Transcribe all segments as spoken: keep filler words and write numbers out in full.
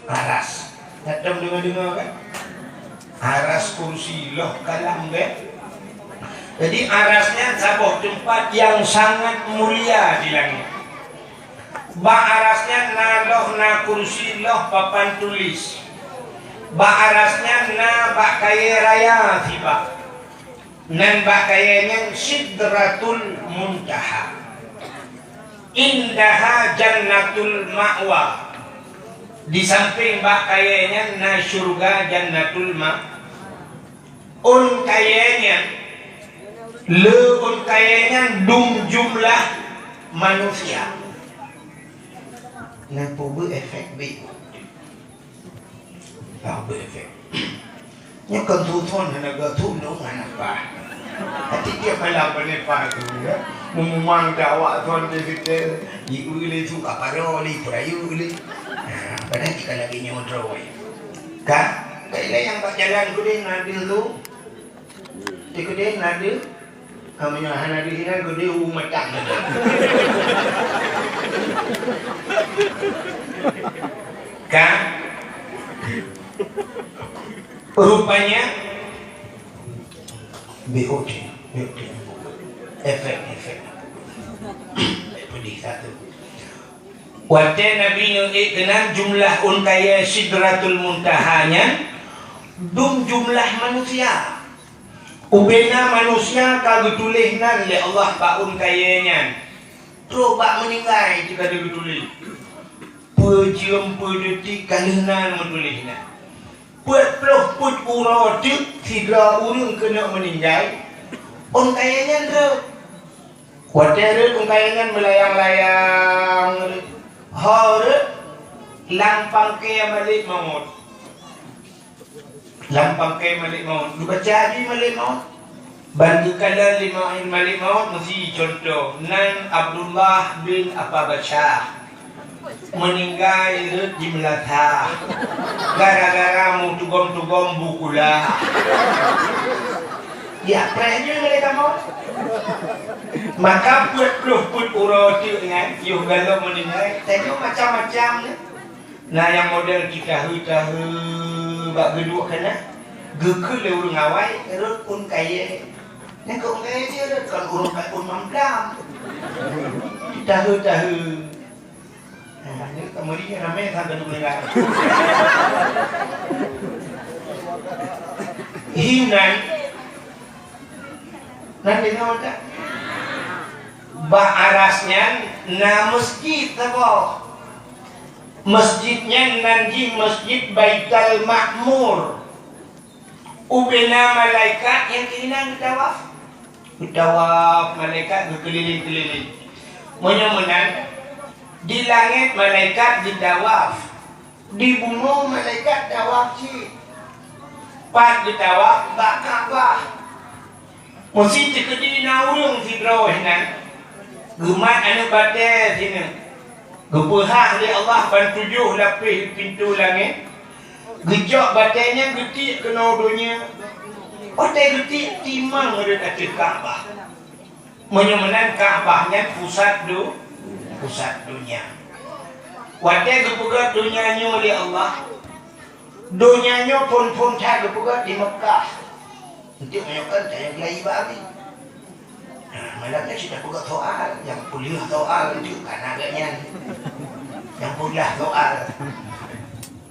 Aras. Tatom deungoe-deungoe kan? Aras, kursi, loh, kalam kan? Jadi aras nyan saboh teumpat nyang sangat mulia di langét. Bak aras nyan na loh, na kursi, loh, papan tulis. Bak aras nyan na bak kayée raya sibak. Nan bak kayée nyan Sidratul Muntaha. Indaha Jannatul Ma'wa. Di sampéng bak kayée nyan na syeuruga Jannatul Ma-, ôn kayée nyan, le ôn kayée nyan dum jumlah manusia. Nyan peue beu efek beu. Ka beu efek. Nyoe kon tuthon hana geuthon dong hana paih. Hati dia malam bani paih tu ya. Mumang dah awak thon di situ, di uli tu ka paro li, perayu li. Ha, padahal kita lagi nyoe droe. Ka? Ka ilai nyang bak jalan kudin na deuh tu. Di kudin na deuh. Kamu nyoe hana di sinan gede u matang. Kan? Rupanya B O T, B O T. Efek, efek. Pedih satu. Watée Nabi neuék keunan jumlah ôn kayée Sidratul Muntaha nyan dum jumlah manusia. Ubena manusia ka geutuléh nan lé Allah bak ôn kayée nyan. Trok bak meuninggai teuka geutuléh. Peue jeuem peue detik ka lheueh nan meutuléh nan. Peuet ploh peuet uroe teuk sidroe ureuëng keuneuk meuninggai, ôn kayée nyan rhot. Watée rhot ôn kayée nyan meulayang-layang rhot. Ho rhot lam pangke Malek Maut. Lam pangke Malek Maut. Geubaca jih Malek Maut. Ban geukalon lé Malek Maut meusi contoh nan Abdullah bin Apa Basyah. Meuninggai rhot di Meulasa gara-gara meutugom-tugom bu kula. Ya, preh nyoe lé kamoe. Maka peuet ploh peuet uroe teuk nyan, yoh galom meuninggai, tanyoe macam-macam nyoe. Na nyang model jitahe-tahe bak geuduek keunan, geukheun lé ureuëng awai rhot ôn kayée. Nyan keu ôn kayée jih rhot, kon ureuëng kayée ôn mamblam. Jitahe-tahe. Nah, ini kemarin ramai sampai dua belas. Hinan, nan deungoe tak? Bak aras nyan na masjid saboh. Masjid nyan nan jih Masjid Baitul Ma'mur. Ubena malaikat nyang keunan geutawaf. Geutawaf malaikat geukeulileng-keulileng. Meunyoe meunan, di langét malaikat geutawaf, di bumoe malaikat tawaf cit. Pat geutawaf bak Ka'bah. Meusi teukeudi na ureuëng sidroe hinan geumat aneuëk batée sineuk. Geupeuhah lé Allah ban tujoh lapéh pintoe langét, geujok batée nyan geutiek keunoe donya. Watée geutiek timang rhot ateueh Ka'bah. Meunyoe meunan Ka'bah nyan pusat do-, pusat donya. Watée geupeugét donya nyoe lé Allah, donya nyoe phon-phon that geupeugét di Meukah. Untuk meunyoe kon tayang geulayie bak Abi. Nah, malam nyoe cit tapeugah soal, nyang peuleueh soal untuk kana geuh nyan. Nyang peuleueh soal.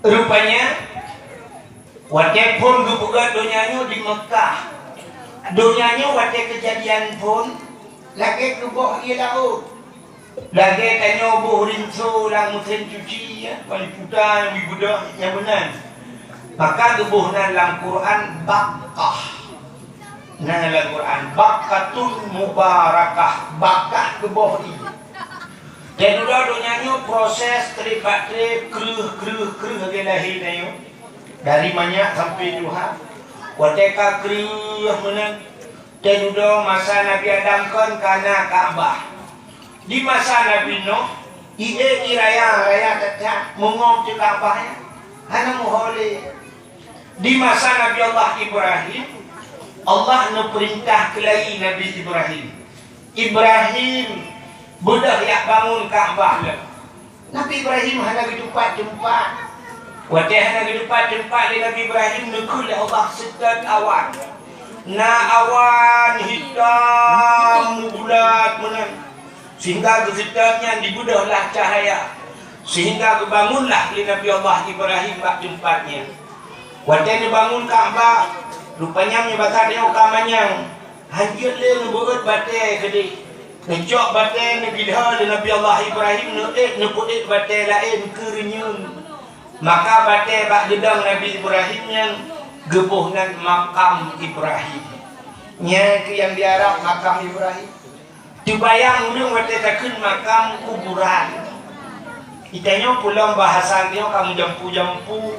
Rupanya, watée phon geupeugah donya nyoe di Meukah. Donya nyoe watée keujadian phon, lagée keuboh ié laôt. Lagée tanyoe boh rinso lam meusén cuci, ya, wali puta nyang jibeudôh nyang meunan. Maka geuboh nan lam Quran Baqqah. Na lam Quran, Baqqatun Mubarakah, bakkah geuboh ié. Dan udah donya nyoe proses treb bak treb, kreueh, kreueh, kreueh lagée lahé tanyoe. Dari manyak sampai tuha. Watée ka kreueh meunan, Teududoe masa Nabi Adam kon kana Ka'bah. Di masa Nabi Nuh, ié iraya-raya that-that meungoh teu Ka'bah nyan hana meuho lé. Di masa Nabi Allah Ibrahim, Allah neupeurintah keulayi Nabi Ibrahim. Ibrahim beudôh jak bangun Ka'bah lom. Nabi Ibrahim hana geutupat teumpat. Watée hana geuteumpat-teumpat lé Nabi Ibrahim, neukheun lé Allah seutôt awan. Na awan hitam meubulat meunan, sehingga geuseutôt nyan dibeudôh lah cahya, sehingga geubangonlah lé Nabi Allah Ibrahim bak teumpat nyan. Watée neubangon Ka'bah, rupanya meunyoe basa tanyoe ka manyang, hanjeuet lé neubeuet batée keudeh. Neucok batée neugilhô lé Nabi Allah Ibrahim, neuék, neupeuék batée laén keu reunyeun. Maka batée bak geudong Nabi Ibrahim nyan geuboh nan Makam Ibrahim. Nyan keuh nyang di Arab Makam Ibrahim. Teubayang ulôn watée takheun makam kuburan. Di tanyoe peulom bahasa nyoe ka meujampu-jampu,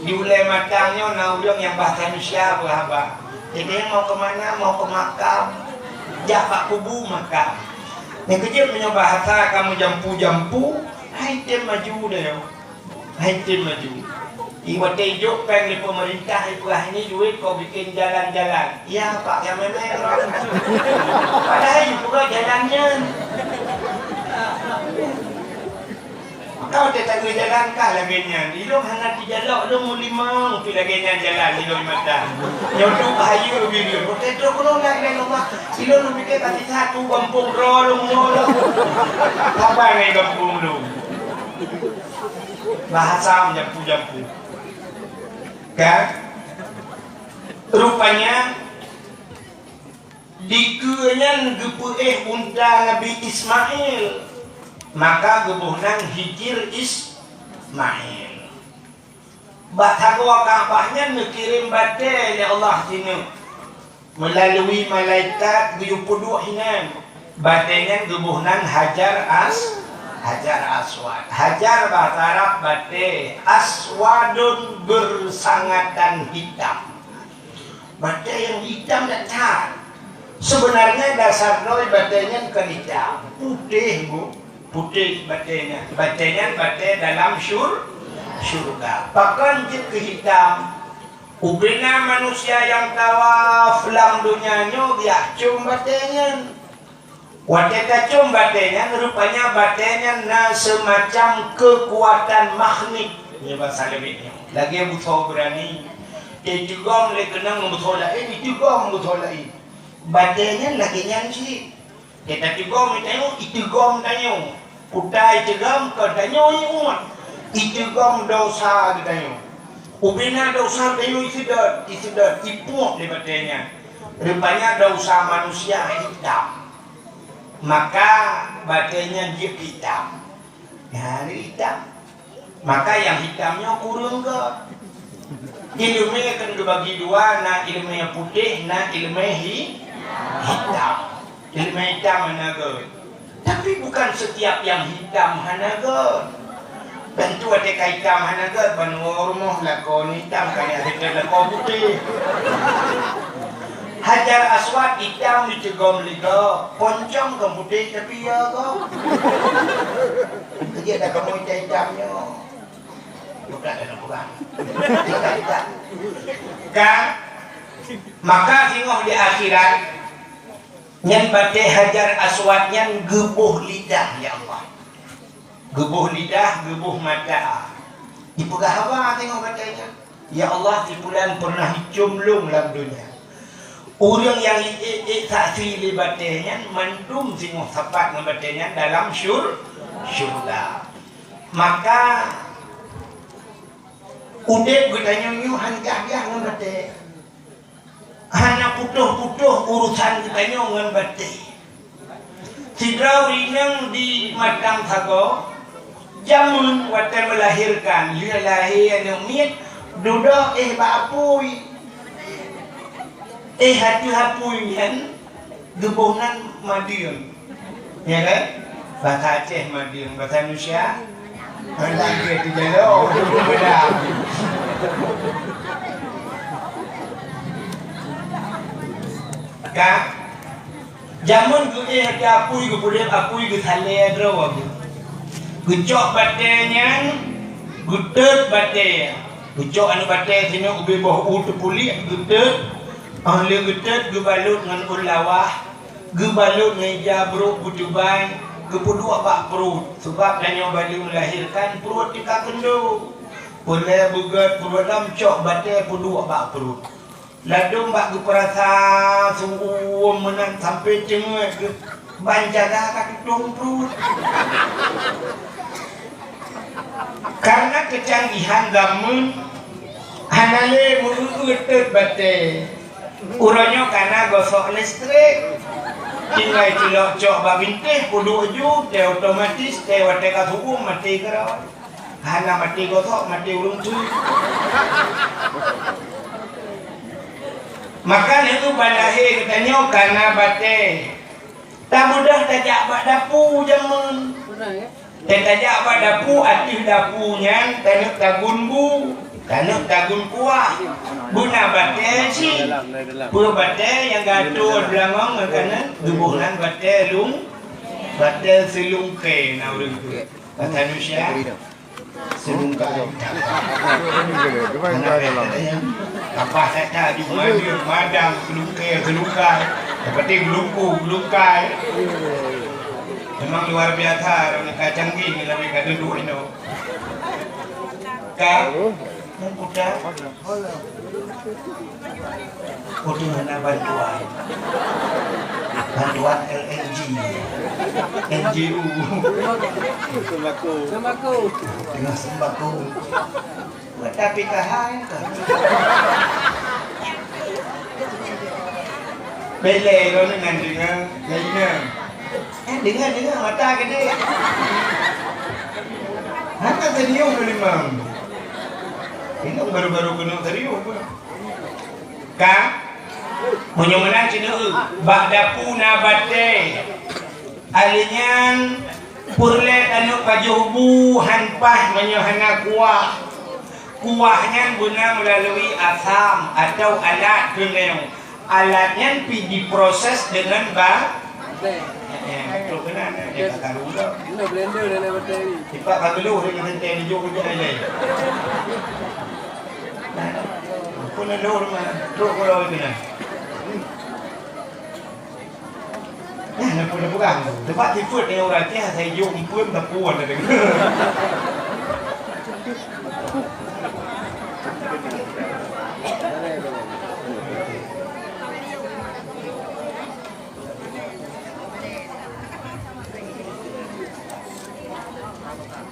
di ulée mata nyoe na ureuëng nyang bahasa Indonesia beuhaba. Jadi mau ke mana? Mau ke makam. Jak bak kubu makam. Nyang keujeuet meunyoe bahasa ka meujampu-jampu, hai tem maju deh. Hai tem maju. Di watée ijok péng di pemerintah, ipeugah ini duit kau bikin jalan-jalan. Ya, Pak, ya memang orang. Padahai ipeugah jalan nyan. Maka watée tak jalan kah lagée nyan. Ilong hana dijalok, lom mulimang pi lagée nyan jalan ilong mata. Nyodup hayu biru. Watée trok keunoe nak ilong rumah. Ilong lu pikir kasih satu gampong droe lu nyoe. Apa ngai gampong lu? Bahasa meujampu-jampu. Kan? Rupanya, dikeue nyan geupeuéh unta Nabi Ismail, maka geuboh nan Hijir Ismail. Bak sagoe Ka'bah nyan neukirém batée lé Allah sineuk. Meulalui malaikat geuyue peuduek hinan. Batée nyan geuboh nan Hajar As-, Hajar Aswad. Hajar bahasa Arab batée, aswadun bersangatan hitam. Batée nyang hitam that-that. Sebenarnya dasar droe batée nyan kon hitam, putéh, Bu. Putéh batée nyan. Batée nyan batée dalam syur-, syurga. Pakon jeuet keu hitam? Ubena manusia nyang tawaf lam donya nyoe geujak com batée nyan. Watée tacom batée nyan, rupanya batée nyan na seumacam keukuatan magnet, nyoe basa leubeh nyoe. Lagée beusoe beurani, iteugom lé keunong beusoe laén, iteugom beusoe laén. Batée nyan lagée nyan cit. Gata teugom tanyoe, iteugom tanyoe. Kuta iteugom keu tanyoe umat. Iteugom desya geutanyoe. Ubena desya tanyoe iseudot, iseudot, ipuek lé batée nyan. Rupanya desya manusia hitam. Maka batée nyan jeuet hitam. Nyan hitam. Maka nyang hitam nyoe kureueng göt. Ileumé kan geubagi dua, na ileumé putéh, na ileumé hi-, hitam. Ileumé hitam hana göt. Tapi bukan setiap nyang hitam hana göt. Tantu watée ka hitam hana göt, ban woe rumoh lakoe hitam, ka nyan hitam lakoe putéh. Hajar Aswad hitam diteugom lé gob, poncong kon putéh tapi ya gob. Keujiek dah kamoe itam-itam nyoe. Bukan dalam Quran. Itam-itam. Ka, maka singoh di akhirat, nyan batée Hajar Aswad nyan geuboh lidah, ya Allah. Geuboh lidah, geuboh mata. Ipeugah haba singoh batée nyan. Ya Allah, si pulan pernah icom lôn lam donya. Ureuëng nyang iék-ék saksi lé batée nyan mandum singoh sapat ngon batée nyan dalam syur-, syurga. Maka udeb geutanyoe nyoe han kah-kah ngon batée. Hana putôh-putôh urusan geutanyoe ngon batée. Sidroe inong di Matang Sagoe, jameun watée meulahirkan, lheueh lahé aneuëk miet, dudoe éh bak apui. Éh ateueh apui nyan geuboh nan madeueng. Ya kan? Bahasa Aceh madeueng, bahasa Indonesia? Bahasa Inggris tu jalo. Kan? Jameun geuéh ateueh apui, geupeuleub apui, geusalée droe. Geucok batée nyan, geutot batée. Geucok aneuëk batée singoh ubé boh u teupuliek, geutot. Óh lheueh geutot, geubalot ngon ôn lawah, geubalot ngon ija brok beutubai, geupeuduek bak pruet. Sabab tanyoe balu meulahirkan, pruet teuka keundong. Peureulée beugét peuruet lom cok batée peuduek bak pruet. Ladôm bak geupeurasa su-uem meunan sampoe teungeut geuh ban jaga ka tutông pruet. Karena kecanggihan zaman hana lé meu-eu-eu teut batée. Uroe nyoe kana gosok listrik. Tinggai cilok cok bak bintéh peuduek ju, teh otomatis, teh watée ka su-uem maté keudroe. Hana maté gosok, maté ureuëng tui. Maka neukeuh ban lahé geutanyoe kana batée. Tamudah tajak bak dapu jameun. Teutajak bak dapu, ateueh dapu nyan taneuk tagun bu, taneuk tagun kuah. Beuna batée cit. Peue batée nyang geuatô beulangong ngon kanan, geuboh nan batée lung, batée seulungkée na ureuëng tu. Basa Indonesia, seulungkai. Apa kata di mana madang seulungkée, seulungkai. Seperti gelungku, gelungkai. Memang luar biasa, orang ka canggih, lebih ka duduk inoe. Ka, meukuta. Untuk hana bantuan. Bantuan L N G. N G O. Sembako. Sembako. Tengah sembako. Tapi kahai ke? Bele lo dengan dengan lainnya. Eh, dengar, dengar, mata gede. Hana serius tu limang. Ini baru-baru kena serius pun. Ka? Meunyoe meunan cina, bak dapu na batée. Alinyan peureulée taneuk pajoh bu han paih meunyoe hana kuah. Kuah nyan beuna meulalu asam atau alat keuneuk. Alat nyan pi diproses deungon ba-, eh, eh, betul keunan, eh, dia kata dulu. Ini blender dan bateri. Tipak ka geuluh dia kata teh dijok kejap aja. Nah, pun ada rumah, truk kalau kena. Nah, nak pun pegang. Sebab sifat dengan orang Aceh, saya jok empun, tapi wan ada.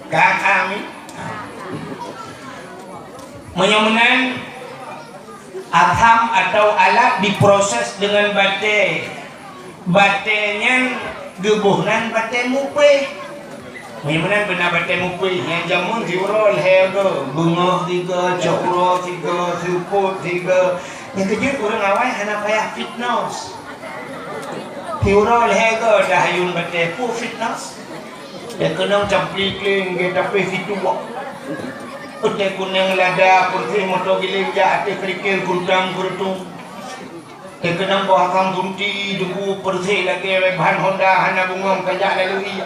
Ka kami. Meunyoe meunan, asam atau alat diproses deungon batée. Batée nyan geuboh nan batée mupéh. Meunyoe meunan beuna batée mupéh, nyang jameun siuroe lhée go, beungoh sigo, cot uroe sigo, seupôt sigo. Nyang keujeuet ureuëng awai hana payah fitness. Siuroe lhée go tahayun batée, peue fitness. Teukeunong campli kling, geuh tapéh situek. Teukeunong lada, peureuseh moto giléng jak ateueh kerikil, kuntang keureutong. Teukeunong boh akang bunti, debu peureuseh lagée bahan honda, hana bungong, tajak lalu ié.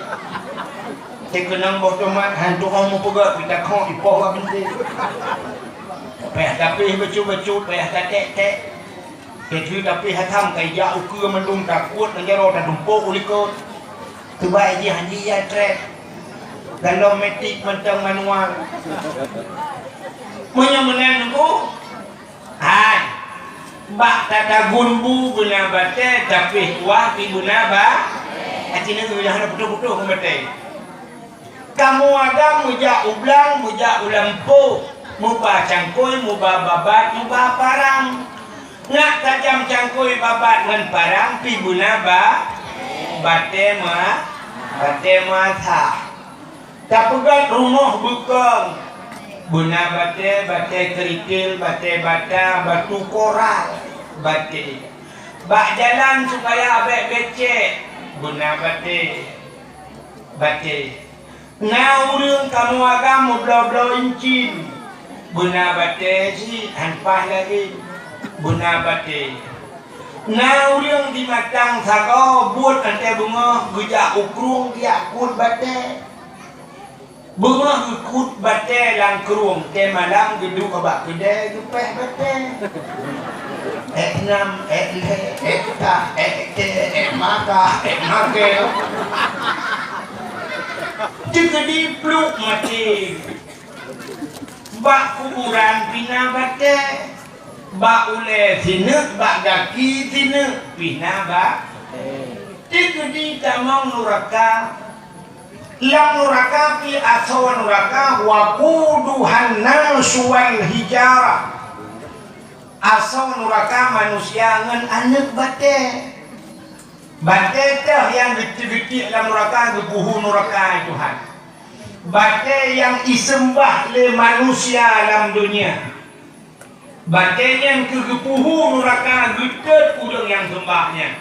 Teukeunong boh tomat, han tuoh meupeugét, pita khong ipoh bak bintéh. Payah tapéh bacut-bacut, payah taték-ték. Teukeue tapéh asam ka ijak ukeue mandum, takot ngon jaroe tatumpok u likot. Teubai jih han jijak trek. Galom metik mantong manual. Meunyoe meunan nunggu, hai, bak tatagun bu beuna batée, tapéh kuah pi beuna ba-, aci neu udah hana putôh-putôh ngon batée. Kamoe agam meujak u blang, meujak u lampôh, muba cangkôi, muba babat, muba parang. Ngat tajam cangkôi, babat ngon parang pi beuna ba-, batée ma-, batée masa. Tapeugét rumoh beukong, beuna batée, batée kerikil, batée bata, batu koral, batée. Bak jalan supaya bék becek, beuna batée. Batée. Na ureuëng kamoe agam meubloe-bloe incin, beuna batée cit han paih laén, beuna batée. Na ureuëng di matang sagoe buet teuntée beungoh geujak u krueng geujak kut batée. Beungoh geukut batée lam krueng, teumalam geuduek bak keudée geupéh batée. Ék nam, ék lhée, ék tah, ék tée, ék maka, ék makée. Teukeudi pluek maté. Bak kuburan pih na batée, bak ulée sineuk, bak gaki sineuk pih na ba-, teukeudi tamong nuraka. Lam nuraka pih asoe nuraka, waquduhan nasu wal hijarah. Asoe nuraka manusia ngon aneuëk batée. Batée teuh nyang geuti-geuti lam nuraka, geupeuhu nuraka, hai Tuhan. Batée nyang iseumbah lé manusia lam donya. Batée nyan keuh geupeuhu nuraka, geutot ureuëng nyang seumbah nyan.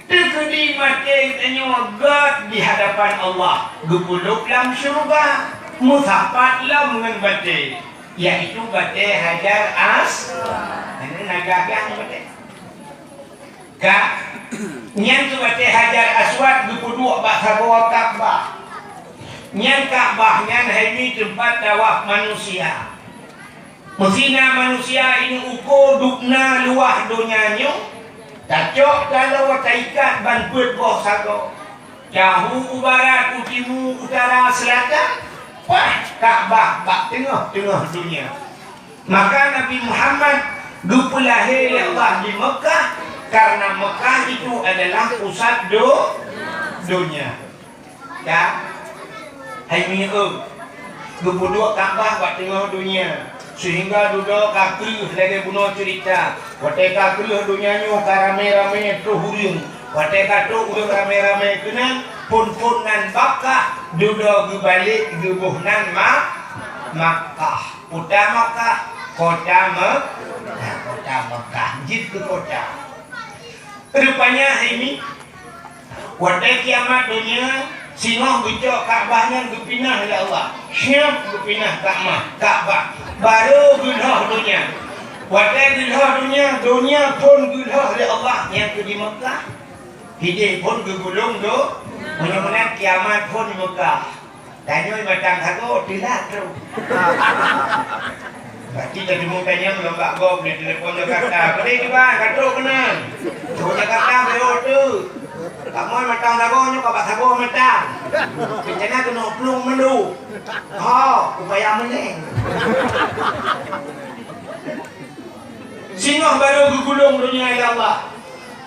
Teukeudi maté geutanyoe gét di hadapan Allah, geupeulop lam syeuruga, meusapat lom ngon batée, yaitu batée Hajar As-, nyan na gagah batée. Ka, nyan keuh batée Hajar Aswad geupeuduek bak sagoe Ka'bah. Nyan Ka'bah nyan hai mi teumpat tawaf manusia. Meusina manusia inong uko dubna luwah donya nyoe, tacok taloe taikat ban peuet boh sagoe. Tahu u barat, u timu, utara, seulatan, paih Ka'bah bak teungoh-teungoh donya. Maka Nabi Muhammad geupeulahé lé Allah di Meukah, karena Meukah itu adalah pusat do-, donya. Ya. Hai mi eu, geupeuduek Ka'bah bak teungoh donya, seuhingga dudoe ka kreueh lagée bunoe ceurita. Watée ka kreueh donya nyoe ka ramé-ramé troh ureuëng. Watée ka troh ureuëng ramé-ramé keunan, phon-phon nan Bakkah dudoe geubalek geuboh nan Ma-, Makkah. Kota Makkah, kota Me-, kota Makkah, jeuet keu kota. Rupanya hai mi, watée kiamat donya, singoh geucok Ka'bah nyan geupinah lé Allah. Siap geupinah Ka'bah, Ka'bah. Barô geulhoh donya. Watée geulhoh donya, donya phon geulhoh lé Allah nyang keu di Meukah. Hidéh phon geugulong do-, meunyoe meunan kiamat phon di Meukah. Tanyoe matang sagoe, teulat troh. Pasti tadeungoe tanyong lom bak gob di telepon Jakarta. "Peue kiban, ka trok keunan?" "Trok Jakarta, beuo tu. Kamoe matang sagoe nyoe, ka bak sagoe matang. Rencana keunoe plueng mandum." "Ho, upaya meuneng." Singoh barô geugulong donya lé Allah.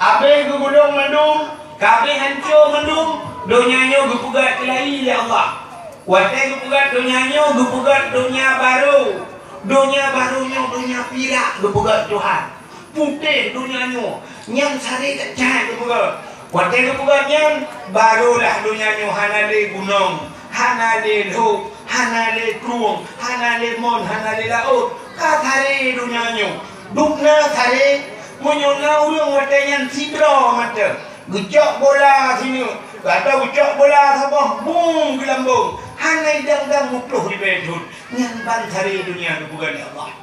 Abéh geugulong mandum, ka abéh hanco mandum, donya nyoe geupeugét keulayi lé Allah. Watée geupeugét donya nyoe, geupeugét donya barô. Donya barô nyoe donya pirak geupeugét Tuhan. Putéh donya nyoe, nyan saré that jai geupeugét. Watée geupeugét nyan, barôlah donya nyoe hana lé gunong, hana lé lhok, hana lé krueng, hana lé mon, hana lé laôt. Ka saré donya nyoe. Dubna saré, meunyoe na ureuëng watée nyan sidroe mata, geucok bola sineuk, atau geucok bola saboh bum geulambong, hana idang-dang muplôh ribée thon. Nyan ban saré donya geupeugét lé Allah.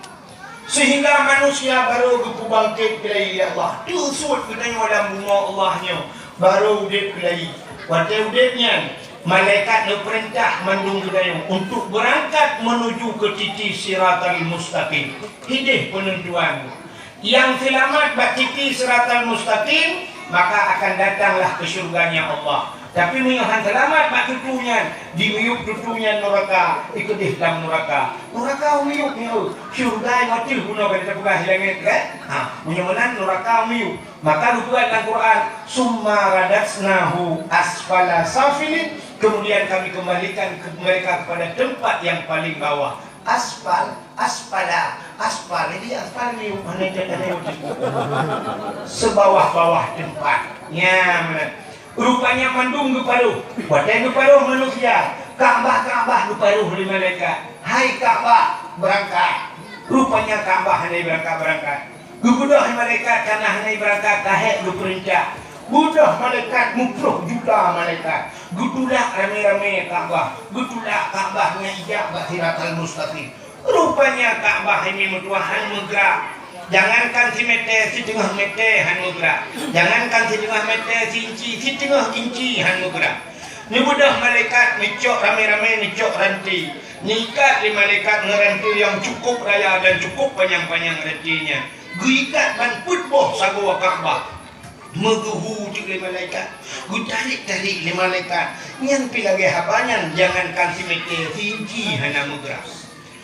Seuhingga manusia barô geupeubangkét keulayi lé Allah. Teusuet geutanyoe lam bumoe Allah nyoe, barô udeb keulayi. Watée udeb nyan, malaikat neupeurintah mandum geutanyoe untuk beurangkat meunuju keu titi Siratal Mustaqim. Hidéh peunentuan. Nyang seulamat bak titi Siratal Mustaqim, maka akan datanglah keu syurganya Allah. Tapi meunyoe han seulamat bak tutu nyan, dimiyueb tutu nyan nuraka, ikeudeh lam nuraka. Nuraka miyueb nyoe, syurga nyoe teuh bunoe ka tapeugah di langét, kan? Ha, meunyoe meunan nuraka miyueb. Maka geupeugah lam Quran, "Summa radadnahu asfala safilin," kemudian Kami kembalikan ke-, mereka kepada tempat yang paling bawah. Asfal, asfala, asfal. Jadi asfal ni mana dia kena sebawah-bawah tempat. Ya, mana? Rupanya mandum geuparoh. Watée geuparoh manusia, Ka'bah, Ka'bah geuparoh lé malaikat. "Hai Ka'bah, beurangkat." Rupanya Ka'bah hana beurangkat-beurangkat. Geubeudôh lé malaikat, kana hana beurangkat, ka hék geupeurintah. Beudôh malaikat, muplôh juta malaikat. Geutulak ramé-ramé Ka'bah. Geutulak Ka'bah nyang ijak bak Siratal Mustaqim. Rupanya Ka'bah ini meutuah han meugrak. Jangankan simètè, siteungoh mètè han meugrak. Jangankan siteungoh mètè, si-inci, siteungoh inci han meugrak. Neubeudôh malaikat, neucok ramé-ramé, neucok ranté. Neuikat lé malaikat ngon ranté nyang cukup raya dan cukup panyang-panyang ranténya. Geuikat ban peuet boh sagoe Ka'bah. Meugeuhu teuk lé malaikat. Geutarék-tarék lé malaikat. Nyan pih lagèe haba nyan, jangankan simètè, si-inci hana meugrak.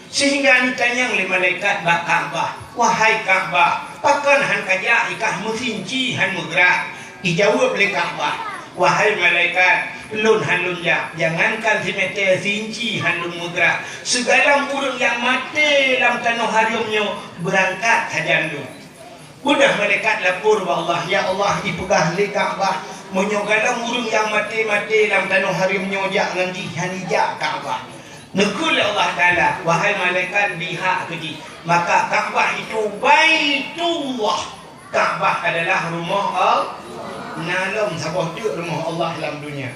Sehingga neutanyong lé malaikat bak Ka'bah, "Wahai Ka'bah, pakon han kajak ikah meusinci han meugrak?" Ijaweueb lé Ka'bah, "Wahai malaikat, lôn han lôn jak, jangankan simeté sinci han lôn meugrak. Sigohlom ureuëng nyang maté lam tanoh hareuem nyoe beurangkat sajan lôn." Beudôh malaikat lapor bak Allah, "Ya Allah, ipeugah lé Ka'bah, meunyoe gohlom ureuëng nyang maté-maté lam tanoh hareuem nyoe jak ngon jih, han ijak Ka'bah." Neukheun lé Allah Taala, "Wahai malaikat, bihak keu jih." Maka Ka'bah itu Baitullah. Ka'bah adalah rumoh Allah. Na lom saboh teuk rumoh Allah lam dunia.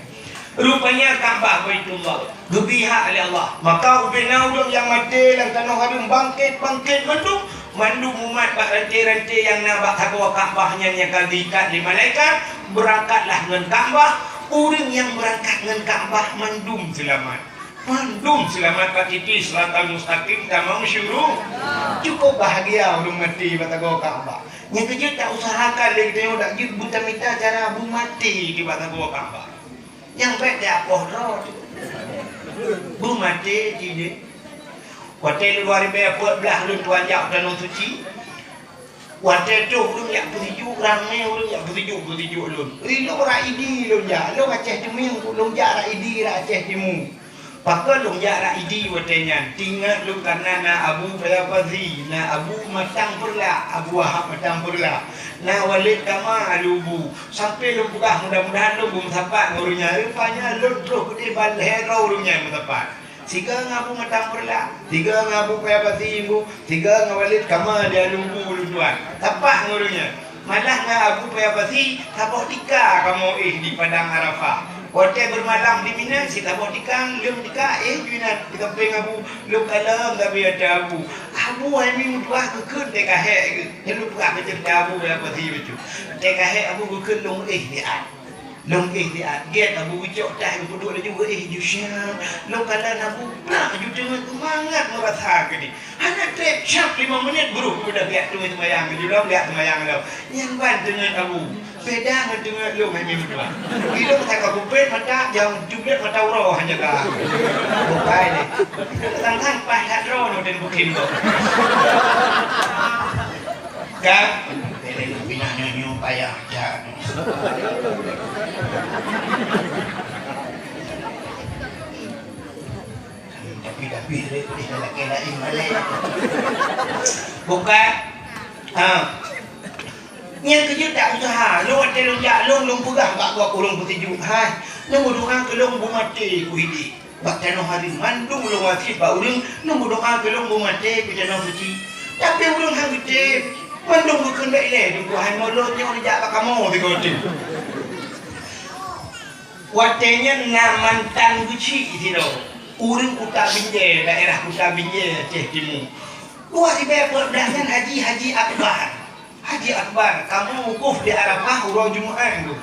Rupanya Ka'bah Baitullah geubri hak lé Allah. Maka ubena ureuëng nyang maté lam tanoh hareuem bangkét-bangkét mandum, mandum umat bak ranté-ranté nyang na bak sagoe Ka'bah nyan nyang ka geuikat lé malaikat, beurangkatlah ngon Ka'bah. Ureuëng nyang beurangkat ngon Ka'bah mandum seulamat. Mandum seulamat bak titi Siratal Mustaqim tamong syurga. Cukup bahagia ureuëng maté bak sagoe Ka'bah. Nyang keujeuet ta usahakan lé geutanyoe dak jeuet beutamita cara beumaté di bak sagoe Ka'bah. Nyang bèk teuapoh droe teuh. Beumaté jih deh. Watèe lôn dua ribèe peuet blah lôn tuan jak u Tanoh Suci. Watèe toh ureueng jak peusijuek, ramè ureueng jak peusijuek, peusijuek lôn. Ri lôn rak Idi lôn jak, lôn Aceh Teumieng, lôn jak rak Idi rak Aceh Timu. Pakon lôn jak rak Idi watèe nyan? Teuingat lôn kareuna na Abu Paya Pazi, na Abu Matang Peurlak, Abu Wahab Matang Peurlak, na Walid Kama Alubu. Sampoe lôn peugah mudah-mudahan lôn beumeusapat ngon ureueng nyan. Rupanya lôn troh keudeh ban lhèe droe ureueng nyan meusapat. Sigoe ngon Abu Matang Peurlak, sigoe ngon Abu Paya Pazi Imbu, sigoe ngon Walid Kama di Alubu lôn tuan. Sapat ngon ureueng nyan. Malah ngon Abu Paya Pazi saboh tika kamoe éh di Padang Arafah. Watèe beumalam di Mina, sit saboh tika, lheueh tika éh di Mina, di sampéng Abu, lôn kalon sabe ata Abu. Abu hai mi meutuah geukheun teuka hék geuh. Nyan lôn peugah keu ceurita Abu Paya Pazi bacut. Teuka hék Abu geukheun lôn éh di at. Lôn éh di at gét Abu geucok tai geupeuduek laju geuéh ju siang. Lôn kalon Abu brat ju teungeut mangat meurasa keudeh. Hana trép cap limong menit brôh geudah biak teungeut seumayang ju lom biak seumayang lom. Nyan ban teungeut Abu. Beda ngon teungeut lôn hai mi meutuah. Ilôn ka kupét mata jang jublet mata uroe hana ka. Bukai deh. Sang-sang paih that droe nyoe dan bukim kok. Kan? Leleng pinah nyoe payah that. Tapi, tapi, lelaki lain balik. Bukan? Ha. Nyang keujeuet dak useuha. Lôn watèe lôn jak lôn, lôn peugah bak gob ureueng peusijuek. Hai, lôn meudoa keu lôn beumaté kuhidéh. Bak tanoh hareuem mandum lôn wasiet bak ureueng, lôn meudoa keu lôn beumaté keu tanoh suci. Tapi ureueng han geutem, mandum geukheun bèk ilèe, teungku hai mulod nyoe neujak bak kamoe sigoe teuk. Watèe nyan na mantan geuchik sidroe, ureueng Kuta Binjai, daerah Kuta Binjai, Aceh Timu. Dua ribèe peuet blah nyan haji, Haji Akbar. Haji Akbar, kamoe wukuf di Arafah uroe Jumat nyoe.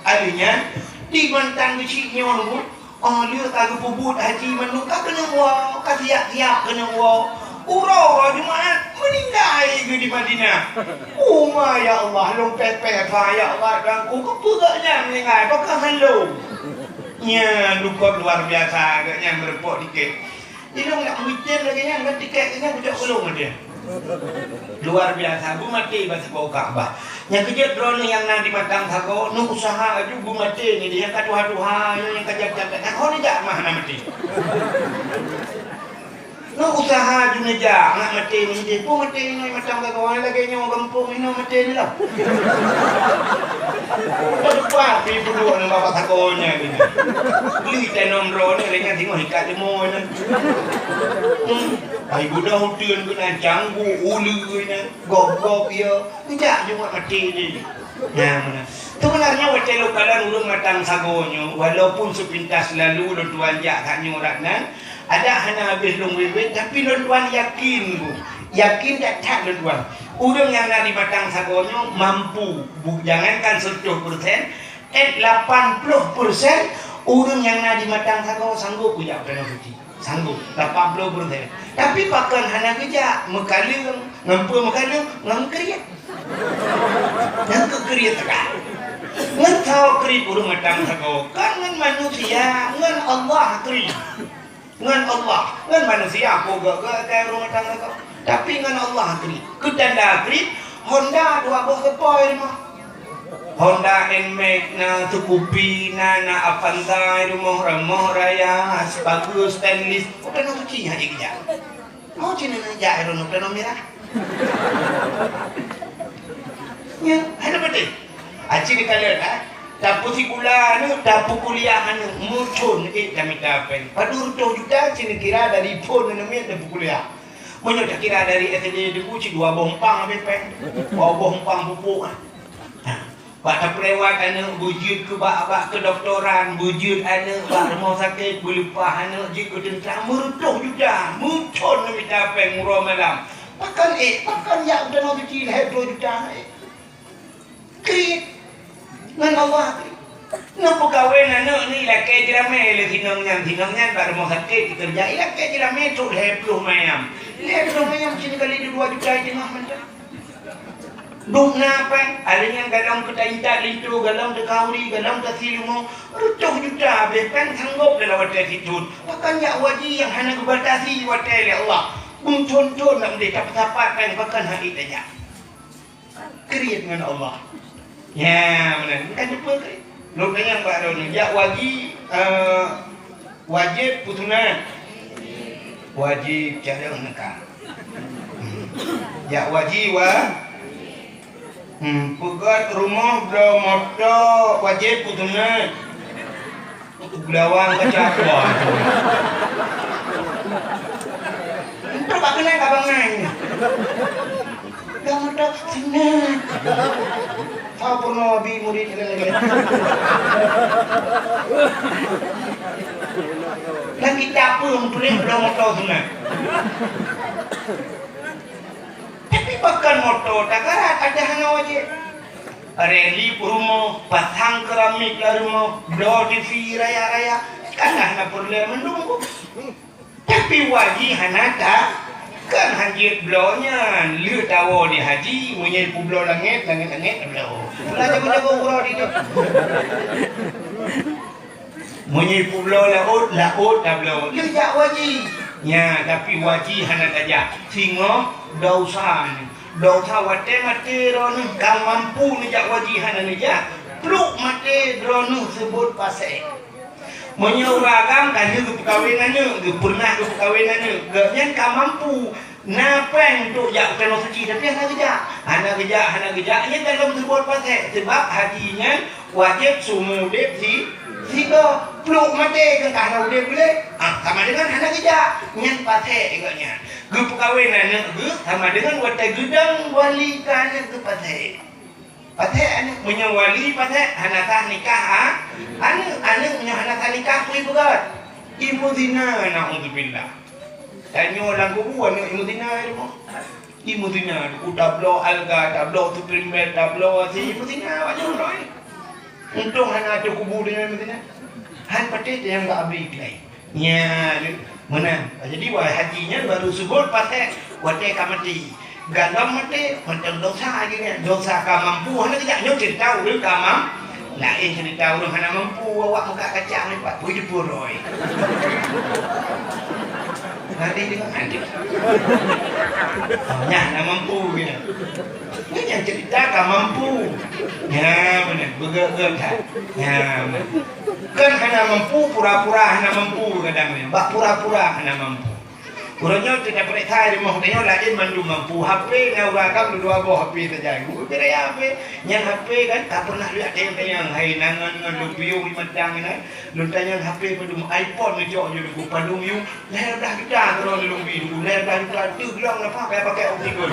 Ari nyan, di mantan geuchik nyoe nyoe, oh, lheueh ka geupeubuet haji mandum ka keuneuk woe, ka siap-siap keuneuk woe. Uroe, uroe Jumat, meuninggai geuh di Madinah. Uma, ya Allah, lôn pèh-pèh pha, ya Allah, dan ku keupeue geuh nyan meuninggai, pakon han lôn. Nyan, lukot luar biasa geuh nyan meureumpok tiket. Ilôn nak meutem lagèe nyan, ngon tiket nyan kujok keu lôn dia. Luar biasa, beumaté bak sagoe Ka'bah. Nyang keujeuet droeneuh nyang na di Matang Sagoe, neuuseuha laju beumaté nyoe, nyang ka tuha-tuha, nyang ka jam-jam, nyang ho neujak mah hana maté. Neuuseuha laju neujak, nak maté nyoe, peue maté nyoe Matang Sagoe, lagèe nyoe gampông inoe maté nyoe lah. Teupat pi peuduek nang bak sagoe nyan. Li tanom droeneuh lé nyan singoh ikat leumo nyan. Hmm. Ai bunoe uteuen keunan canggu uleue nyan. Gob-gob ya. Neujak Jumat maté jih. Nah, meunan. Sebenarnya watèe lôn kalon ureueng Matang Sagoe nyoe, walaupun sepintas lalu lôn tuan jak that nyoe rat nan, adak hana habéh lôn wét-wét, tapi lôn tuan yakin, Bu. Yakin that-that lôn tuan. Ureueng nyang na di Matang Sagoe nyoe mampu, bu, jangankan seratus persen, eh, lapan puluh persen ureueng nyang na di Matang Sagoe sanggup geujak u Tanoh Suci. Sanggup, lapan puluh persen. Tapi pakon hana geujak, meukaleueng, ngon peue meukaleueng, ngon kriet. Ngon keu kriet teuka. Ngon soe kriet ureueng Matang Sagoe, kan ngon manusia, ngon Allah kriet. Ngon Allah, ngon manusia peue gét-gét keu rumoh tangga kah. Tapi ngon Allah kriet. Keu tanda kriet, Honda dua boh seupôi rumoh. Honda Nmax na, Scoopy na, na Avanza rumoh, rumoh raya, sepatu stainless. Udah na suci hana jijak. Mau cina jak rumoh tanoh mirah. Nyan, hana beutôi. Aci dikalon, ha? Tapeusikula aneuk, tapeukuliah aneuk, mucon ék tamita péng. Padub reutôh juta cit neukira dari phon aneuk miet tapeukuliah. Meunyoe takira dari S D teungku cit dua boh umpang habéh péng. Dua boh umpang pupuk, ha. Bak tapeurewat aneuk, beujeuet keu bak, bak keudoktoran, beujeuet aneuk bak rumoh sakét, beuleupah aneuk jeuet keu teuntra, meureutôh juta, mucon neumita péng uroe malam. Pakon ék, pakon jak u tanoh suci lhèe ploh juta ék. Kriet ngon Allah kriet. Neupeukawen aneuk ni lakèe jiramé lé sinong nyan, sinong nyan bak rumoh sakét jikeureuja, ilakèe jiramé trok lhèe ploh mayam. Lhèe ploh mayam cit kali dua juta teungoh mantong. Dum na péng, alèh nyan galom keu ta-intat linto, galom teukauri, galom tasi leumo, reutôh juta habéh péng sanggôp dalam watèe sitot. Pakon jak u haji nyang hana geubatasi watèe lé Allah. Beuthon-thon lam deh tapeusapat péng pakon hana tajak. Kriet ngon Allah. Ya, meunan. Bukan lupa kriet. Lôn tanyong bak droeneuh, jak u haji, eh, wajéb peue sunat? Wajéb, carông neuka. Hmm. Jak u haji wa-, hmm, peugöt rumoh, bloe moto, wajéb peue sunat? Geulawang kaca keubah. Enteuk bak keunan ka bangai. Dah meudak sunat. Tau peunoh bi murit lagi. Lagi tak apa, tuléh bloe moto sunat. Tapi pakon moto tagara, ada hana wajéb. Reli peurumoh, pasang keramik lam rumoh, bloe T V raya-raya, kan hana peureulèe mandum. Tapi u haji hana ta-, kan hanjeuet bloe nyan, lheueh tawoe di haji, meunyoe peubloe langèt, langèt-langèt tabloe. Pula jago-jago uroe di tu. Meunyoe peubloe laôt, laôt tabloe. Lheueh jak u haji. Nya, tapi u haji hana tajak. Singoh desya nyoe. Desya watèe maté droeneuh ka mampu neujak u haji hana neujak. Pluek maté droeneuh seubot pasék. Meunyoe ureueng agam ka lheueh geupeukawen aneuk, geupeunah geupeukawen aneuk, gobnyan ka mampu. Na péng untuk jak u tanoh suci, tapi hana geujak. Hana geujak, hana geujak, nyan ka lom seubot pasék. Seubab haji nyan wajéb seumeu udép si-, sigoe. Pluek maté keu ka hana udép lé, ah, sama deungon hana geujak. Nyan pasék gobnyan. Geupeukawen aneuk geuh sama deungon watèe geudong wali keu aneuk geuh pasék. Pasék aneuk, meunyoe wali pasék, hana sah nikah, ha? Aneuk, aneuk meunyoe hana sah nikah, peue peugah? Imeuzina, naudzubillah. Tanyoe lam kubu aneuk imeuzina, ibu. Imeuzina, tabloe alga, tabloe supreme bed, tabloe asi, imeuzina, awak nyoe. Untông hana ateueh kubu tanyoe imeuzina. Han patéh nyang bak abri keulai. Nya, meunan. Jadi, wahai haji nyan baru seubot pasék watèe ka maté. Galom maté, mantong desya lagèe nyan. Desya ka mampu, hana geujak nyoe ceurita ureueng ka mam-, laén ceurita ureueng hana mampu, awak muka kacang ni, Pak, peue jipuroi. Nanti deungon nanti. Oh, nyan hana mampu, gitu. Nyan nyang ceurita ka mampu. Nya, meunan. Beugét-gét that. Nya, meunan. Kan hana mampu, pura-pura hana mampu kadang nyan. Bak pura-pura hana mampu. Uroe nyoe teuka peuriksa di rumoh tanyoe laén mandum mampu. H P na ureueng agam dua boh H P saja. Guru beu raya H P. Nyan H P kan ka pernah lihat tayang-tayang. Hai nangan ngon lôn piôh di matang nyan. Lôn tanyong H P mandum iPhone neucok jih lôn padum yue. Lhèe blah juta keudroe lôn bi dulu, lhèe blah juta teuk lom leupah kaya pakai optical.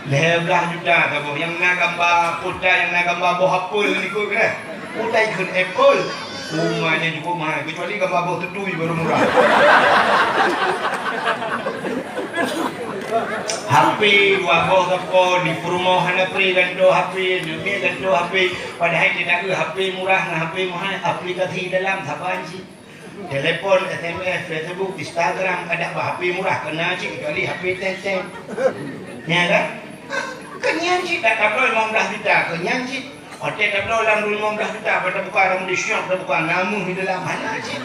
Lhèe blah juta saboh nyang na gamba pulsa, nyang na gamba boh apel ngon ikot keuh. Pulsa ikot apel. Uma nyan cukup mahal, kecuali gamba boh tutui baru murah. H P dua boh sapo, di peurumoh hana pri gantoe H P, di miet gantoe H P, padahai di nanggroe H P murah ngon H P mahal, aplikasi dalam saban cit. Telepon, S M S, Facebook, Instagram, adak bah H P murah keu na cit, kecuali H P teng-teng. Nya kan? Keu nyan cit dak tabloe limong blah juta, keu nyan cit. Watèe tabloe lam dua limong blah juta, bak tabuka lam di syok, tabuka nama di dalam hana cit.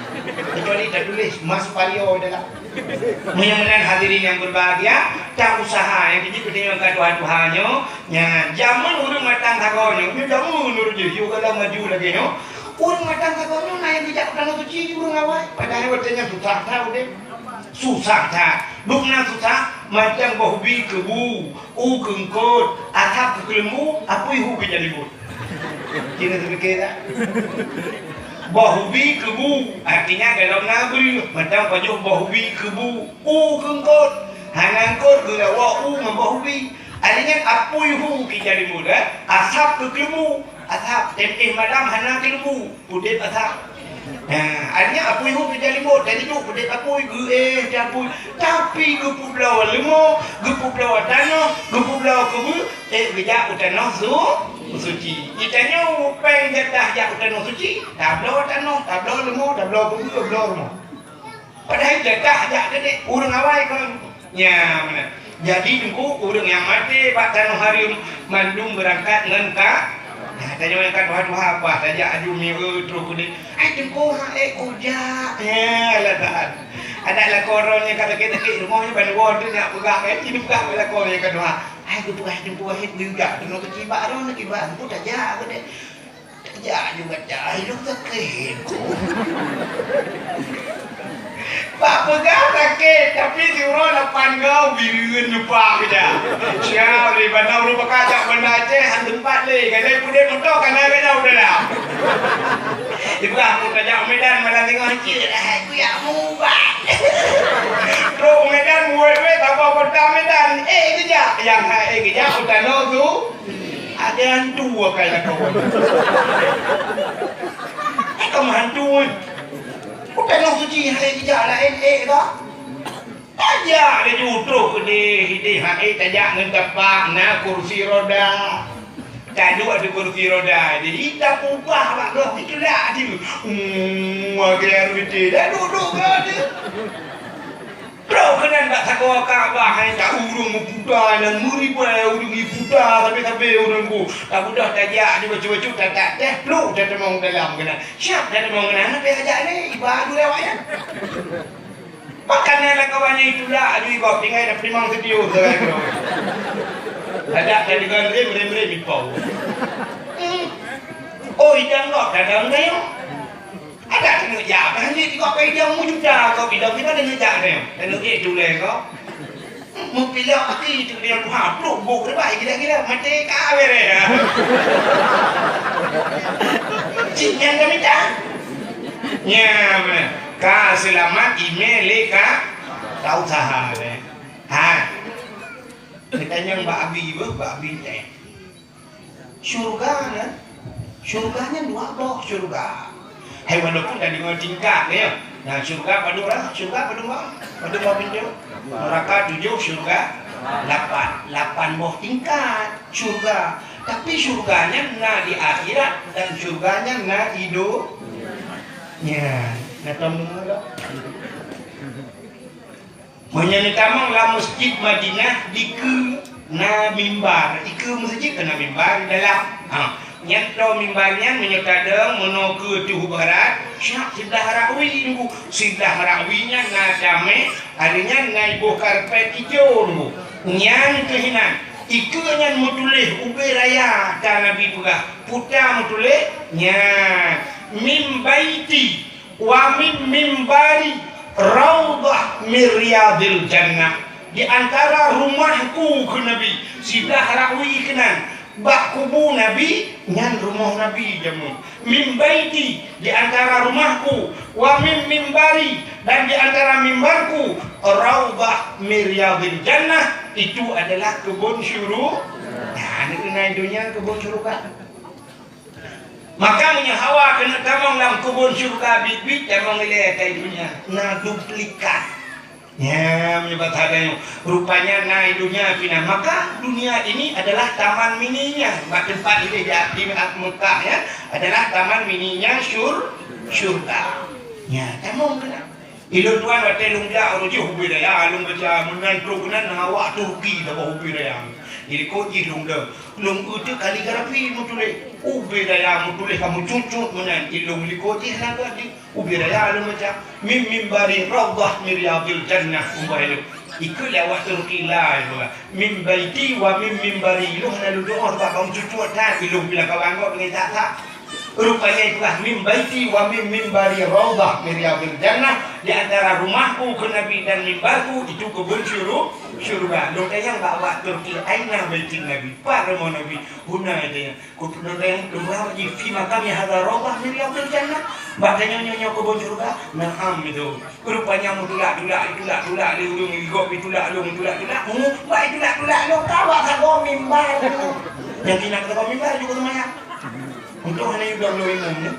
Kecuali tatuléh mas pario di dalam. Meunyoe meunan hadirin yang berbahagia, ta usaha nyang keuji peutinggai ka tuha-tuha nyoe, nya jameun ureueng matan sagoe nyoe, nyoe jameun ureueng jih, yue galak maju lagèe nyoe. Ureueng matan sagoe nyoe na nyang geujak u Tanoh Suci ureueng awai, padahai watèe nyan susah that udép. Susah that. Dum na susah, macam boh ubi keu bu, u keu eungkôt, asab keu keuleumbu, apui hu keu jalibot. Ci neuteupiké that? Boh ubi keu bu, artinya golom na breueh, mantong pajoh boh ubi keu bu, u keu eungkôt. Hana eungkôt geulawa u ngon boh ubi. Artinya apui hu keu jalibot, eh? Asab keu keuleumbu, asab. Tem éh malam hana keuleumbu, udép asab. Nah, artinya apui hu keu jalibot, jadi tu udép apui, geuéh di apui. Tapi geupeubloe leumo, geupeubloe tanoh, geupeubloe keubeue, Eh, geujak u Tanoh Su-, Suci. Geutanyoe péng jatah jak u Tanoh Suci, tabloe tanoh, tabloe leumo, tabloe keubeue, tabloe rumoh. Padahai jatah jak keudéh ureueng awai kon. Nya meunan. Jadi teungku, ureueng nyang maté bak tanoh hareuem mandum beurangkat ngon ka. Nah, tanyoe nyang ka tuha-tuha bah tajak aju mireue troh keudéh. Ai teungku, han ék kujak. Nya, alah tahan. Adak lakoe droe nyang ka sakét-sakét rumoh nyan ban woe teuh nak peugah, eh, ci peugah bak lakoe nyang ka tuha. Hai geupeugah Teungku Wahid geujak keunoe keu cibak droeneuh, cibak Teungku tajak keudéh. Tajak juga cah, hai lôn sakét. Bak peugah sakét, tapi siuroe lapan goe bireuen lupa keujak. Siap lé banda ureueng peugah jak Banda Aceh, han teumpat lé. Gadai pudek moto kana gata u dalam. Dipeugah Teungku tajak Medan malam singoh cit, hai kuyak mubat. Trok Medan, wet-wet, saboh kota Medan. Eh, geujak. Nyang hai, eh, geujak, u tanoh tu. Ada hantu akai lakoe. Eh, kamu hantu, eh. Bukan yang suci, hai geujak laén, eh, dah. Tajak laju troh keudéh, idéh hai tajak ngon tapak na kursi roda. Taduek di kursi roda, jadi tapeubah bak gob, itulak aju. Hmm, agak reuti dah duduk ke dia. Troh keunan bak sagoe Ka'bah, hai tak ureueng meuputa, nyang meuribèe ureueng iputa, sabe-sabe ureueng bu. Tabeudôh tajak di bacut-bacut, tatak teh, pluk, tateumong dalam keunan. Siap tateumong keunan, hana payah jak lé, iba aju lewat nyan. Makanan lam kawan nyan itulak aju igob, tinggai dah peudimong sitiur sagai keudroe. Adak tadi kan rem, rem, rem ipau. Hmm. Oh, idang gob, kadang gayong. Adak keuneuk jak, kan jeuet igob kai idang mejuta gob, idang kita keuneuk jak deh. Keuneuk ék tulèe gob. Meupilok até tu dia tuha, pluk bok rebai gila-gila, maté ka bereh. Cik nyan kami tak? Nya, mana? Ka seulamat imé lé ka, ka usaha lé. Ha. Geutanyong bak Abi beuh, bak Abi teh. Syurga nyan, syurga nyan dua boh syurga. Hai walaupun ka deungoe tingkat nyan. Nah, syurga padum lah, syurga padum boh? Padum boh pintoe? Neraka tujoh, syurga lapan. Lapan boh tingkat syurga. Tapi syurga nyan na di akhirat dan syurga nyan na i do-, nya, na tom deungoe dak? Meunyoe neutamong lam Meuseujid Madinah, dikeue na mimbar. Dikeue meuseujid keu na mimbar di dalam. Ha, nyan toe mimbar nyan meunyoe tadong meunoe keue teuh u barat, siap siblah rakwi nunggu. Siblah rakwi nyan na damé, hari nyan na iboh karpet ijo nunggu. Nyan keuh inan. Dikeue nyan meutuléh ubé raya ata Nabi peugah, puta meutuléh, nyan, "Min baiti wa min mimbari raudhah min riyadhil jannah." Di antara rumahku, kheun Nabi, siblah rakwi keunan, bak kubu Nabi, nyan rumoh Nabi jameun. Min baiti, di antara rumahku, wa min mimbari, dan di antara mimbarku, raudhah min riyadhil jannah, itu adalah kebun syuru-, nah, aneuk inan donya kebun syurga. Maka meunyoe hawa keuneuk tamong lam kebun syurga biet-biet, tamong ilèe ata i donya, na duplikat. Nya, meunyoe bak that nyoe, rupanya na i donya pih na. Maka dunia ini adalah taman mininya. Bak teumpat ilèe di, di Mekah, ya, adalah taman mininya syur-, syurga. Nya, tamong keunan. Ilôn tuan watèe lôn jak uroe jih ubé daya lôn baca meunan trok keunan na awak Turki saboh ubé daya. Di likot jih lôn deuh. Lôn eu teuk kaligrafi meutuléh. Ubé daya meutuléh ka meucut-cut meunan. Ilôn likot jih na ka di ubé daya lôn baca. Mim mimbari raudhah min riyadhil jannah umbah ilôn. Ikheun lé awak Turki lai beulah. Mim baiti wa mim mimbari. Ilôn hana lôn deungö sabab ka meucut-cut that. Ilôn bila kawan gob deungon that-that. Rupanya itulah mim baiti wa mim mimbari raudhah min riyadhil jannah, di antara rumahku keu Nabi dan mimbarku itu keubon syuru-, syurga. Lôn tanyong bak awak Turki, "Aina baitin Nabi?" Pat rumoh Nabi? Huna, tanyong. Ku lôn tanyong, lôn peugah bak jih, "Fi maqami hadza raudhah min riyadhil jannah?" Bak tanyoe nyoe, nyoe keubon syurga? "Na'am," itu. Rupanya meutulak-tulak, itulak-tulak lé ureueng, igop itulak lôn, itulak-tulak. Hu, bak itulak-tulak lôn ka bak sagoe mimbar. Nyang keunan sagoe mimbar jeuet keu seumayang. Untông hana yue dong lôn imum nyoe.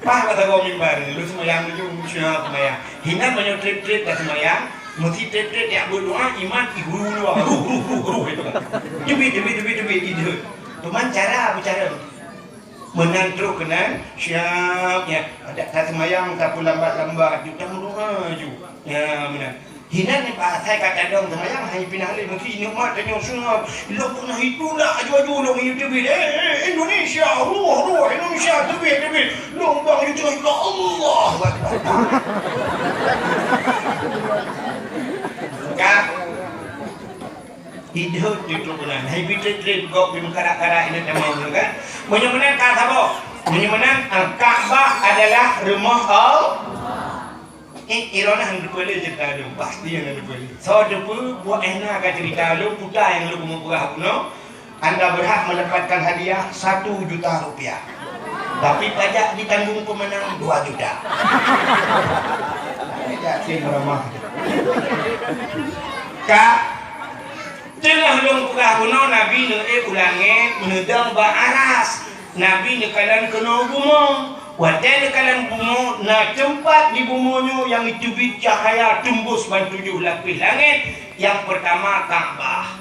Paih bak sagoe mimbar, lôn seumayang laju, siap seumayang. Hinan meunyoe trép-trép ka seumayang, meusti trép-trép jak beuet doa, iman ihulu luwa, ruh, ruh, ruh, ruh, itu kan. Teubiet, teubiet, teubiet, teubiet, ideuh. Cuman cara, beucara. Meunan trok keunan, siap, ya. Adak taseumayang, tapeulambat-lambat, ju tameudoa ju. Ya, meunan. Hinan nibak asai ka tadong seumayang, hai pinah lé meuti ineuk mat tanyoe sungai. Lôn peunah itulak aju-aju lôn ngon teubiet. Eh, eh, Indonesia, ruh, ruh, Indonesia, teubiet, teubiet. Lôn bang ju teubiet, ya Allah. Ka. Ideuh di trok keunan. Hai bitet-tet gob di meukarak-karak ineuk tamong tu kan. Meunyoe meunan ka saboh. Meunyoe meunan, ah, Ka'bah adalah rumoh Allah. Eh, iroh na han teupeue lé ceurita nyoe, pasti han teupeue lé. Soe teupeue, buet eh na ka ceurita lôn, puta nyang lôn keumeung peugah bunoe, anda berhak mendapatkan hadiah satu juta rupiah. Tapi pajak ditanggung pemenang dua juta. Yakin ramah. Ka, teungoh lôn peugah bunoe Nabi neuék u langét, neudong bak aras. Nabi neukalon keunoe bumoe. Watée neukalon bumoe, na teumpat di bumoe nyoe nyang jiteubiet cahya teumbus ban tujoh lapéh langét. Nyang peurtama Ka'bah.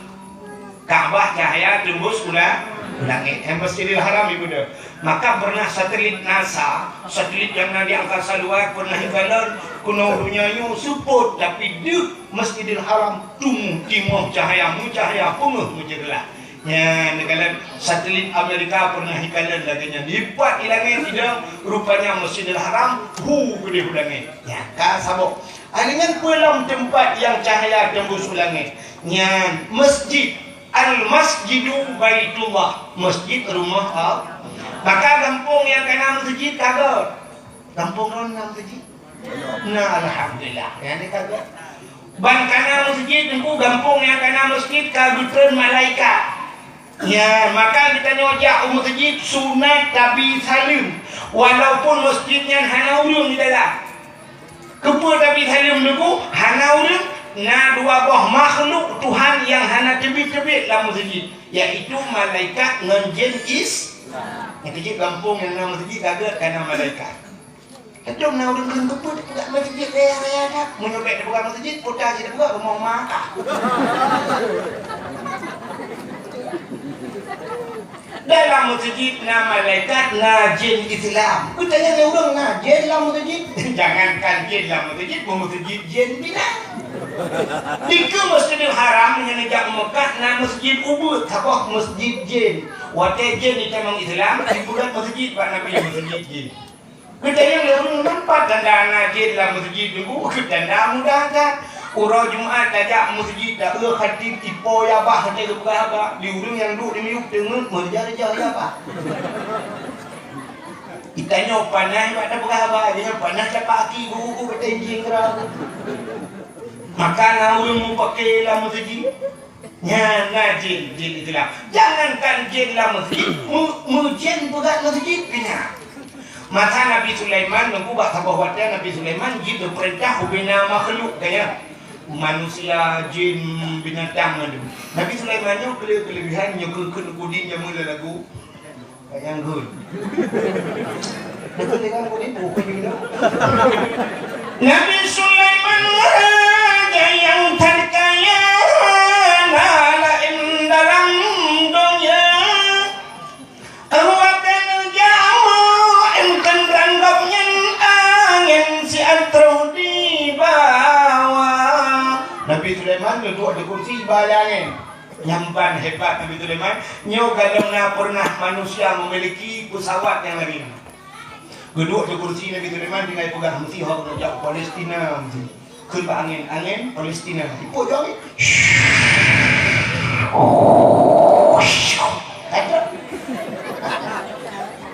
Ka'bah cahya teumbus u la-, u langét. Eh, Masjidil Haram ibeudôh. Maka pernah satelit NASA, satelit nyang na di angkasa luar, pernah ikalon keunoe donya nyoe seupôt, tapi deuh Masjidil Haram tumuh timoh cahya, meucahya, peungeuh meuceureulah. Nyan, neukalon satelit Amerika pernah ikalon lagée nyan. Lipat i langét idong, rupanya Masjidil Haram hu keudeh u langét. Nyan, ka saboh. Ai nyan peue lom teumpat nyang cahya teumbus u langét. Nyan, masjid. Al-Masjidu Baitullah. Masjid rumoh Allah. Maka gampông nyang ka na meuseujid ka göt. Gampông droen na meuseujid? Na, alhamdulillah. Nyan ka göt. Ban ka na meuseujid, teungku, gampông nyang ka na meuseujid ka geutreun malaikat. Nyan, maka geutanyoe jak u meuseujid sunat tabi saleuem, walaupun meuseujid nyan hana ureuëng di dalam. Keupeue tabi saleuem, teungku? Hana ureuëng, na dua boh makhluk Tuhan nyang hana teubiet-teubiet lam meuseujid, yaitu malaikat ngon jén is-, nyang keuh jeuet gampông nyang na meuseujid ka göt ka na malaikat. Kadang na ureuëng kheun keupeue teupeugah meuseujid raya-raya that. Meunyoe bèk teupeugah meuseujid, peue ta jeuet teupeugah rumoh makan. Dalam meuseujid na malaikat, na jén Islam. Peue tanyong lé ureuëng na jén lam meuseujid? Jangankan jén lam meuseujid, meumeuseujid jén pih na. Dikeue Masjidil Haram nyang neujak Meukah na meuseujid ubeut, saboh meuseujid jén. Watée jén jitamong Islam, jipeugöt meuseujid bak Nabi, meuseujid jén. Geutanyong lé ureuëng, "Nyan pat tanda na jén lam meuseujid?" Teungku, "Tanda mudah that. Uroe Jumat tajak meuseujid, taeu khatib ipo yabah watée geupeugah haba. Di ureuëng nyang duek di miyueb teungeut meureuja-reuja yabah." Itanyoe panas bak tapeugah haba, nyan panas tapak aki guru-guru kata injing keura. Maka na ureuëng mupake lam meuseujid. Nyan na jén, jén Islam. Jangankan jén lam meuseujid, meu-, meujén peugöt meuseujid pih na. Masa Nabi Sulaiman, teungku, bak saboh watée Nabi Sulaiman jipeupeurintah ubena makhluk gaya manusia, jén, binatang madu. Nabi Sulaiman nyoe kele-, kelebihan nyoe keu, keu kudi nyang meula lagu. Nyang gun. Betul dengan kulit buku juga. Nabi Sulaiman raja yang terkaya, na laén dalam donya. Awak neujak amoe, entén ranggob nyan angén Nabi Sulaiman geuduek di kursi iba lé angén. Nyan ban hebat Nabi Sulaiman, nyoe galom na pernah manusia memiliki pesawat nyang lagée nyan. Geuduek di kursi Nabi Sulaiman tinggai peugah meusiho keuneuk jak Palestina meusiho. Kheun bak angén, "Angén, Palestina." Ipok jong angén.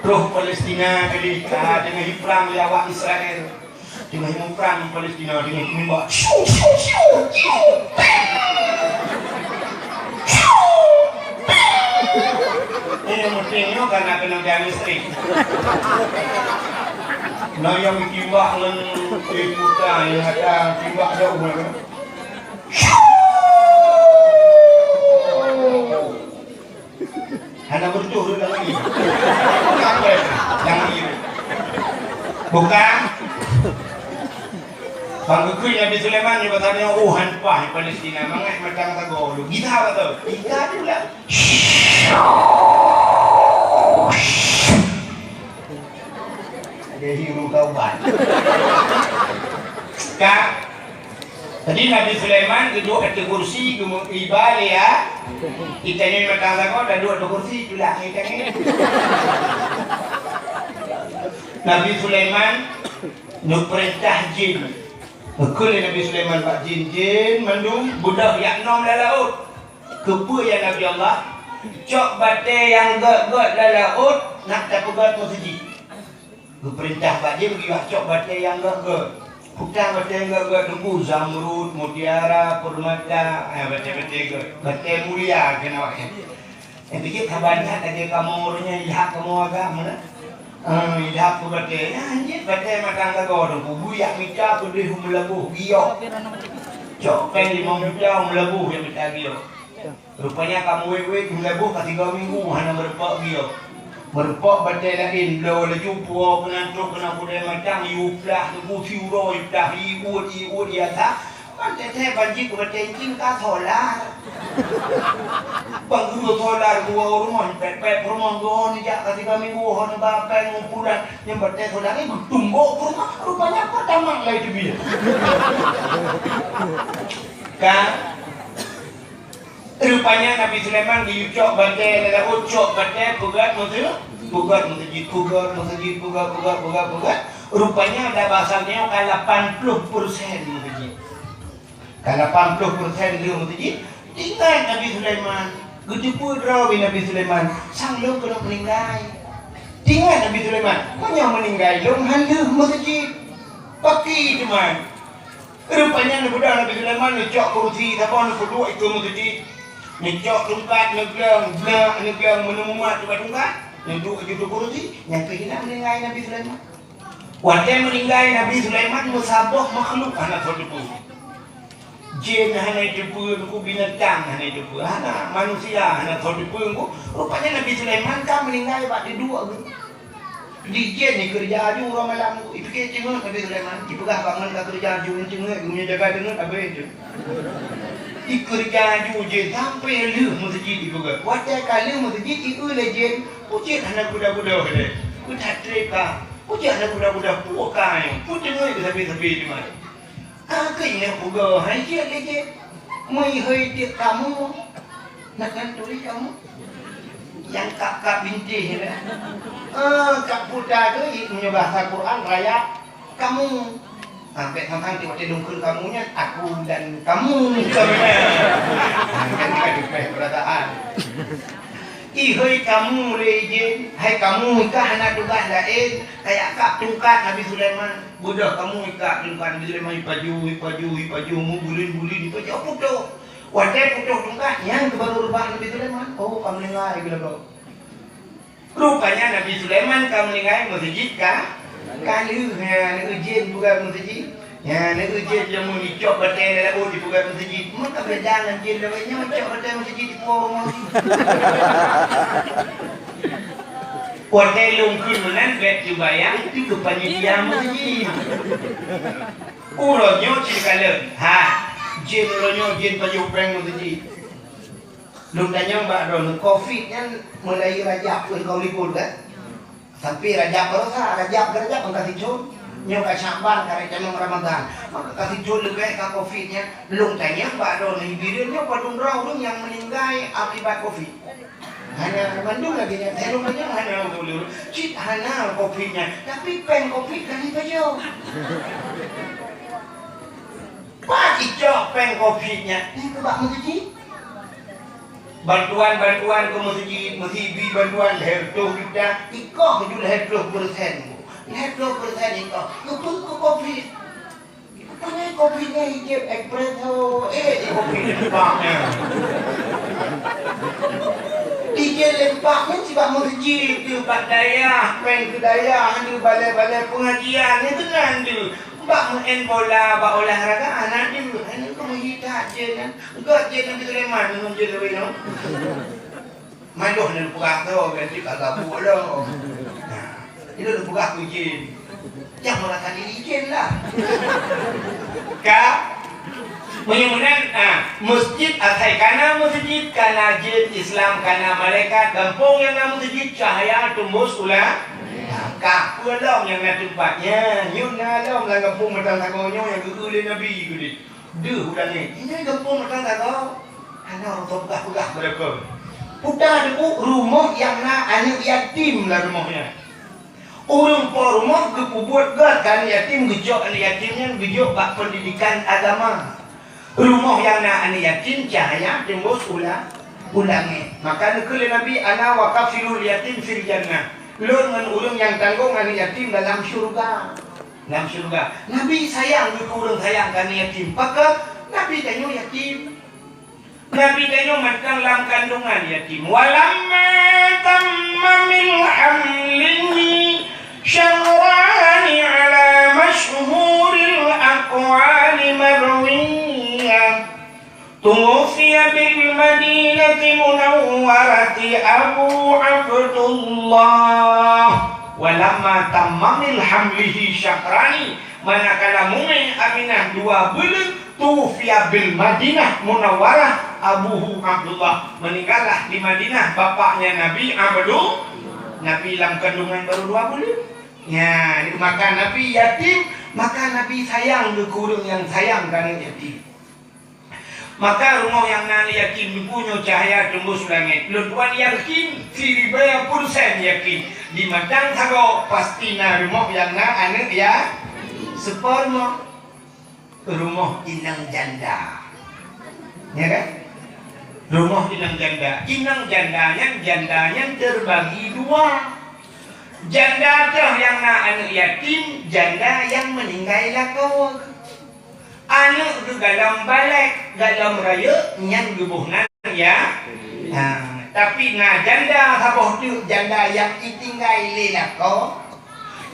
Troh Palestina tadi, ka teungoh iprang lé awak Israel. Teungoh imuprang Palestina, teungoh imumbak. Siu, siu, siu, siu. Siu. Ini mungkin nyoe karena kena tiang listrik. Nah, nyang timbak ngon iputa nyang ada timbak jauh nyan. Siu. Hana beutôi ureueng lam lagi. Bukan. Bang geukui Nabi Sulaiman nyoe batanya, "Oh, han paih Palestina, mangat matang sagoe lôn." Gita beutôi. Gita tu lah. Ada hiru taubat. Ka Jadi Nabi Sulaiman geuduek ateueh kursi, geumeuiba lé ya. Kita nyoe mata lagoe dah duek ateueh kursi, itulah kita ni. Nabi Sulaiman neupeurintah jin. Geukheun lé Nabi Sulaiman bak jin, "Jin mandum beudôh jak nom lam laôt." "Keupeue ya Nabi Allah?" "Cok batée nyang gét-gét lam laôt, nak tapeugét meuseujid." Geupeurintah bak jih beugiwak cok batée nyang gét-gét. Peugah batée nyang gét-gét teungku, zamrud, mutiara, peurmata, eh, batée-batée gét. Batée mulia keunoe. Eh, bijéh haba that lagée kamoe ureueng nyan ilham kamoe agam na. Eh, ilham keu batée. Ya, jih batée matang sagoe teungku. Buyak mita peudeh meulaboh giok. Cok péng limong juta meulaboh nyang mita giok. Rupanya kamoe wék-wék meulaboh ka tiga minggu hana meurumpok giok. Meurumpok batée laén, bloe laju puwoe keunan trok keunan pudée matang, yue plah teungku siuroe, yue plah iuet, iuet, iasa. Ban teuthée ban jih keu batée cing ka solar. Ban geuh solar dua rumoh, pet-pet rumoh geuh nijak ka tiga minggu hana ba péng ngumpulan. Nyang batée solar nyan geutumbok rumoh, rupanya apa tamat lai teubiet. Ka Rupanya Nabi Sulaiman geuyue cok batée lam laôt, cok batée peugét meuseujid, peugét meuseujid, peugét meuseujid, peugét, peugét, peugét, peugét. Rupanya dah basa nyoe ka lapan ploh persen meuseujid. Ka lapan ploh persen lheueh meuseujid, tinggai Nabi Sulaiman. Geuteupeue droe bak Nabi Sulaiman, sang lôn keuneuk meuninggai. Tinggai Nabi Sulaiman, meunyoe meuninggai lôn han lheueh meuseujid. Paki teuma. Rupanya neubeudôh Nabi Sulaiman, neucok kurusi saboh neupeuduek dikeue meuseujid. Neucok tungkat, neugleueng, bleuk, neugleueng meuneu mumat bak tungkat, neuduek ateueh kurusi, nyan keuh hina meuninggai Nabi Sulaiman. Watée meuninggai Nabi Sulaiman, meusaboh makhluk hana soe teupeue. Jén hana teupeue, binatang hana teupeue, hana manusia hana soe teupeue, rupanya Nabi Sulaiman ka meuninggai bak teuduek geuh. Di jén ikeureuja aju uroe malam, ipike ceungeut Nabi Sulaiman, ipeugah bangon ka keureuja aju, ceungeut, geumeunyoe jaga ceungeut, abéh tu. Ikeureuja aju jén sampoe lheueh meuseujid ipeugah. Watée ka lheueh meuseujid, ieu lé jén, peue cit hana guda-guda lé. Peue that treb ka, peue cit hana guda-guda, peue ka nyoe, peue ceungeut sabe-sabe teuma. Ka keuh nyoe peugah, hai jeuet lé jeuet. Meuhôi tiek kamoe. Nak kan turi kamoe. Nyang kap-kap bintéh nyan. Ah, kap puta tu, i-, meunyoe bahasa Quran, raya kamoe. Ah, bèk sang-sang tiep watèe lôn kheun kamoe nyan, aku dan kamu. Ah, kan ka dipeugah peurasaan. Ihôi kamoe lé jén, hai kamoe ka hana tugaih laén, kajak kap tungkat Nabi Sulaiman. Beudôh kamoe ikap tungkat Nabi Sulaiman, ipaju, ipaju, ipaju, meubuleuen-buleuen, ipaju putôh. Watèe putôh tungkat, nyan keuh baru reubah Nabi Sulaiman. Oh, ka meuninggai geulagoe. Rupanya Nabi Sulaiman ka meuninggai, meuseujid ka, ka lheueh, nyan, neu jén buka meuseujid. Nyan, neu jén jameun icok batèe lam laôt dipeugah meuseujid. Meuka beda ngon jén lawét nyoe, icok batèe meuseujid dipuwoe rumoh jih. Watèe lôn kheun meunan, bèk teubayang, itu keu panitia meuseujid. Uroe nyoe cit kalon, ha, jén uroe nyoe jén pajoh péng meuseujid. Lôn tanyong bak droeneuh, covid nyan mulai Rajab peuet kaum likot kan? Sampai Rajab baroesa, Rajab ke Rajab angka sithon. Nyoe ka Syakban, ka rot tamong Ramadhan. Maka ka sithôn leubeh ka covid nyan. Lôn tanyong bak droeneuh, di Bireuen nyoe padum droe ureuëng nyang meuninggai akibat covid? Hana, mandum lagée nyan. Hai lôn tanyong hana lôn tuléh. Cit hana covid nyan. Tapi péng covid ka lheueh pajoh. Pat icok péng covid nyan? Nyan keu bak meuseujid. Bantuan-bantuan keu meuseujid, meuseujid bantuan lhèe reutôh juta, ikoh ju lhèe ploh persen. Lhèe ploh persen ikoh. Keu peue? Keu covid. Pane covid nyan ijép espresso, eh, di covid lempak nyan. Ijép lempak nyan sibak meuseujid, di bak dayah, péng keu dayah, di balai-balai pengajian, nyan keunan di. Bak meu'en bola, bak olahraga, hana deuh. Hana deuh keu meuhi that jén nyan. Gét jén nyan di Sleman ngon jén lawét nyoe. Mandum neupeugah tu, ganti ka gabuk lom. Nah, itu neupeugah keu jén. Jangan merasa diri jén lah. Ka? Meunyoe meunan, ah, meuseujid asai kana meuseujid, kana jén, Islam, kana malaikat, gampông nyang na meuseujid, cahya teumbus u la-, Ka peue lom nyang na teumpat nyan? Nyoe na lom lam gampông Matang Sagoe nyoe nyang geu-eu lé Nabi keudeh. Deuh u langét. Nyoe gampông Matang Sagoe. Hana ureuëng peugah-peugah bak lakoe. Puta teuk rumoh nyang na aneuëk yatim lam rumoh nyan. Ureuëng po rumoh geupeubuet gét keu aneuëk yatim, geujok aneuëk yatim nyan geujok bak peundidikan agama. Rumoh nyang na aneuëk yatim cahya teumbus u la-, u langét. Maka neukheun lé Nabi, "Ana wa kafilul yatim fil jannah." Lôn ngon ureuëng nyang tanggong aneuëk yatim dalam syeuruga. Dalam syeuruga. Nabi sayang keu ureuëng sayang keu aneuëk yatim. Pakon? Nabi tanyoe yatim. Nabi tanyoe mantong lam kandungan yatim. Walamma tamma min hamlihi syahrani ala masyhuril aqwali marwiyah. Tuwuffiya bil Madinatil Munawwarati Abu Abdullah. Walamma tamma min hamlihi syahrani, manakala mume Aminah dua buleuen, tuwuffiya bil Madinah Munawwarah abuhu Abdullah. Meninggallah di Madinah bapaknya Nabi Abdu-, Nabi lam kandungan baru dua buleuen. Nya, maka Nabi yatim, maka Nabi sayang keu ureuëng nyang sayang keu aneuëk yatim. Maka rumoh nyang na aneuëk yatim Teungku nyoe cahya teumbus u langét. Lôn tuan yakin, siribèe persen yakin, di Matang Sagoe pasti na rumoh nyang na aneuëk ya-, seuperma. Rumoh inong janda. Ya kan? Rumoh inong janda. Inong janda nyan, janda nyan terbagi dua. Janda teuh nyang na aneuëk yatim, janda nyang meuninggai lakoe. Aneuëk geuh galom balek, galom rayeuk, nyan geuboh nan ya. Ha, tapi na janda saboh teuk, janda nyang itinggai lé lakoe.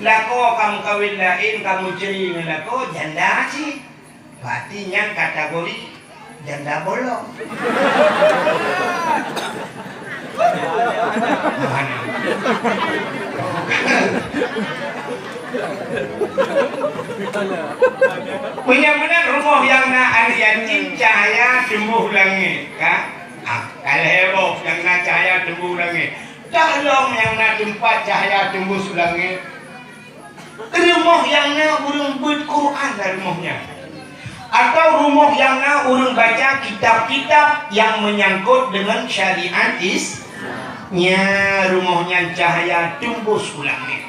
Lakoe ka meukawen laén, ka meucre ngon lakoe, janda cit. Berarti nyan kategori janda bolong. Meunyoe meunan rumoh nyang na aneuëk yatim cahya teumbus u langét, ka? Ah, ka lhèe boh nyang na cahya teumbus u langét. Toh lom nyang na teumpat cahya teumbus u langét. Rumoh nyang na ureuëng beuet Quran lam rumoh nyan. Atau rumoh nyang na ureuëng baca kitab-kitab nyang meunyangkot deungon syariat Is-, nya rumoh nyan cahya teumbus u langét.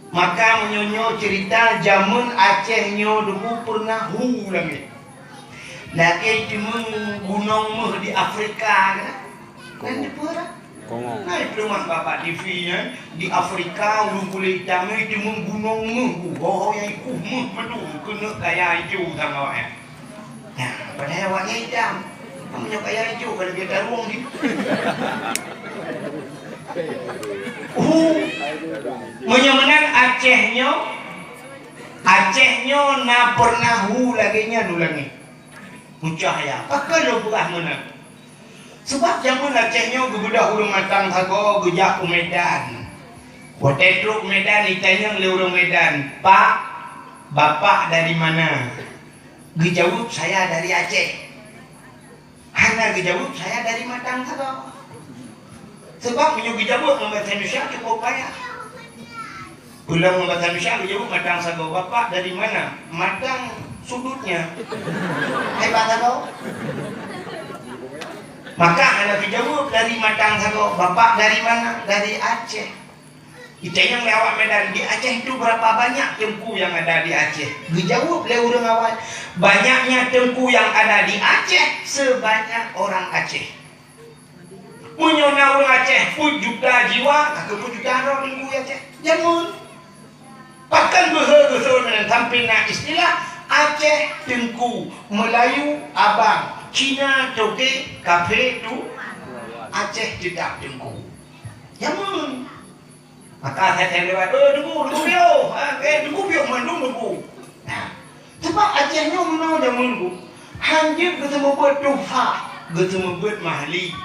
Maka meunyoe nyoe ceurita jameun Aceh nyoe dulu peureunah hu langét. Lagèe teumèe gunong méuh di Afrika, kan? Kan di pura? Kongo. Nah, itu mah Bapak T V nyan, di Afrika, ureueng kulét itam nyan, itu meugunong méuh, ho nyang ikuh méuh madu, keuneuk kaya ijo sama awaknyan. Nah, padahai awaknyan itam. Kamu nyoe kaya ijo, kalau kita ruang di. Uh, meunyoe meunan Aceh nyoe, Aceh nyoe na pernah hu lagèe nyan u langèt. Meucahya. Pakon lôn peugah meunan? Sabab jameun Aceh nyoe geubeudôh ureueng Matang Sagoe geujak u Medan. Watèe trok u Medan, itanyong lé ureueng Medan, "Pak, Bapak dari mana?" Geujaweueb, "Saya dari Aceh." Hana geujaweueb, "Saya dari Matang Sagoe." Sabab meunyoe geujaweueb ngon bahasa Indonesia, cukup payah. Ulôn ngon bahasa Indonesia geujaweueb matang sagoe. "Bapak dari mana?" "Matang sudutnya." Hai bahasa sagoe. Maka hana geujaweueb dari matang sagoe, "Bapak dari mana?" "Dari Aceh." Ditanyong lé awak Medan, "Di Aceh itu berapa banyak teungku yang ada di Aceh?" Geujaweueb lé ureuëng awai, "Banyaknya teungku yang ada di Aceh sebanyak orang Aceh." Meunyoe na ureuëng Aceh peuet juta jiwa, ka keuh peuet juta droe teungku Aceh. Jameun. Pakon beuhe geuthon nyan sampai na istilah Aceh teungku, Meulayu abang, Cina toke, kafe tu, Aceh teutap teungku. Jameun. Maka asai-asai lewat, "Eh, teungku, teungku piôh. Ha, eh, teungku piôh, mandum teungku." Nah, sabab Aceh nyoe meunoe jameun ku, hanjeuet geuteumeubeuet tuhfah, geuteumeubeuet mahli.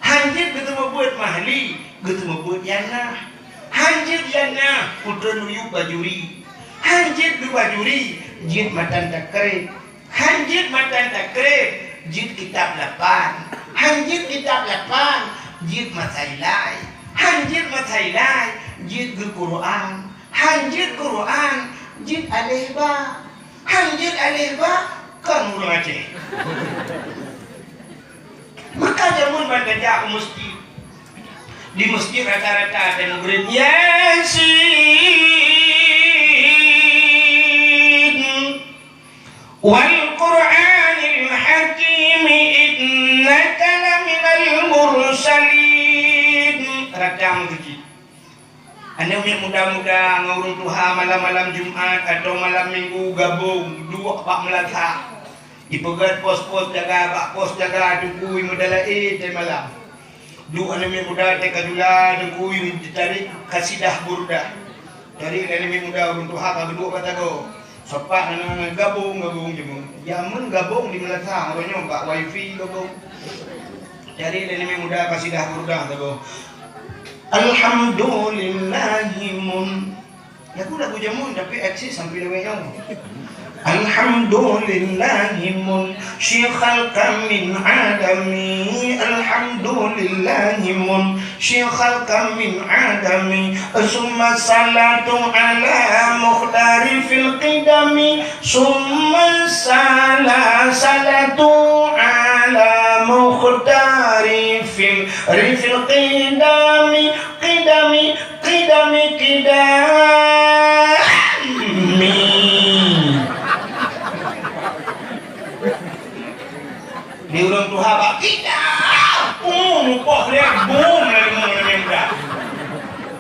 Hanjeuet geuteumeubeuet mahli, geuteumeubeuet yanah. Hanjeuet yanah, putron uyueb bajuri. Hanjeuet bajuri, jeuet matan takreb. Hanjeuet matan takreb, jeuet kitab lapan. Hanjeuet kitab lapan, jeuet masa ilai. Hanjeuet masa ilai, jeuet geuquran. Hanjeuet Quran, jeuet aleh ba. Hanjeuet aleh ba, kon ureuëng Aceh. Maka jameun ban tajak u meuseujid. Di meuseujid rata-rata watée meugreb, "Yasin." "Wal Qur'anil Hakim, innaka laminal mursalin." Rata meuseujid. Aneuk miet muda-muda ngon ureuëng tuha malam-malam Jumat atawa malam Minggu gabong duek bak meulasah. Ipeugét pos-pos jaga bak pos jaga teungku i meudalae tée malam. Duek aneuk miet muda tée ka jula teungku i jitarék kasidah burdah. Tarék lé aneuk miet muda ureuëng tuha ka geuduek bak sagoe. Sopak na gabong, gabong jameun. Jameun gabong di meulasah, uroe nyoe bak wifi gabong. Tarék lé aneuk miet muda kasidah burdah sagoe. Alhamdulillahimun. Lagu-lagu jameun tapi eksis sampai lewat nyoe. Alhamdulillahimun. Syikhal kamin adami. Alhamdulillahimun. Syikhal kamin adami. Summa salatu ala mukhtari fil qidami. Summa sala-, salatu ala mukhtari fil, rifil qidami. Qidami, qidami, qidami. Di ureuëng tuha bak kita. Uh, mupoh lé, bum lé, bum lé, bum dah.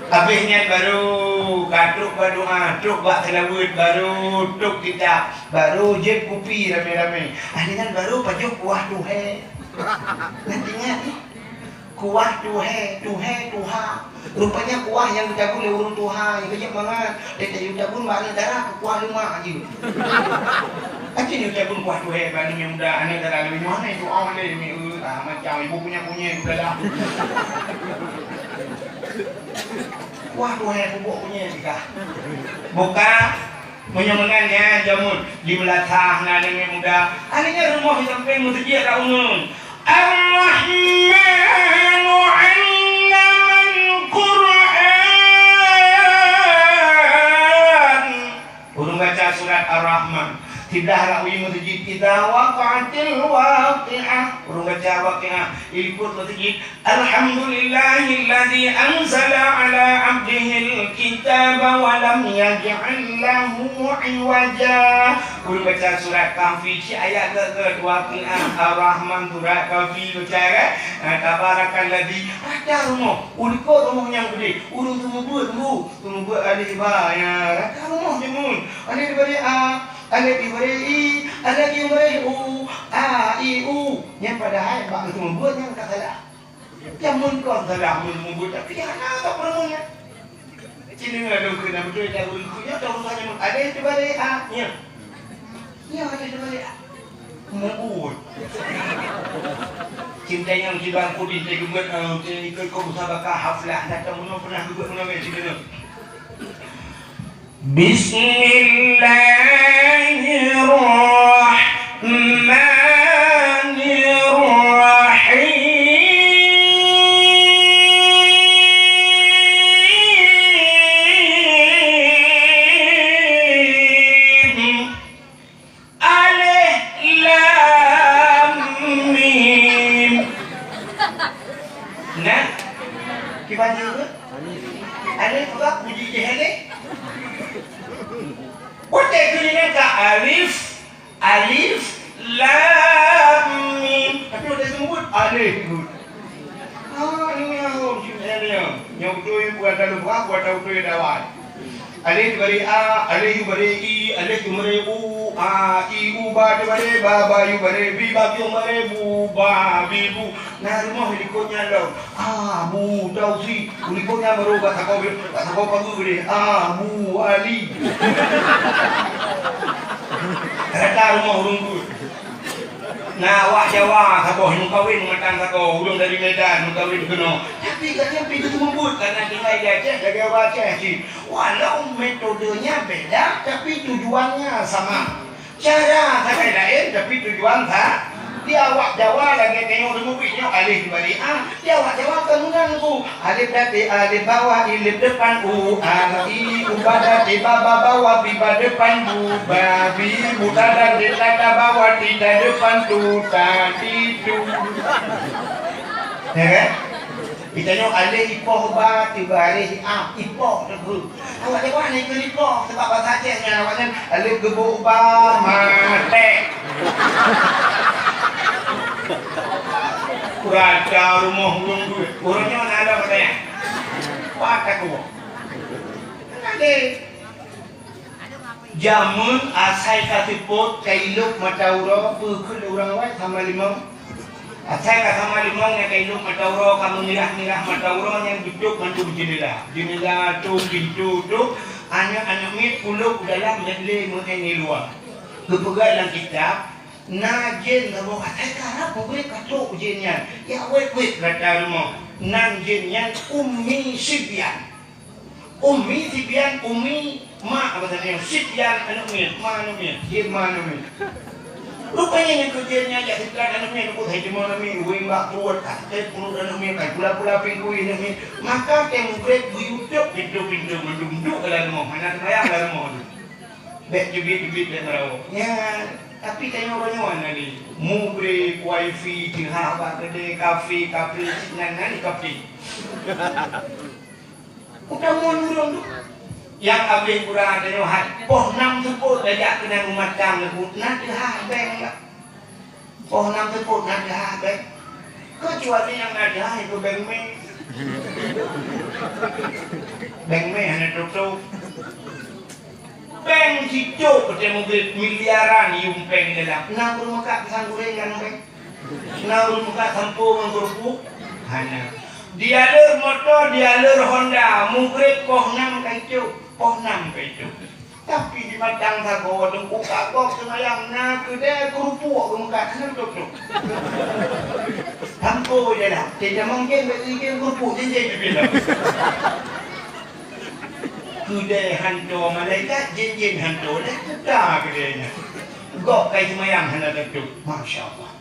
Habis nyan baru ka trok bak doa, trok bak seulaweuet, baru trok kitab, baru jép kupi ramé-ramé. Ah, nyan baru pajoh kuah tuhé. Nyan ingat, eh? Kuah tuhé, tuhé, tuha. Rupanya kuah nyang geutabun lé ureuëng tuha, nyang keujeuet mangat. Teuka geutabun bak aneuk dara, kuah lemak jih. Aci nyang geutabun kuah tuhé bak aneuk nyang muda, aneuk dara leueh nyoe hana itu awai lé mi, eh, ah, macam ibu punya-punya di dalam. Kuah tuhé pupuk punya juga. Buka, meunyoe meunan nyan jameun di meulasah na aneuk muda. Aneuk nyan rumoh di sampéng meuseujid dak uneun. Ar-Rahmanu 'allamal Qur'an. Ureuëng baca surat Ar-Rahman. Siblah rawi meuseujid, "Idza waqa'atil waqi'ah." Ureuëng baca Waqi'ah. Ilikot meuseujid, "Alhamdulillahilladzi anzala 'ala 'abdihil kitaba wa lam yaj'al lahu 'iwaja." Ureuëng baca surat Kahfi, cit ayat gét-gét, Waqi'ah, Ar-Rahman, surat Kahfi baca, kan? Ha, Tabarakalladzi, rata rumoh, u likot rumoh nyang beudé, ureuëng seumeubeuet, bu, seumeubeuet alif ba, ya, rata rumoh jameun. Alif dibri a, alif dibri i, alif dibri u, a, i, u. Nyan padahai bak seumeubeuet nyan ka salah. Jameun kon salah meunyoe mubuet, tapi hana ka peurumoh nyan. Cina dong keu na beutôi dah ureuëng keu nyoe, dah urusan nyan ada yang terbalik, ah, nya. Nya ada yang terbalik, ah. Mubuet. Cinta nyang di bangku di tegemet, ah, ikut kau musabakah haflah, dah tahu mana pernah buat mana, eh, cinta nyoe. Bismillahirrahmanirrahim. Alif apa? Puji jih alif. Utai keulinan ka alif, alif, lam, mim. Tapi utai seumubut alif. Ah, ini yang hom, cik saya ni. Nyok tu yang buat dalam buat, buat tahu tu yang dawan. Alif dibari a, alif dibari i, alif dibari u, a, i, u, ba dibari ba, ba dibari bi, ba dibari bu, ba, bi, bu. Nah, rumoh likot nyan lom. Abu Taufik, likot nyan baru bak sagoe, bak sagoe pagu gede. Abu Ali. Rata rumoh ureueng tu. Nah, awak Jawa saboh meukawen meumatang sagoe, ureueng dari Medan meukawen keunoe. Tapi gata pih geuseumeubeuet karena tinggai di Aceh, lagèe ureueng Aceh cit. Walau metodenya beda, tapi tujuannya sama. Cara sagai laén, tapi tujuan sa-, di awak Jawa lagèe tanyoe teumeubeuet nyoe alif dibari a, di awak Jawa kan meunan ku. Alif dati alif bawah, ilif depan u, a, i, u ba dati ba, ba bawah, bi ba depan bu, ba, bi, bu ta dati ta, ta bawah, ti ta depan tu, ta, ti, tu. Ya kan? Kita nyoe alif ipoh ba, tiba alif a, ipoh tebu. Awak Jawa ni keu ipoh, sebab bahasa Aceh nyan awak nyan alif geubuk ba, matek. Rata rumoh ureueng duek. Ureueng nyoe na ada pertanyaan. Pakat ku. Ada. Jameun asai ka seupôt, ka ilôp mata uroe, peue kheun ureueng awai sama limong? Asai ka sama limong nyang ka ilôp mata uroe, ka meumirah-mirah mata uroe nyang geutôp mandum jeundela. Jeundela tôp, pintoe tôp, aneuk-aneuk miet kulôp u dalam, bék lé meu'en di luwa. Geupeugah lam kitab, na jén saboh asai ka rab mugreb ka trôk jén nyan. Ya wét-wét gata rumoh. Nan jén nyan Ummi Sibyan. Ummi Sibyan, Ummi, ma, apa tadi? Sibyan aneuk miet, ma aneuk miet, jén ma aneuk miet. Rupanya nyang keu jén nyan jak sibyan aneuk miet, nukut hai cuma aneuk miet, wéng bak pruet, ah, teuh pruet aneuk miet, kan pula-pula pinggui aneuk miet. Maka teuh mugreb geuyue tôp pintoe-pintoe mandum duek lam rumoh, hana teumayang lam rumoh tu. Bék teubiet-teubiet bék meurawok. Nyan, tapi tanyoe uroe nyoe na lé. Mugreb, wifi, teuhah bak keudè, kafe, kafe, nan, nan kafe. Utamun ureueng tu. Nyang abéh kurang tanyoe hai. Poh nam seupôt tajak keunan rumatang leuku, na teuhah bank lah. Poh nam seupôt na teuhah bank. Keucuali nyang na teuhah itu bank mé. Bank mé hana tutup. Bank sicok peuté mugreb miliaran yuem bank dalam. Na ureueng meukat pisang goreng kan bank? Na ureueng meukat sampoe ngon keurupuk? Hana. Dealer moto, dealer Honda, mugreb poh nam ka icok, poh nam ka icok. Tapi di mantong sagoe teungku ka gob seumayang na keudè keurupuk geumeukat hana tôp-tôp. Sampoe je lah. Teutamong jén bak ijén keurupuk jén-jén teubilang. Keudè hanto malaikat, jén-jén hanto lé kuta keudè nyan. Gob kai seumayang hana tôp-tôp. Masya Allah.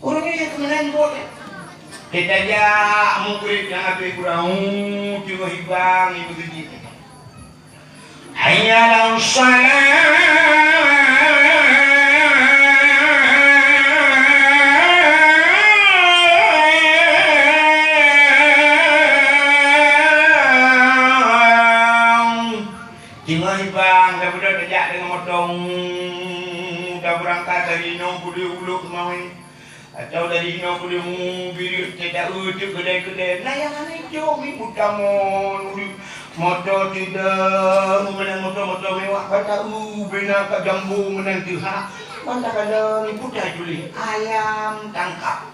Ureueng nyan keumeunang buet, eh. Teutajak mugreb nyang abéh kurang, uh, teungoh hibang ibu geuji. Hayya 'alas shalah. Teungoh hibang, dah beudôh tajak deungon moto, dah beurangkat dari inoe, beudôh ulôk mawé. Atau dari inoe keu leumu bireuk teudaeu teuk keudè-keudè. Nah, nyang hana jok mi utamong ureueng. Moto teudaeu meunan, moto-moto mewah, bata u bina ka jambo meunan teuhah. Banda kala ni puta juli ayam tangkap.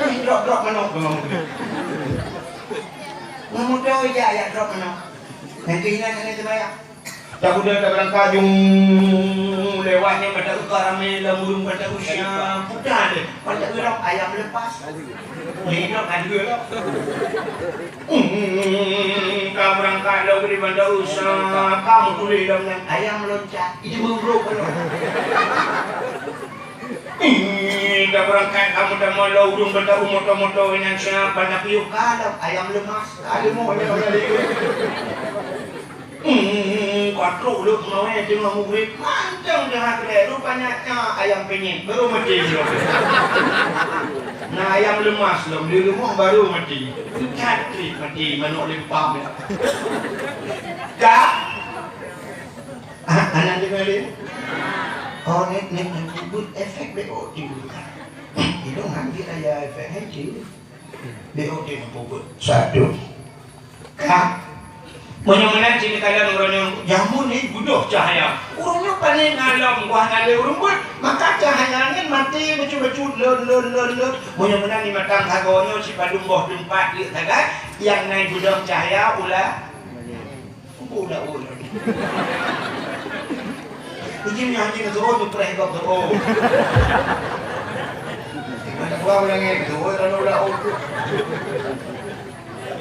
Ih, drop-drop manok. Ngon moto ija ayat drop manok. Nanti hina sana sembahyang. Takuda tabeurangkat jong lewat nyan, bata uka ramé lam ureueng, bata usia puta deh. Bata ureueng ayam lepas. Lé drop ada lah. Hmm, ka beurangkat lom di bata usia, ka meutuléh lam nyan ayam loncat. Itu meubrok kalau. Ih, ka beurangkat kamoe tamong lom ureueng bata u moto-moto nyan siap, bata piôh ka lom ayam lemas. Ka leumoh ayam lemas. Hmm, ka trok lôn mawé teungoh mugrib, mantong teuhah keudè, rupanya nyan ayam penyet, baru maté lom. Na ayam leumas lom, di rumoh baru maté. That trép maté manok leumpam nyan. Ka? Ah, aneuk deungoe lé? Oh, nèk, nèk, nèk, buet efek B O T. Ilôn han jeuet aya efek, hai jeuet. B O T neupeubuet. Satu. Ka. Meunyoe meunan cit neukalon uroe nyoe, jameun nyan beudôh cahya. Uroe nyoe paléng alom, wah na lé ureueng beuet, maka cahya nyan maté bacut-bacut, lon, lon, lon, lon. Meunyoe meunan di mantong sagoe nyoe sipadum boh teumpat jeuet sagai, nyang na beudôh cahya ulah. Ulah, ulah. Izin nyan, izin suruh tu preh gob tu. Mana gua ulang itu, orang ulah utuh.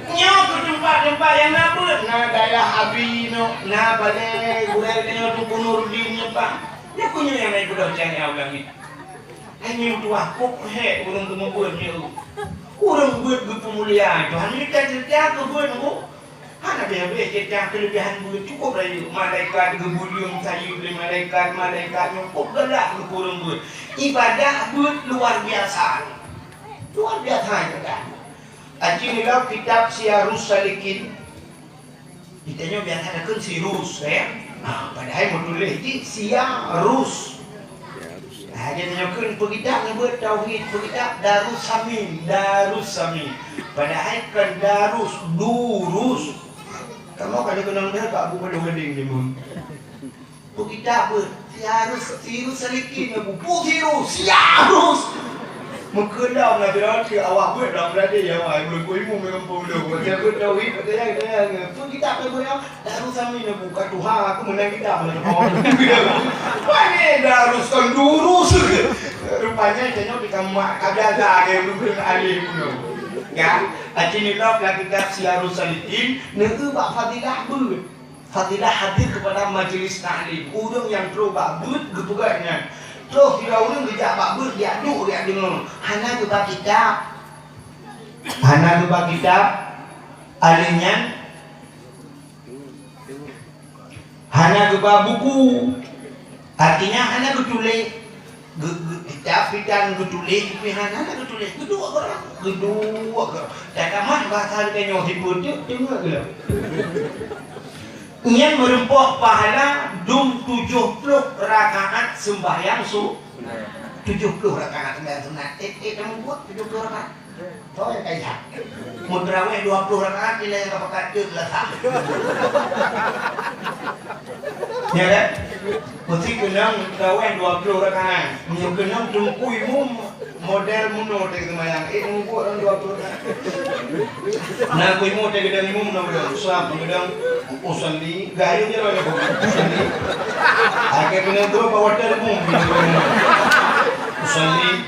Nyoe keu teumpat-teumpat nyang na beuet, na daerah Abi nyoe, na balèe gurèe nyoe Teungku Nurdin nyoe, Pak. Nyoe keuh nyoe nyang na beudôh cahya ulang nyoe. Hai nyoe tuah, kok hék ureueng keumeubeuet nyoe. Ureueng beuet geupeumulia Tuhan, nyoe ka ceurita keu beuet nyoe. Hana habéh-habéh ceurita keuleubihan beuet, cukôp rayeuk. Malaikat geubulieuen sayeuep lé malaikat, malaikat nyoe kok galak keu ureueng beuet. Ibadah beuet luar biasa. Luar biasa ibadah. Aci nilai kitab Siyarus Salikin. Geutanyoe biasa takheun Sirus, ya. Ha, padahai meutuléh jih Siyarus. Ha, geutanyoe kheun peukitab nyang beuet tauhid, peukitab Darussamin, Darussamin. Padahai kon Darus, Durus. Kamoe ka lheueh keunong deuh bak buku padum gadeng nyoe. Peukitab beuet, Sirus, Sirus Salikin, bu, bu Sirus, Sirus. Meukeulom na bira keu awak beuet lam beurade ya, wahai meuleuko imeum lam gampông lôn. Macam beuet tauhid, macam nyan, macam nyan. Peukitab beuet nyoe, Darussamin bu ka tuha, aku meunang kitab lam gampông. Pane Darus kon Durus. Rupanya, tanyoe di kamak, ka biasa, ada ureueng alim nyoe. Ya, aci nilop lam kitab Siyarus Salikin, neueu bak fadilah beuet. Fadilah hadir keupada majlis taklim. Ureueng nyang trok bak beuet geupeugah nyan. Troh sidroe ureueng geujak bak beuet, geujak duek, geujak deungoe. Hana geuba kitab. Hana geuba kitab. Akhé nyan hana geuba buku. Artinya hana geutuléh. Geu-, geu-, kitab pitan geutuléh, tapi hana, hana geutuléh. Geuduek keudroe, geuduek keudroe. Tatamah bahasa geutanyoe sipeuteuk teungoh geuh. Nyan meureumpok pahala dum tujoh ploh rakaat seumbahyang su-, tujoh ploh rakaat seumbahyang sunat. Eh, eh, kamu buat tujoh ploh rakaat? Toh nyang kaya. Mun tarawih dua ploh rakaat, nilai nyang ka pakat jeuet lah sah. Ya kan? Mesti keunong tarawih dua ploh rakaat. Meunyoe keunong teungku imum model munoe teuh seumayang. Eh, teungku orang dua ploh rakaat. Nah, ku imum teuh geudong imum na geudong. Usah geudong usalli. Gayung je lah usalli. Akhé keunong tu bawa teungku. Usalli.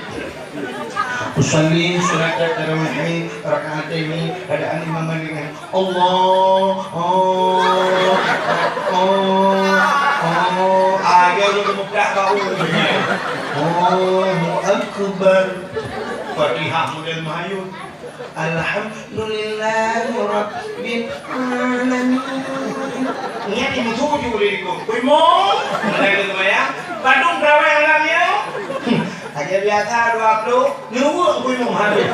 Usalli salata tarawih rak'ataini, adaan imam Malik nyan, Allah, Allah, Allah, Allah. Ah, dia udah geumeukat bau. Allahu Akbar. Fatihah model Mahayun. Alhamdulillahi Rabbil Alamin. Nyan di musuh ju boleh ikut. Kui mo. Mulai ke semayang. Padum terawih malam ni. Aja biasa dua puluh, neuweuek beunueng habéh.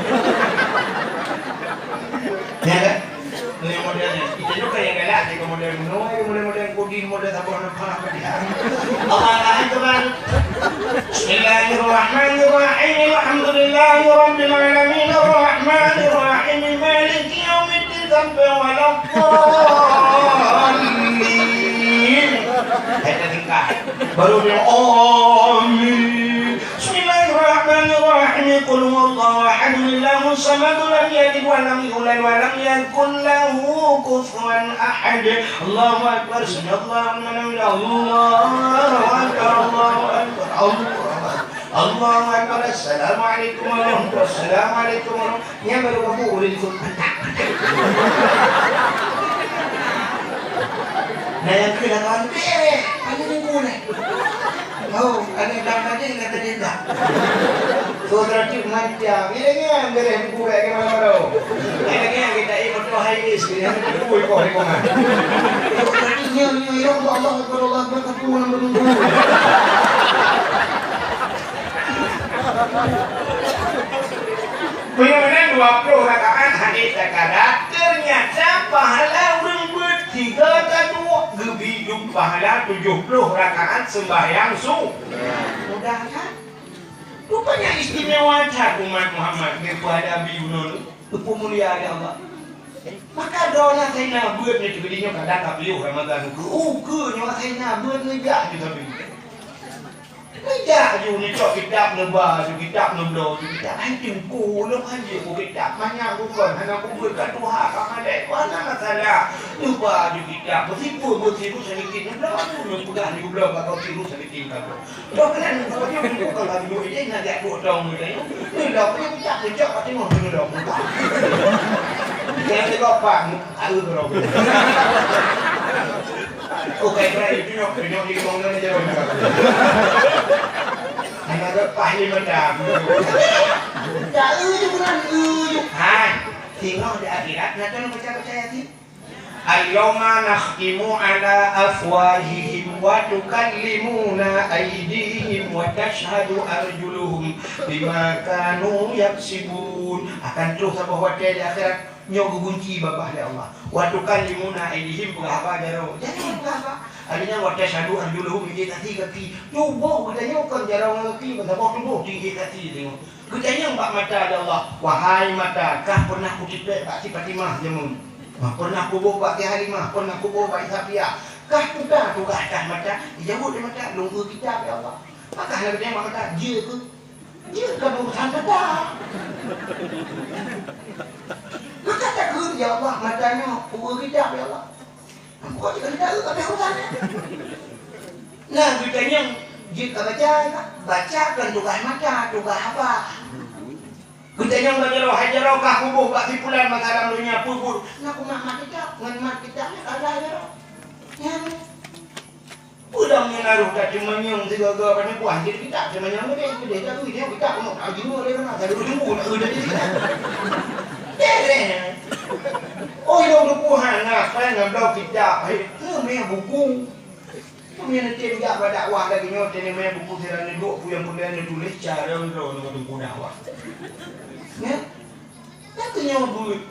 Ya kan? Nyoe model nyan. Kita juga yang galak, kita model beunueng, model-model kudin, model saboh nafah, apa dia? Allahu Akbar. Bismillahirrahmanirrahim. Alhamdulillahirabbil alamin. Arrahmanirrahim. Maliki yaumiddin. Sampai waladdallin. Kita tingkah. Baru dia, amin. Bismillahirrahmanirrahim. Qul huwallahu ahad, Allahus samad, lam yalid wa lam yulad wa lam yakul lahu kufuwan ahad. Allahu akbar, sami'allahu liman hamidah. Allahu akbar, Allahu akbar, Allahu akbar. Allahu akbar. Assalamualaikum warahmatullahi wabarakatuh. Assalamualaikum warahmatullahi. Nyan baru kamoe boleh ikut. Nah, nyang keu lawan beh, ada minggu ni. Oh, ada dalam tadi, ada tadi dah. So, terakhir manja. Bila ni yang beres buku kat kemana baru? Bila ni yang kita ikut tu high risk, yang kita ikut kau di kau. Nyoe, nyoe, ya Allah, Allah Akbar, Allah Akbar, ka pulang menunggu. Meunyoe meunan dua ploh rakaat hadis takarat, ternyata pahala ureuëng beuet tiga taduek geubi dum pahala tujoh ploh rakaat sembahyang su-, mudah kan? Rupanya istimewa that umat Muhammad, geupeuadabi bunoe, geupumulia lé Allah. Maka droeneuh Saidina beuet nyoe teukeudi nyoe kadang ka piôh Ramadhan ukeue. Ukeue nyoe Saidina beuet neujak ju sabe. Neujak ju neucok kitab neuba ju kitab neubloe ju kitab. Hai teungku, ulôn han jeuet bak kitab. Manyak bukon, hana kubeuet ka tuha, ka malèe. Hana masalah. Neuba ju kitab. Beusipeuet, beusirot sabe cit neubloe ju. Neupeugah neubloe ka siru sabe cit ka. Dok keunan, dok keunan, dok keunan, dok keunan, dok keunan, dok keunan, dok keunan, dok keunan, dok keunan. Jangan tengok pak, air berapa. Oh, kayak berapa itu nyok, nyok di rumah mana jauh. Hanya ada pah lima jam. Tak, eh, itu bukan, eh, itu. Hai, tengok di akhirat, nanti lu baca-baca Yasin. Al-yauma nakhtimu ala afwahihim wa tukallimuna aydihim wa tashhadu arjuluhum bima kanu yaksibun. Akan troh saboh watèe di akhirat, nyoe geugunci babah lé Allah. Wa tukallimuna aydihim, peugah haba jaroe. Jaroe peugah haba. Akhirnya wa tashhadu arjuluhum, injeksi kaki. Tuboh geutanyoe kon jaroe ngon kaki, ban saboh tuboh injeksi tanyoe. Geutanyong bak mata lé Allah, "Wahai mata, kah pernah kutipék bak si Fatimah jameun? Kah pernah kuboh bak si Halimah, pernah kuboh bak si Safiah? Kah peugah tugaih kah mata?" Jaweueb lé mata, "Lôn eu kitab, ya Allah." Maka hana geutanyong bak mata, "Jeuet keuh? Jeuet keuh bak urusan mata?" Maka takheun, "Ya Allah, mata nyoe kueu kitab, ya Allah." Ambo cit ka taeu, ka taeu urusan nyan. Nah, geutanyong jeuet ka baca, baca kon tugaih mata, tugaih haba. Geutanyong bak jaroe, "Hai jaroe, kah kuboh bak si pulan masa lam donya peue buet?" Nah, kumat-mat kitab, ngon mat kitab nyan kalah jaroe. Nyan. Peue dong nyan harôh tateumanyong sigoe-goe, pane buah jeuet kitab teumanyong leubeh, leubeh taeu nyoe kitab nyoe, ka jinoe lé kana, ka jinoe jumbu, taeu jadi kitab. Deh, deh. Oh, ilôn teupeue hana, kai ngon bloe kitab, hai, neumè buku. Neumè neutem jak bak dakwah lagèe nyoe, teuneumè buku sira neuduek peue nyang peureulèe neutuléh carông droeneuh teungku dakwah. Nyan. Nyan keuh nyoe beuet.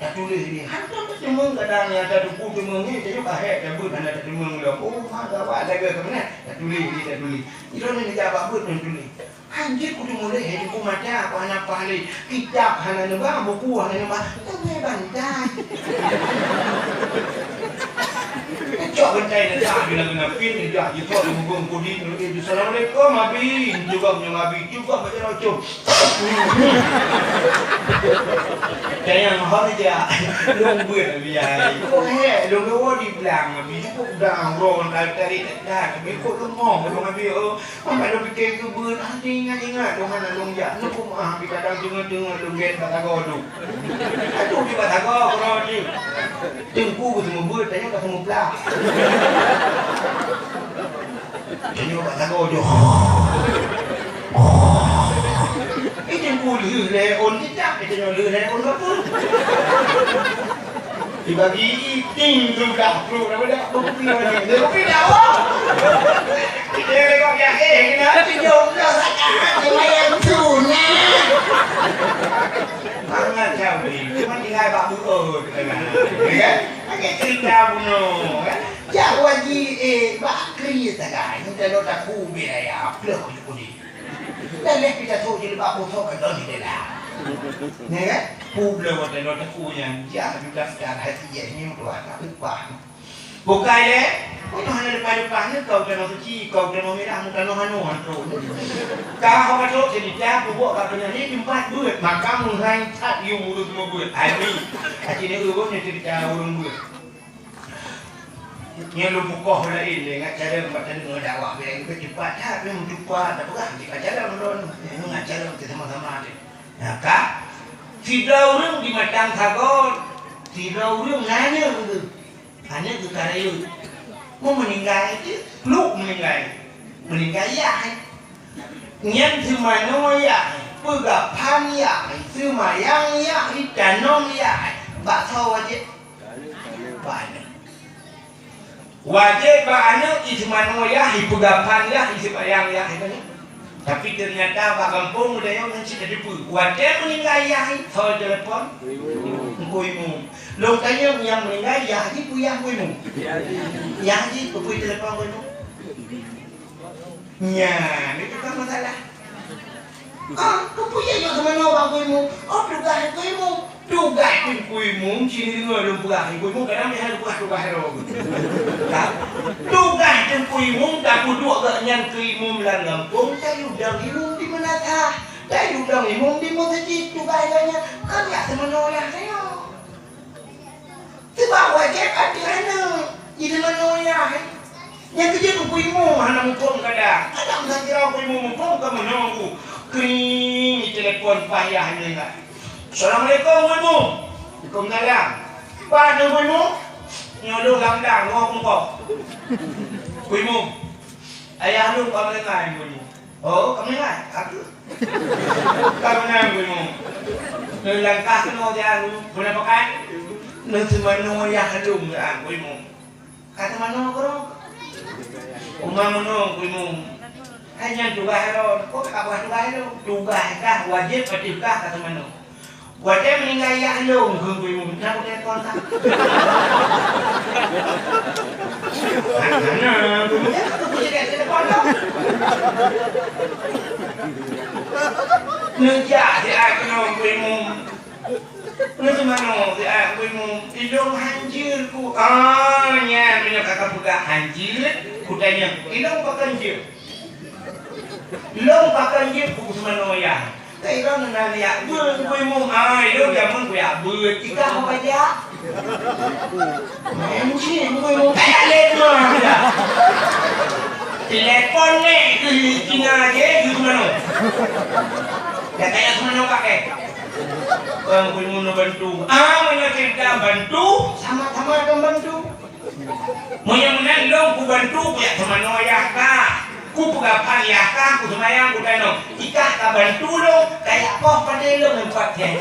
Tatuléh lé. Hantom tateumeung kadang nyang tateupeue teumeung nyan, tanyoe ka hék tabeuet hana tateumeung lom. Oh, ma gawat lagèe keuh meunan. Tatuléh lé, tatuléh. Ilôn neujak bak beuet neutuléh. Hanjeuet kuteumuléh, hai teungku mata, aku hana paih lé. Kitab hana neuba, buku hana neuba. Teumè bantai. Cok bantai neutak di lagu napin, neudak jipok di mugon kudi, neudak jipok, "Assalamualaikum, Abi." Cugam nyang Abi, cugam macam macam. Dayang hon aja. Lôn beuet Abi ai. Kok hek, lôn lewo di blang Abi. Cukup dah, ron, tarik, tarik, tarik. Abi kok lemoh, lôn Abi, oh. Maka lôn pike keu beuet, ah, ingat-ingat, lôn hana lôn jak. Lôn pun, ah, Abi kadang teungoh-teungoh lôn gèt bak sagoe tu. Aduh, di bak sagoe, keudroe tu. Teungku geuseumeubeuet, tanyoe ka seumeuplah. Tanyoe bak sagoe jih. Ih, teungku lheueh lhèe ôn kitab, eh, tanyoe lheueh lhèe ôn bapu. Dibagi iting sudah, bro, dah bedak, bro, bro, bro, bro, bro, bro. Dia tengok yang, eh, kena tujuh belas rakaat sembahyang sunat. Mangat jauh ni, cuma tinggal bak buku tu kan. Ya kan? Pakai cerita bunuh, kan? Jak wajib, eh, bak kri sagai. Minta lo taku bila ya, pleuh je kuning. Dah leh kita tu je lepas bosok kan dah ni dah. Ya kan? Pu belum ada lo taku yang, ya, sudah sekarang hati ya, ni tu akan upah. Bukai lé, oh, nyoe hana leupah-leupah, nyoe kau tanoh suci, kau tanoh mirah, nyoe tanoh hanoe, han troh. Ka ho ka trok ceurita, peubuet ka peunyan, nyoe teumpat beuet, maka meuhai that yue ureueng meubeuet. Hai mi, aci nyoe ureueng nyoe ceurita ureueng beuet. Nyoe lôn pukoh laén lé, ngat carông bak tadeungoe dakwah, bilang keu cepat that, nyoe meutupat, tapeugah, ngat carông lôn, ngat carông teu sama-sama teu. Nah, ka, sidroe ureueng di Matang Sagon, sidroe ureueng nanya geuh. Aneuk geuh ka rayeuk. Meu meuninggai cit, pluek meuninggai. Meuninggai yah, eh. Nyan seumanoe yah, eh. Peugaphan yah, eh. Seumayang yah, eh. Tanom yah, eh. Bak soe wajéb? Bak aneuk. Wajéb bak aneuk jiseumanoe yah, jipeugah phan yah, jiseumbahyang yah, itu nyan. Tapi teunyata bak gampông meudayong nyan cit teudeue. Watée meuninggai yah, soe telepon? Teungku Imum. Lôn tanyong nyang meuninggai yah jih peue yah Teungku Imum? Yah jih peue telepon Teungku Imum? Nyan, itu kan masalah. Ah, keupeue jih seumanoe bak Teungku Imum? Oh, tugaih Teungku Imum. Tugaih Teungku Imum, sinoe deungoe lôn peugah Teungku Imum, kadang meuhai lôn peugah tugaih droe. Ka? Tugaih Teungku Imum, tapeuduek gobnyan keu imum lam gampông, tayue dong imum di meunasah, tayue dong imum di meuseujid, tugaih gobnyan. Kon jak seumanoe yah nyoe. Teuma wajéb ateueh aneuk, jiseumanoe yah. Nyang keujeuet Teungku Imum hana muphom kadang. Kadang meusajan Teungku Imum muphom ka meunoe Teungku. Keuning jitelepon payah nyan. "Assalamualaikum, Teungku Imum." "Waalaikumsalam." "Pat Teungku Imum?" "Nyoe lôn lam dang, ngon Teungku." "Teungku Imum, ayah lôn ka meuninggai, Teungku Imum." "Oh, ka meuninggai? Aku?" "Ka meuninggai, Teungku Imum." Neulangkah keunoe siat, Teungku Imum. "Peue na pakat?" "Neuseumanoe yah lôn siat, Teungku Imum." "Ka seumanoe keudroe?" "Uma meunoe, Teungku Imum." "Hai nyan tugaih droe, kon ka buet tugaih lôn." "Tugaih kah wajéb ateueh kah ka seumanoe." "Watée meuninggai yah lôn," kheun Teungku Imum, "na kutelepon kah?" "Hana, Teungku Imum, nyan ka kutelepon lôn." Neujak siat keunoe Teungku Imum. Neuseumanoe siat Teungku Imum, "Ilôn hanjeuet, Teungku." "Ah, nyan meunyoe ka kapeugah hanjeuet, kutanyong, ilôn pakon jeuet?" "Lôn pakon jeuet, Teungku, kuseumanoe yah?" "Ka ilôn na jak beuet, Teungku Imum." "Ah, ilôn jameun kujak beuet, i kah ho kajak?" "Main cit, Teungku Imum, kajak lé mah." Telepon nèk keu Cina jih, keu seumanoe. Dak kajak seumanoe pakai. Bang, Teungku Imum neubantu. Ah, meunyoe ceurita bantu, sama-sama akan bantu. Meunyoe meunan lôn kubantu, kujak seumanoe yah kah. Kupeugah phan yah kah, kuseumayang, kutanyong. I kah ka bantu lôn, kajak poh padé lôn ngon pat thèe.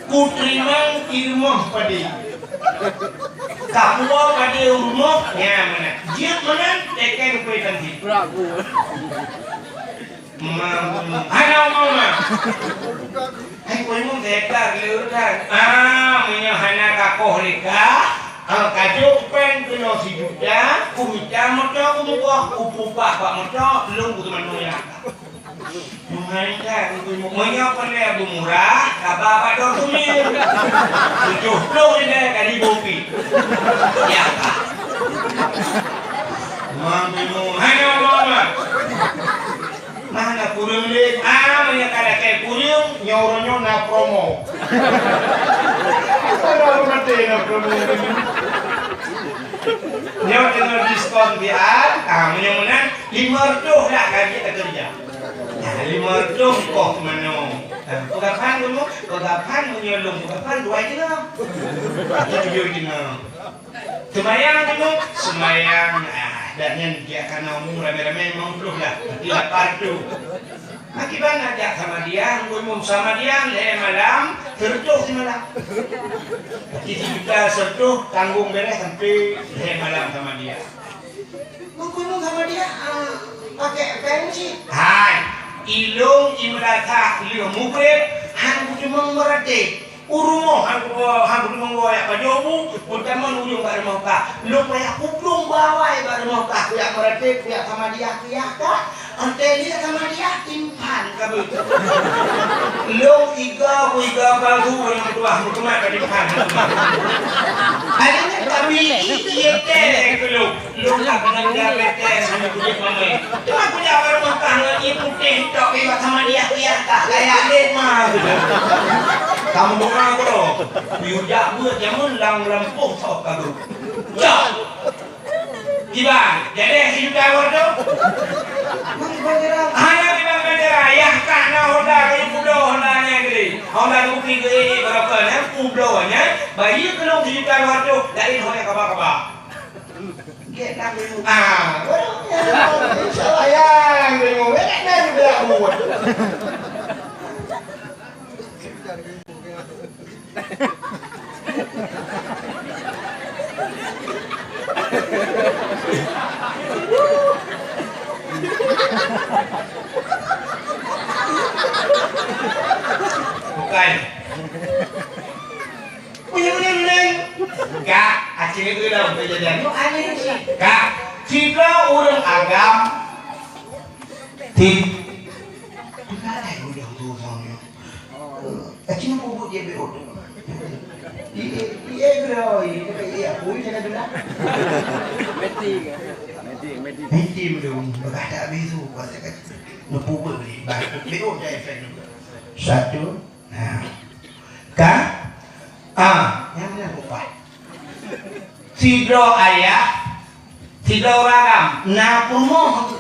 Kuteurimong i rumoh padé. Kapuwoe padé u rumoh, nyan meunan. Jeuet meunan, teken kue teuntèe. Hana uma-uma. Hai, Teungku Imum, teuka lé urusan. Ah, meunyoe hana kakoh lé kah, ah, kajok péng keunoe sijuta, kumita moto kumuboh, kupubah bak moto, lôn kuseumanoe yah. Meuhai that, Teungku Imum. Meunyoe peureulèe beumurah, kaba bak Dor Sumir. Tujoh ploh ilèe ka jiboh pi. Ya. Teungku Imum, hana uma-uma. Mana kureueng lé? Ah, meunyoe ka lakèe kureueng, nyoe uroe nyoe na promo. Uroe maté na promo. Nyoe deungon diskon biasa, ah, meunyoe meunan, lima reutôh lah gaji teukeureuja. Nah, lima reutôh poh manoe. Ah, peugah phan meunyoe, peugah phan meunyoe lôn peugah phan dua jeuem. Tujoh jeuem. Seumayang Teungku, seumayang, ah, dak nyan jak kana umu ramé-ramé limong ploh lah, berarti lapan reutôh. Akiban na jak Samadiyah, Teungku Imum, Samadiyah lhèe malam, seureutôh simalam. Berarti sijuta seureutôh tanggong bèrèh sampoe lhèe malam Samadiyah. Teungku Imum, Samadiyah, ah, pakèk péng cit? Hai, ilôn i meulasah lheueh mugreb, han kuteumong meuratéb. U rumoh han kuwoe, han kuteumong woe jak pajoh bu, peutamong ujong bak rumoh kah. Lôn payah kuplueng bawai bak rumoh kah, kujak meuratéb, kujak Samadiyah keu yah kah. Watèe lheueh Samadiyah, timphan ka beuet. Lôn iga, ku iga palsu, nyang meutuah, meutumat ka timphan. Akhirnya kami ié teh keu lôn. Lôn ka keuneuk diabetes, hana kujak mamai. Teuma kujak bak rumoh kah ngon ié putéh tok, ié bak Samadiyah, ié kah, kaya lé ma. Kamoe doa keudroe. Kujak beuet jameun lam lampôh sôk ka geuh. Cok! Kiban, jadi sijuta dua reutôh? Hana kiban bandera, yah kah na Honda, kayém kubloe Honda nyan keudéh. Honda geubukti keu ék-ék barokon nyan, kubloe nyan, bayeue keu lôn sijuta dua reutôh, laén ho nyang kaba-kaba. Gét na Teungku Imum. Ah, baru nyan. Insya Allah, ya, Teungku Imum. Gét na juga buat. Lain. Punya-punya lain. Gak, acil itu lah kejadian. Yuk, aneh sih. Gak, sidroe ureueng agam. Tim. Bukan ada yang udah tuh, Bang, ya. Acil pupuk dia beot. Iya, iya, bro. Iya, aku jangan dengar. Meti, meti, meti. Meti, bro. Berkata habis tu, pasal kan. Nupupuk ni. Baik, beot dah efek juga. Satu. Nah. Ka? Ah, nyan, nyan kupat. Sidroe ayah, sidroe ureueng agam, na peurumoh.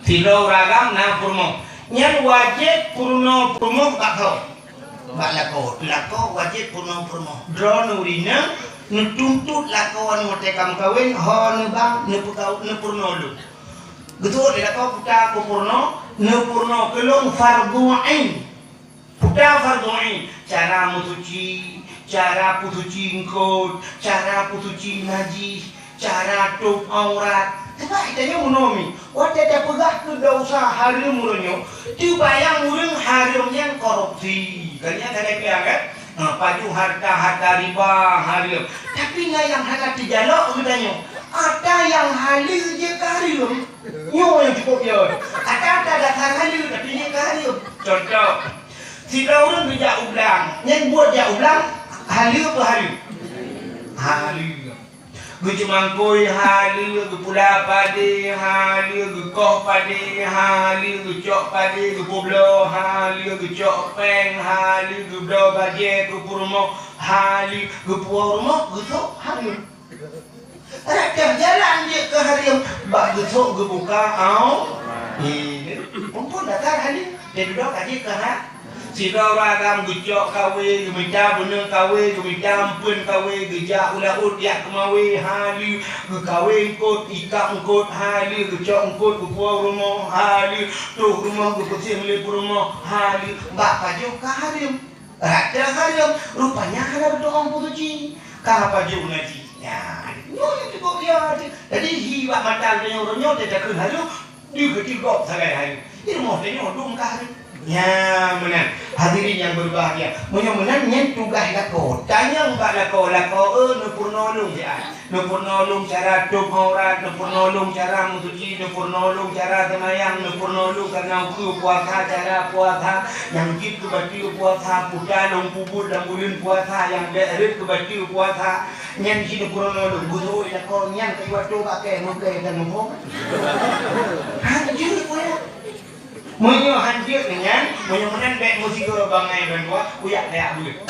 Sidroe ureueng agam, na peurumoh. Nyan wajéb peurunoe peurumoh bak kau. Bak lakoe. Lakoe wajéb peurunoe peurumoh. Droeneuh ureueng inong neutuntut lakoe nyoe watée ka meukawen, ho neubang, neupeuka-, neupeurunoe lôn. Geutuwot lé lakoe, puta kupeurunoe, neupeurunoe keu lôn fardhu ain. Peue fardhu ain? Cara meusuci, cara peusuci eungkôt, cara peusuci najih, cara tôb aurat. Teuma tanyoe meunoe mi, watée tapeugah keu desya hareuem uroe nyoe, teubayang ureueng hareuem nyan korupsi. Kan nyan sagai peue kan? Ha, pajoh hareuta, hareuta riba hareuem. Tapi na nyang hana teujalok geutanyoe. Ata nyang haleue jeuet keu hareuem. Nyoe nyang cukup jeuet. Ata-ata dasar haleue, tapi jeuet keu hareuem. Contoh, sidroe ureueng geujak u blang, nyan buet jak u blang, haleue peue hareuem? Haleue. Geuceumangkôi haleue, geupula padé haleue, geukoh padé haleue, geucok padé, geupeubloe haleue, geucok péng haleue, geubloe bajée, geupeurumoh haleue, geupuwoe rumoh, geusôk haleue. Rot teuh jalan jeuet keu hareuem, bak geusôk geubuka au. Nyoe, muphom dasar haleue, teududoe ka jeuet keu ha. Sidroe ureueng agam geucok kawé, geumita bunoe kawé, geumita eumpeuen kawé, geujak u laôt jak keumawé haleue, geukawé eungkôt, ikab eungkôt haleue, geucok eungkôt geupuwoe rumoh haleue, troh rumoh geupeusieng lé peurumoh haleue, bak pajoh ka hareuem. Rata hareuem, rupanya hana beutôi peusuci. Ka pajoh ngaji. Nyan, nyoe nyang cukup dia. Jadi, hi bak mata tanyoe uroe nyoe teuka keu hareuem, di keutigok sagai hareuem. Di rumoh tanyoe dum ka hareuem. Nyan meunan. Hadirin yang berbahagia. Meunyoe meunan nyan tugaih lakoe. Tanyong bak lakoe, lakoe, eh, neupeurunoe lôn siat. Neupeurunoe lôn cara tôb aurat, neupeurunoe lôn cara meusuci, neupeurunoe lôn cara seumayang, neupeurunoe lôn kareuna ukeue puasa, cara puasa, nyang jeuet keu bateue puasa, peue lôn peubuet lam buleuen puasa, nyang bék rhot keu bateue puasa, nyan cit neupeurunoe lôn. Beutôi lakoe nyan keu watèe bak kèe meukèe dan muphom. Han jeuet, weh. Meunyoe han jeuet nyan, meunyoe meunan bèk meusigoe bangai bandua, kujak tajak beuet.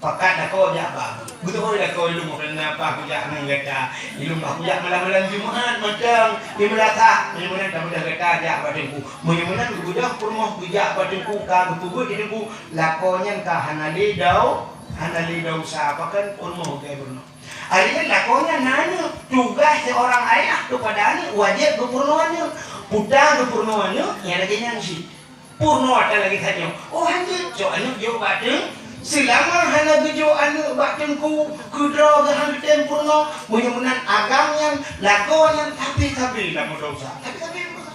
Pakat lakoe jak ba. Beutôi lakoe ilôn, karena apa kujak ngon gata. Ilôn bah kujak malam-malam Jumat mantong di meulasah. Meunyoe meunan tabeudôh gata jak bak teungku. Meunyoe meunan geubeudôh peurumoh geujak bak teungku, ka geupeubuet di teungku, lakoe nyan ka hana lé dau-, hana lé desya, pakon peurumoh geutai peurumoh. Akhirnya lakoe nyan na aneuk, tugaih seorang ayah kepada aneuk wajéb geupeurunoe aneuk. Peue geupeurunoe aneuk, nyan lagèe nyan cit. Peurunoe ata lagèe that nyoe. Oh, han jeuet, cok aneuk jok bak teung-, seulama hana geujok aneuk bak teungku, keudroe geuh han geutem peurunoe, meunyoe meunan agam nyan, lakoe nyan, tapi-tapi lam desya. Tapi-tapi lam desya.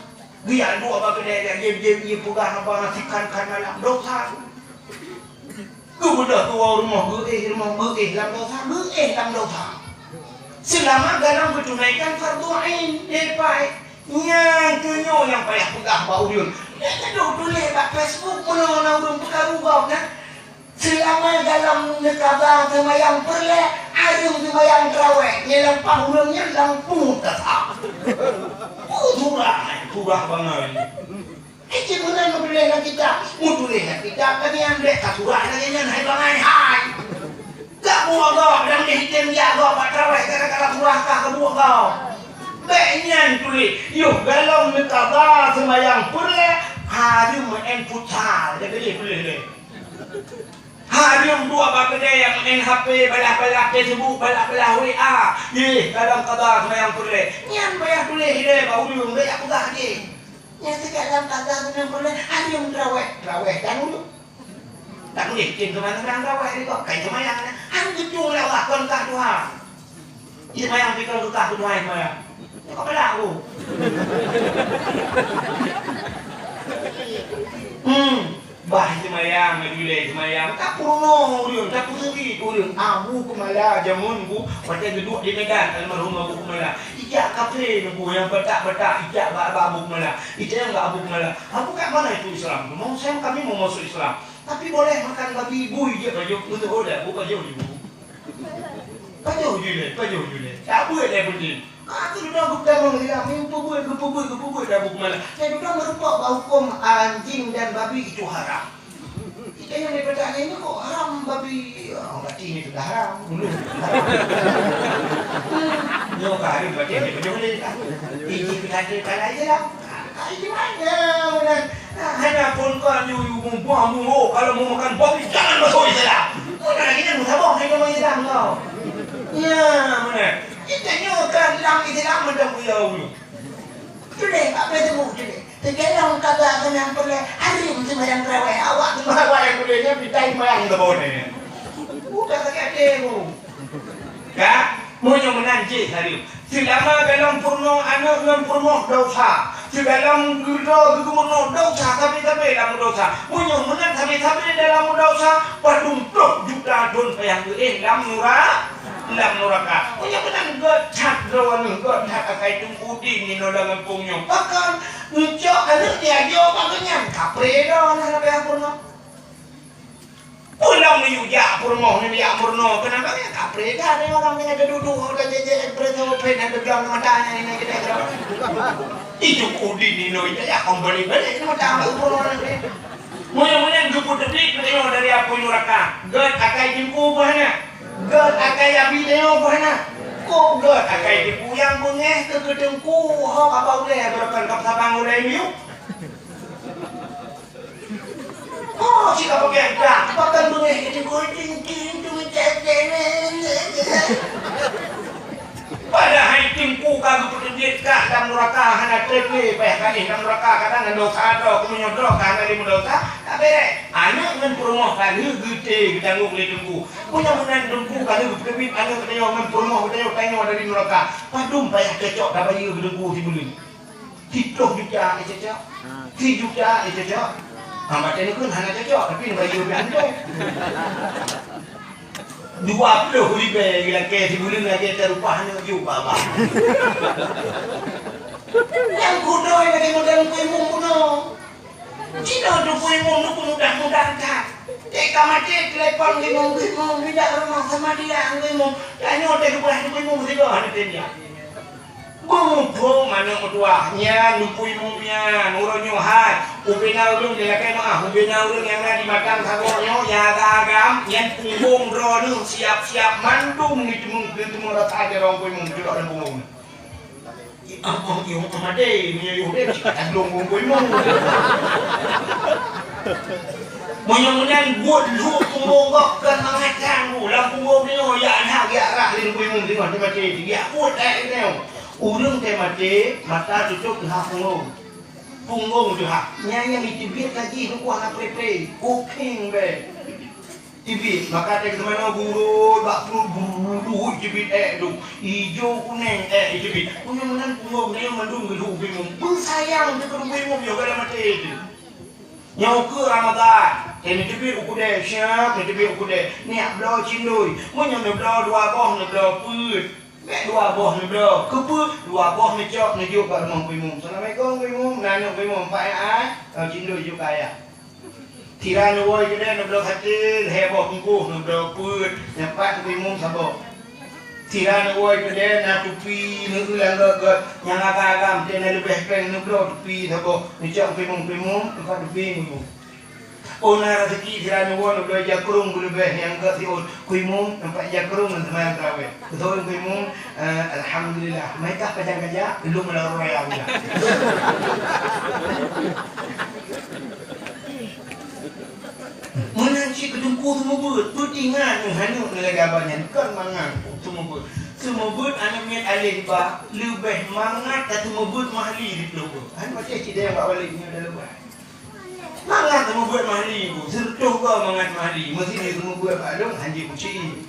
Geujak duek bak keudè, jak jieb-jieb, jieb peugah haba, sikan-kan lam desya. Geubeudôh tuwoe rumoh, geuéh rumoh, geuéh lam desya, geuéh lam desya. Seulama galom geutunaikan fardhu ain, leupah. Nyan keuh nyoe nyang payah peugah bak ureueng. Nyan ka dok tuléh bak Facebook, meunoe na ureueng peukaru gob nyan. Seulama galom neukaba seumayang peureulèe, hareuem seumayang teurawèh, nyan lam paih ureueng nyan lam punggung kasa. Oh, surah, surah bangai. Eh, cit meunan meutuléh lam kitab. Meutuléh lam kitab lagèe nyan bèk ka surah lagèe nyan, hai bangai, hai. Gak buet gob, dan di hitem jak gob bak trawèh gara-gara surah kah geubuet gob. Bèk nyan tuléh. Yoh, galom neukaba seumayang peureulèe, hareuem meu'en futsal. Jadi tuléh lé. Hareuem duek bak keudè nyang meu'en H P, balah-balah Facebook, balah-balah W A. Yeh, galom kaba seumayang peureulèe. Nyan payah tuléh ilèe bak ureueng, bèk jak peugah jih. Nyang teuka lam taga geuneuk peureulèe, hareuem trawèh, trawèh dan ulôn. Tak boleh, tem keumanö ureueng trawèh di kok, kai seumayang na. Han geutueng lé Allah, kon kah Tuhan. Di seumayang pih kon kah Tuhan seumayang. Kok peula aku. Hmm. Bah seumayang, ngon ulèe seumayang, tapeurunoe ureueng, tapeuseurit ureueng. Abu Keumala jameun bu, watèe geuduek di Medan, almarhum Abu Keumala. Ijak kaphé nyoe bu, nyang batak-batak, ijak bak, bak Abu Keumala. Itanyong bak Abu Keumala, "Abu, kat mana itu Islam?" "Mau saya, kami mau masuk Islam. Tapi boleh makan babi, bu," ijak pajoh, beutôi dak, bu pajoh ju. Pajoh ju lé, pajoh ju lé. Tak buet lé peunteng. Ka tu dah geupeugah Islam, ni geupeubeuet, geupeubeuet, geupeubeuet dah buku malam. Saya dah meureumpok bak huköm anjing dan babi itu haram. Kita yang daripada ni kok haram babi. Oh, berarti ini sudah haram. Dulu. Nyoe ka haram, berarti ini pajoh lé. Iji kita ada kalau Islam. Ka iji mana, mana? Hana phôn kon yue, yue mubuang, muho, kalau mau makan babi, jangan masuk Islam. Mana lagi nak musaboh, hana main Islam kau. Ya, mana? Kita nyoe kan dalam Islam macam buya ulu. Tuléh bak Facebook tuléh. Teugelong kaba keunong peureulèe harim seumayang tarawèh. Awak seumayang tarawèh tuléh nyan, pita seumayang tarawèh nyan. Bukan sakét hati bu. Ka? Meunyoe meunan jih harim. Seulama galom peurunoe aneuk ngon peurumoh desya. Sigalom keudroe geumeunyoe desya, sabe-sabe lam desya. Meunyoe meunan sabe-sabe dalam desya, padum ploh juta thon payah geuéh lam nura-, lam nuraka. Meunyoe meunan gèt that droeneuh, gèt that akai Teungku Udin ninoe lam gampông nyoe. Pakon geucok aneuk jiajoe bak geuhnyan, kapré droeneuh leubeh peurunoe. Peue lom neuyue jak peurumoh neujak meurunoe, keunapa nyan kapré that, nyoe ureueng nyan geuduek-duek, ka jijak espresso, phet, dan deugang mata nyan, nyan, nyan, nyan. Itu kudi ninoe, itu ya, kembali balik ke mata, peurumoh nyan. Meunyoe-meunyoe geupeuteubiet geutanyoe dari apui nuraka, gèt akai teungku bah nyan, gèt akai abi tanyoe bah nyan, kok gèt akai teungku nyang beungèh keu teungku, ho ka ba ulèe, beureukan ka sabang ulèe miyueb. Oh, cit ka pakai dak, pakai beungèh keu teungku, ting, ting, ting, ting, ting. Padahai teungku ka geupeuteubiet kah lam nuraka, hana trép lé, payah ka éh lam nuraka, kadang ngon desya droe, keu meunyoe droe ka hana lé meudesya, ka bèrèh. Aneuk ngon peurumoh ka lheueh geuté geutanggong lé teungku. Meunyoe meunan teungku ka lheueh geupeuteubiet aneuk geutanyoe ngon peurumoh geutanyoe, tanyoe dari nuraka, padum payah cocok tabayeue keu teungku sibuleuen. Siploh juta, eh, cocok. Sijuta, eh, cocok. Ha, batèe neukheun hana cocok, tapi neubayeue pih hantom. Dua ploh ribèe geulakèe sibuleuen lagèe tarupah aneuk ju bak babah. Nyang kudoi lagèe model Teungku Imum bunoe. Jinoe Teungku Imum neupeumudah-mudah that. Teuka maté, telepon Teungku Imum, Teungku Imum, pindah rumoh sama dia, Teungku Imum. Tanyoe teuh geupeugah Teungku Imum sigoe hana teuingat. Beumuphom aneuk meutuwah, nyan Teungku Imum nyan, uroe nyoe hai, ubena ureueng dilakèe meu'ah, ubena ureueng nyang na di mantong sagoe nyoe, nyang agam-agam, nyan punggong droeneuh siap-siap mandum neuteumé, neuteumé rasa jaroe Teungku Imum, jurok lam punggong. Ah, oh, iyo, oh, madé, meunyoe iyo deh, cit ka tadong Teungku Imum. Meunyoe meunan buet lhok punggong gob kon mangat ganggu, lam punggong nyoe, yak that, yak rah lé Teungku Imum singoh teumaté, yak buet, eh, nyoe. Ureueng teumaté, mata tutôp teuhah punggong. Punggong teuhah. Nyan nyang jiteubiet lagèe nyoe hana pré-pré. Kukheng bèk. Teubiet. Maka teuh keuteumanoe gurot bak pruet, brrr, jiteubiet èk tu. Ijo kunèng èk jiteubiet. Meunyoe meunan punggong nyoe mandum geulhok Teungku Imum. Beusayang teuh keu Teungku Imum nyoe galak maté teuh. Nyoe ukeue Ramadhan, teuh neuteubiet u keudè, siap neuteubiet u keudè. Neujak bloe cindoi. Meunyoe neubloe dua boh, neubloe peuet. Bèk dua boh neubloe. Keupeue? Dua boh neucok, neujok bak rumoh Teungku Imum. "Assalamualaikum, Teungku Imum." Na aneuk Teungku Imum, "Pat nyan, ai?" "Oh, cindoi jok keu ayah." Sira neuwoe keudè, neubloe saté, lhèe boh bungkôh, neubloe peuet, nyang pat Teungku Imum saboh. Sira neuwoe keudè, na tupi, neueu lam gèt-gèt, nyang agam-agam, teuh na leubeh pèng, neubloe tupi saboh, neucok Teungku Imum, Teungku Imum, teumpat tupi Teungku Imum. Oh, na raseuki sira neuwoe, neubloe jakrong beuleubeh nyang gèt siôn. Teungku Imum, teumpat jakrong ngon seumayang tarawèh. Beutôi, Teungku Imum, eh, alhamdulillah. Meuikah pajang gajah, lôn meularu raya ulang. Meunan cit keu teungku seumeubeuet, peuingat neuh aneuk neulagèe abah nyan, kon mangat seumeubeuet. Seumeubeuet aneuk miet aléh ba, leubeh mangat taseumeubeuet mahli siplôh boh. Kan maté cit dayang bak balek nyoe dah leubeh. Mangat seumeubeuet mahli bu, seureutôh goe mangat mahli, meusidroe seumeubeuet bak lôn hanjeuet kucing.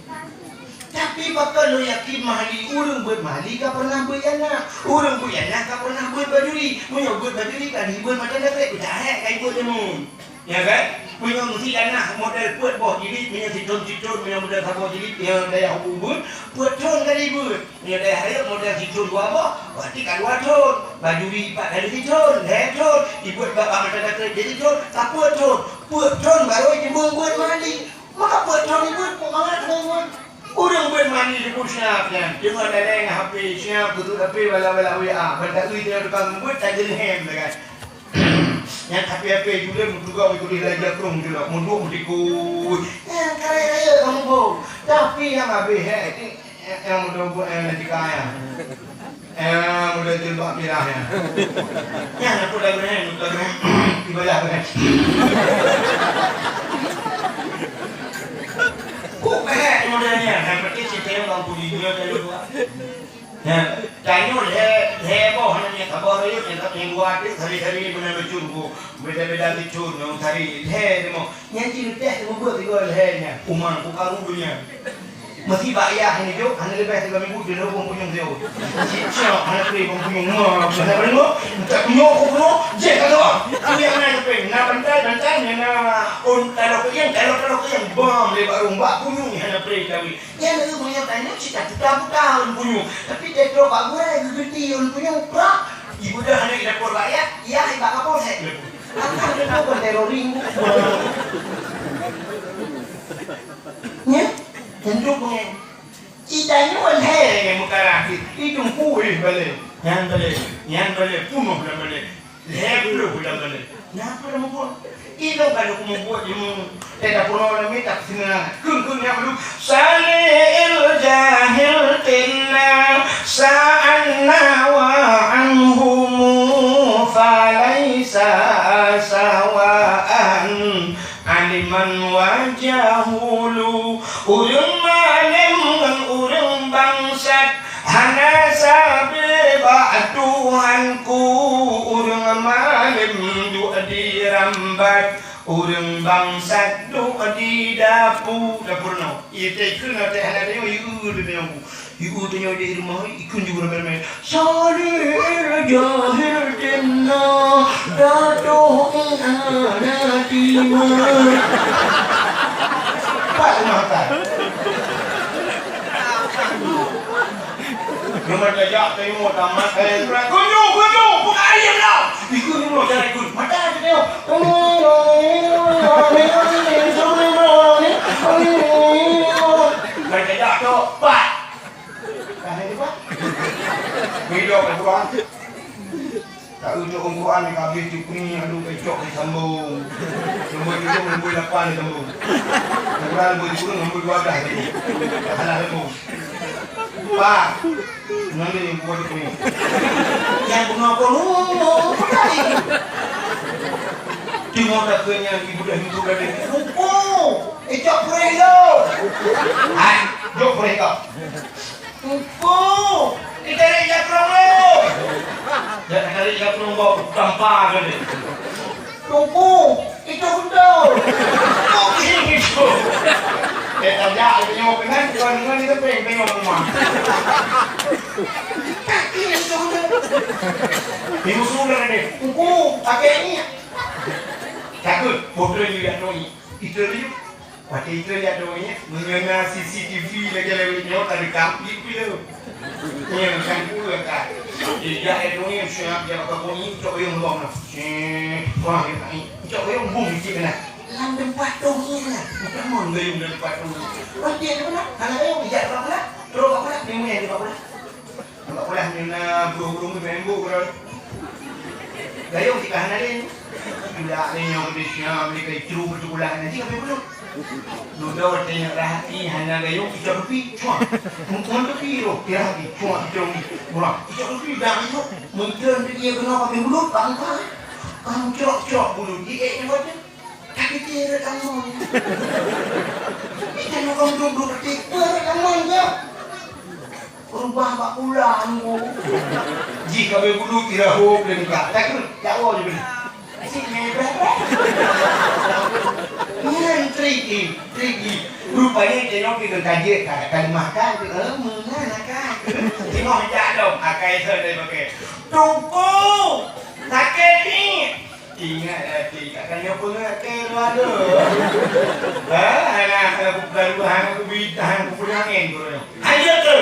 Tapi pakon lôn yakin mahli, ureueng beuet mahli ka pernah beuet aneuk, ureueng beuet aneuk ka pernah beuet bajuri. Meunyoe beuet bajuri ka dibeuet mata dasé, peucaya ka ibeuet jameun. Ya kan? Meunyoe meusi tanah model peuet boh jilid, meunyoe sithon-sithon, meunyoe model saboh jilid, meunyoe dayah ubeut, peuet thon kali beuet. Meunyoe dayah rayeuk model sithon dua boh, berarti ka dua thon. Bajuri pat kali sithon, lhèe thon. Ibeuet bak, bak mata dakeuet jadi thon, ka peuet thon. Peuet thon barô jimeuet beuet mandi. Maka peuet thon ibeuet, peuet mangat ibeuet. Ureueng beuet mandi dipeusiap nyan, teungoh laleng H P siap, geuduek H P bala-bala W A, ban taeu teuka geubeuet tageuleuhem, kan. Nyan H P-H P judeueng meutugoe meutuléh lam jakrong julok, meuduek meutikui. Nyan karek rayeuk kamoe. Tapi nyang habéh, he, nyang meuduek, eh, tika nyan. Eh, model jilbab mirah nyan. Nyan aku dah berani, dah berani. Ibadah berani. Kok bèk model nyan? Yang penting si Teo mampu dijual dari luar. Nyan, tanyoe lhèe, lhèe boh nyan, saboh rayeuk nyan, tapi dua até, sari-sari beuna lucu ku. Beda-beda lucu, nyang sari, lhèe deungoe. Nyan cit teuh teumeubuet sigoe lhèe nyan. Uma ku karu nyan. Meusi bak yah nyoe jok, hana leubeh tiga minggu, dia lheueh bông punyueng jauh. Cicak, hana keuh bông punyueng, ma, hana peureulèe, minta punyueng, aku punyueng, jeh ka keudroe. Aku nyang na keuh, na bantai, bantai, na, na, on, taloe keuieng, taloe, taloe keuieng, bam, lé bak rhueng, bak punyueng, hana peureulèe tawi. Nyan na keuh meunyoe tanyoe, cit taputa-puta on punyueng. Tapi, teutroh bak gurèe, geugeuti on punyueng, prak, ibuda hana i dapur rakyat, yah i bak kapolsek. Angkat itu kon teroris. Nyan, tunduk nyan. Ida nyoe lhèe meukarah cit. Idong kueh balèe. Nyan balèe, nyan balèe, punoh lam balèe. Lhèe ploh lam balèe. Napa lam buet? Idong ka lheueh meubuet ilmu. Teuka punoh lam mita sinan. Kheun-kheun nyang dum. Salil jahil tinna sa'anna wa anhumu falaisa sawaan. Aliman wa jahulu, ureueng malém ngon ureueng bangsat, hana sabe bak Tuhanku. Ureueng malém duek di rambat, ureueng bangsat duek di dapu. Dapu nyoe, ie teh kheun, teh hana teuh, ie teuh nyoe. Ibu tanyong di rumah, ikun juga ramai-ramai. Salil jahil tinna, datuh ina tima. Pas makan. Cuma tajak tengok tamat saya. Kunjung, kunjung, buka ayam dah. Ikun dulu, jangan ikun. Mata aja tengok. Tajak tu, pat. Ka hai dipat? Bidok Al-Quran. Tak ucok Al-Quran ni kabeh tu kuni, aduh, kecok disambung. Nombor tujuh, nombor lapan disambung. Al-Quran nombor tujuh, nombor dua dah tu. Salah sambung. Pak, nanti yang buat ni. Yang guna apa lu? Tengok dah ke yang ibu dah hidup dah dia. Buku. Icok purèh lôn. Hai, jok purèh kau. Teungku, itarék jakrong lôn. Jak tarék jakrong bak tampa kali. Teungku, itu beutôi. Teungku, itu. Eh, tajak lagèe nyoe keunan, bukan ngon itu peng, peng rumah. Tapi itu beutôi. Ibu sudah deh. Teungku, pakai ni. Takut, bodoh juga tu ni. Itu dulu. Watèe itu ya dong ya, meunyoe na C C T V lagèe-lagèe nyoe tadi kampik pih lom. Nyan kan pula kan. Jadi ya itu ni siap ya ka bunyi cok yang bom lah. Cek, wah ya ni. Cok yang bom cik kena. Lam tempat tu ni lah. Bukan mon gayung dalam tempat tu. Wah dia tu lah. Kalau yang bijak apa pula? Terus apa pula? Memang yang apa pula? Nampak pula ni na burung-burung ni main bola. Gayung si hana lain. Tidak ada yang bersiap, mereka itu bersekolah nanti kami belum. Duda watèe nyoe rahati hana gayung, icok rupi, cuma. Mungkin rupi tu, kira rupi, cuma icok rupi. Murah, icok rupi, dah icok. Mungkin dia kena pakai mulut, bangka. Kamu cerok-cerok bulu, di eh, ni buatnya. Tapi dia rot amon. Kita nak kamu duduk, tapi dia rot amon je. Rubah bak pulang, Bu. Jih ka beu bulu tirahôk dan ka. Takut, jawa je beli. Cik ni berapa? Nyan trik ni, trik ni. Rupanya dia nyoe keu kaji ka, ka dimakan tu. Eh, mana nak kan? Tengok jak dong, akai saya dari pakai. Tunggu. Sakit ni. Ingat lagi, kat tanyoe peungeut ke luar tu. Ha, anak aku bukan Tuhan, aku bintang, aku punya angin, aku punya. Ayo tu.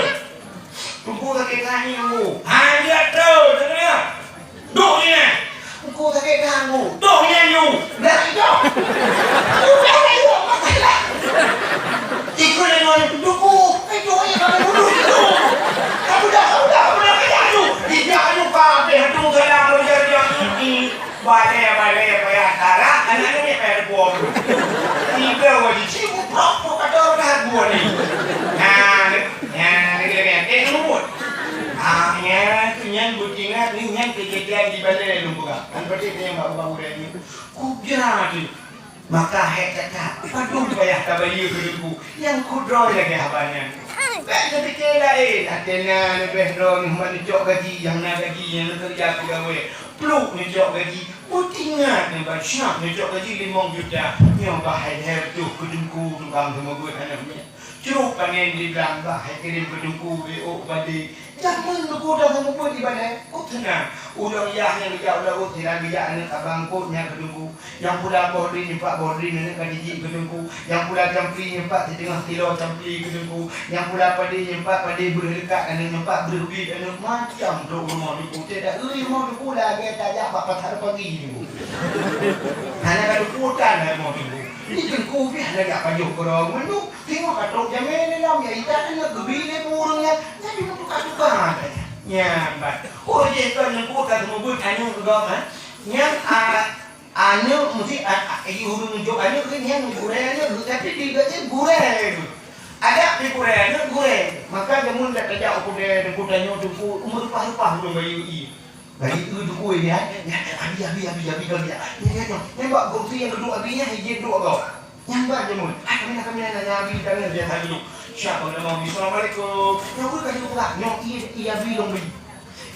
Tunggu sakit kaki aku. Ayo tu, dengar. Duh ni. Tunggu sakit kaki aku. Duh ni, you. Dah itu. Udah, ayo, masalah. Ikut dengan tunggu. Itu aja kalau dulu itu. Kamu dah, kamu dah, kamu dah kerja tu. Tidak, ayo, kabeh tu salah kerja-kerja. Balée-balée payah tarak, aneuk nyoe payah teupeue. Tiga wajib sibuk prok prok kata dah buat ni. Nah, nah, lagi lagi. Eh, tunggu. Ah, nyan tu nyan beutingat ni nyan kejadian di balée lôn peugah. Kan berarti dia yang baru-baru dah ni. Ku kira tu. Maka hék that-that, padum payah tabayeue keu Teungku nyang kudroe lagée haba nyan. Bék neupike laén, ateueh na leubeh droe nyoe man neucok gaji nyang na gaji nyang neukeureuja peugawée. Pluek neucok gaji, beutingat neuban syah neucok gaji limong juta. Nyoe bah hai lhée reutôh keu Teungku tukang seumeubeuet aneuk miet. Cruek panen di blang bah hai kirém keu Teungku, B O, badé. Jameun Teungku dah seumeubeuet ibadat, kok teunang. Ulôn yah nyang geujak u laôt, sinan geujak aneuk abang kok nyan keu Teungku. Nyang pula boh dri nyoe pat boh dri aneuk ka jijik keu Teungku. Nyang pula campli nyoe pat siteungoh kilo campli keu Teungku. Nyang pula padé nyoe pat padé breuh leukat aneuk nyoe pat breuh biet aneuk macam trok rumoh Teungku. Teudak ui rumoh Teungku lagée tajak bak pasar pagi Teungku. Hana ka teuputan rumoh Teungku. Ni Teungku pih hana jak pajoh keudroe meunyoe. Teungoh ka trok jamé lé lom, ya, itat aneuk geubi lé ureueng nyan, jadi meutuka-tuka saja. Nyan ban. Oh, jih kon Teungku ka seumeubeuet aneuk gob, ha? Nyan, a, aneuk meusti, a, a, i ureueng jok aneuk geuh nyan gurée aneuk geuh, tapi di geuh gurée geuh. Adak di gurée aneuk gurée. Maka jameun dak tajak u keudè Teungku tanyoe Teungku, meurupah-rupah ureueng bayeue ié. Bagi tu Teungku nyan, nyan, abi, abi, abi, abi, abi, abi. Nyan, nyan, nyan. Nyan bak gurée nyang geuduek abi nyan, ijin duek gob. Nyang ba jameun, ah, kami nak, kami nak, nak, Abi, kami nak, biasa dulu. Siap, bang, nama Abi. Assalamualaikum. Nyoe ka dibuka. Nyoe, iya, iya, Abi, long beli.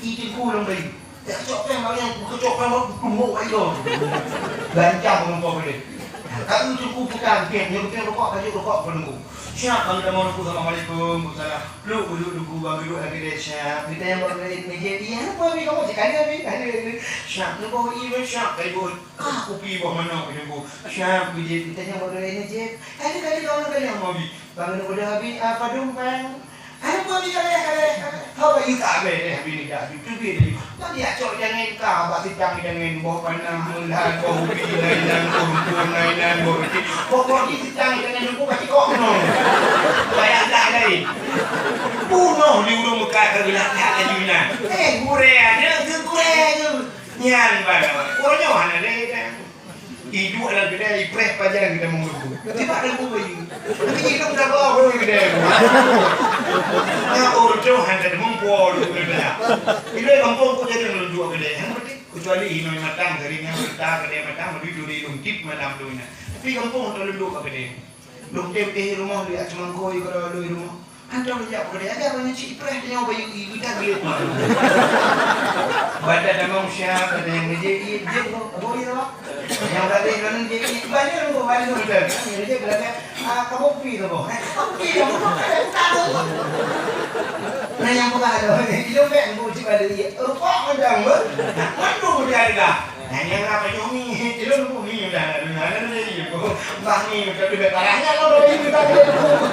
Itu ku long beli. Ya, cok peng, bang, yang ku cok peng, bang, ku tunggu, ayo. Gancang, bang, kau boleh. Kami tu ku pegang, peng, nyoe, peng, rokok, baju, rokok, ku tunggu. Siap, bang, nama aku. Assalamualaikum. Waalaikumsalam. Lu, lu, lu, bang, lu, lagi deh, siap. Kita yang bang, lagi, meja dia. Apa, Abi, kamu cakap ada, Abi? Ada, ada. Siap, lu, bang, iya, siap, kayu. Ah, kupi bawah manok, Teungku. Siap, bijéh. Tanya model ini, Jeb. Kali, kali, kawan, kali, sama, Abi. Bang, udah, udah, Abi. Ah, padum, Bang. Aduh, Abi, kali, kali. Haba, you tak habis, eh, Abi ni, dah, Abi. Tu, Abi, Abi. Bang, dia cok jangan kah, bak sitang jangan, boh panah, meulah, boh ubi, nainan, boh rumpun, nainan, boh reti. Pokok ni sitang jangan, Teungku, pasti kok, no. Bayar dah lain. Bunuh di urung bekas, gelak, gelak, laju, nah. Eh, gurée, ada ke gurée tu? Nyan ban. Ureueng nyoe hana lé, kan? Iduek lam keudè, ipreh pajan kita meungeubu. Tiba ada buku ini. Tapi hidup dah bawa ureueng keudè. Nah, ureueng nyoe hana ada meupo ureueng keudè. Bila gampông ku jadi meununjuk keudè. Hana berarti kecuali inong matang, dari nyang kita keudè matang, lebih duri lungkip malam tu, nah. Tapi gampông tu lunduk keudè. Lôn tem pih rumoh, lôn jak ceumangkôi keudroe lôn rumoh. Hantom lôn jak peukeudè, aja banyak cit ipreh tanyoe bayeue ié, geuda geuliet mah. Badan damong siap, ada nyang ngejek ié, jeuet boh, boh ié, Bang. Nyang galeh lôn ngejek ié, balik lôn boh, balik lôn boh. Nyang ngejek, balik, ah, kamoe kupi tu boh. Kupi tu boh, ada utang tu boh. Nah, nyang peugah tu, ilôn bèk ngejek balik ié. Rupok mantong boh. Mandum diharga. Nah, nyang na pajoh mi, ilôn pun mi dah, dah, dah, dah, dah, dah, bah mi, tapi dah parahnya kalau dah mi, dah, dah, dah.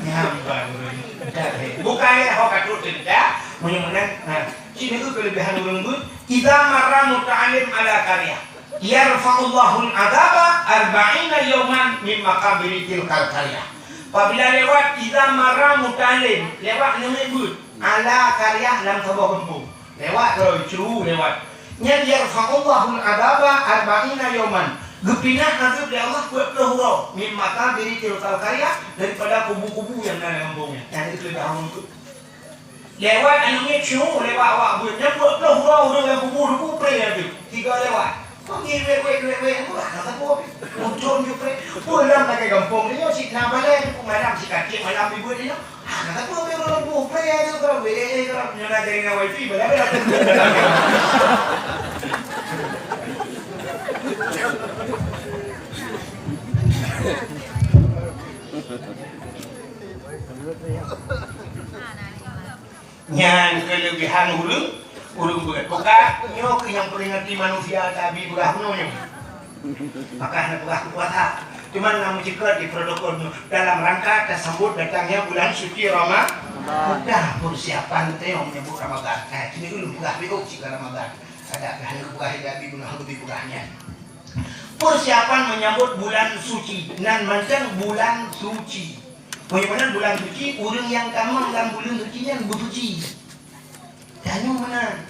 Nyam, bah, dah, dah. Bukan ya, ho ka trok cerita, meunyoe meunan, nah, cit nyoe keulebihan ureueng beuet, "Idza marra muta'allim ala qaryah, yarfa'ullahul adzaba arba'ina yauman min maqabiri tilkal qaryah." Apabila lewat, "Idza marra muta'allim", lewat nyoe beuet, "ala qaryah", lam saboh gampông. Lewat droe, cru lewat. Nyan yarfa'ullahul adzaba arba'ina yauman. Geupinah azeub lé Allah peuet ploh uroe, min maqabiri tilkal qaryah, daripada kubu-kubu nyang na lam gampông nyan. Nyan itu lé tahun tu. Lewat aneuk miet cru, lewat awak beuet. Nyan peuet ploh uroe ureueng lam kubu, kubu pré azeub. Tiga lewat. Panggil wék, wék, wék, wék. Murah lah sapeue. Untông ju pré. Peue lam lagèe gampông nyoe, cit na balèe, peumalam cit kacek malam di beuet nyoe. Hana sapeue ureueng lôn buh pré tu, kalau boleh, kalau nyoe na jaringan wifi, bala-bala. Nyan keulebihan ureueng Ureuëng beuet. Peugah, nyoe keuh nyang peuringati manusia, tabi peugah bunoe nyoe. Maka hana peugah keu puasa. Cuman na meuceukeut di protokol nyoe dalam rangka tasambot datangnya bulan suci Rama-, mudah persiapan teuh menyambut Ramadan. Eh, kini ulun peugah biôk cit Ramadan. Ada hana peugah, ada bi bunoe hana bi peugah nyan. Persiapan menyambut bulan suci, nan mantong bulan suci. Meunyoe meunan bulan suci, ureuëng nyang tamong lam buleuen suci nyan beusuci. Tanyoe meunan.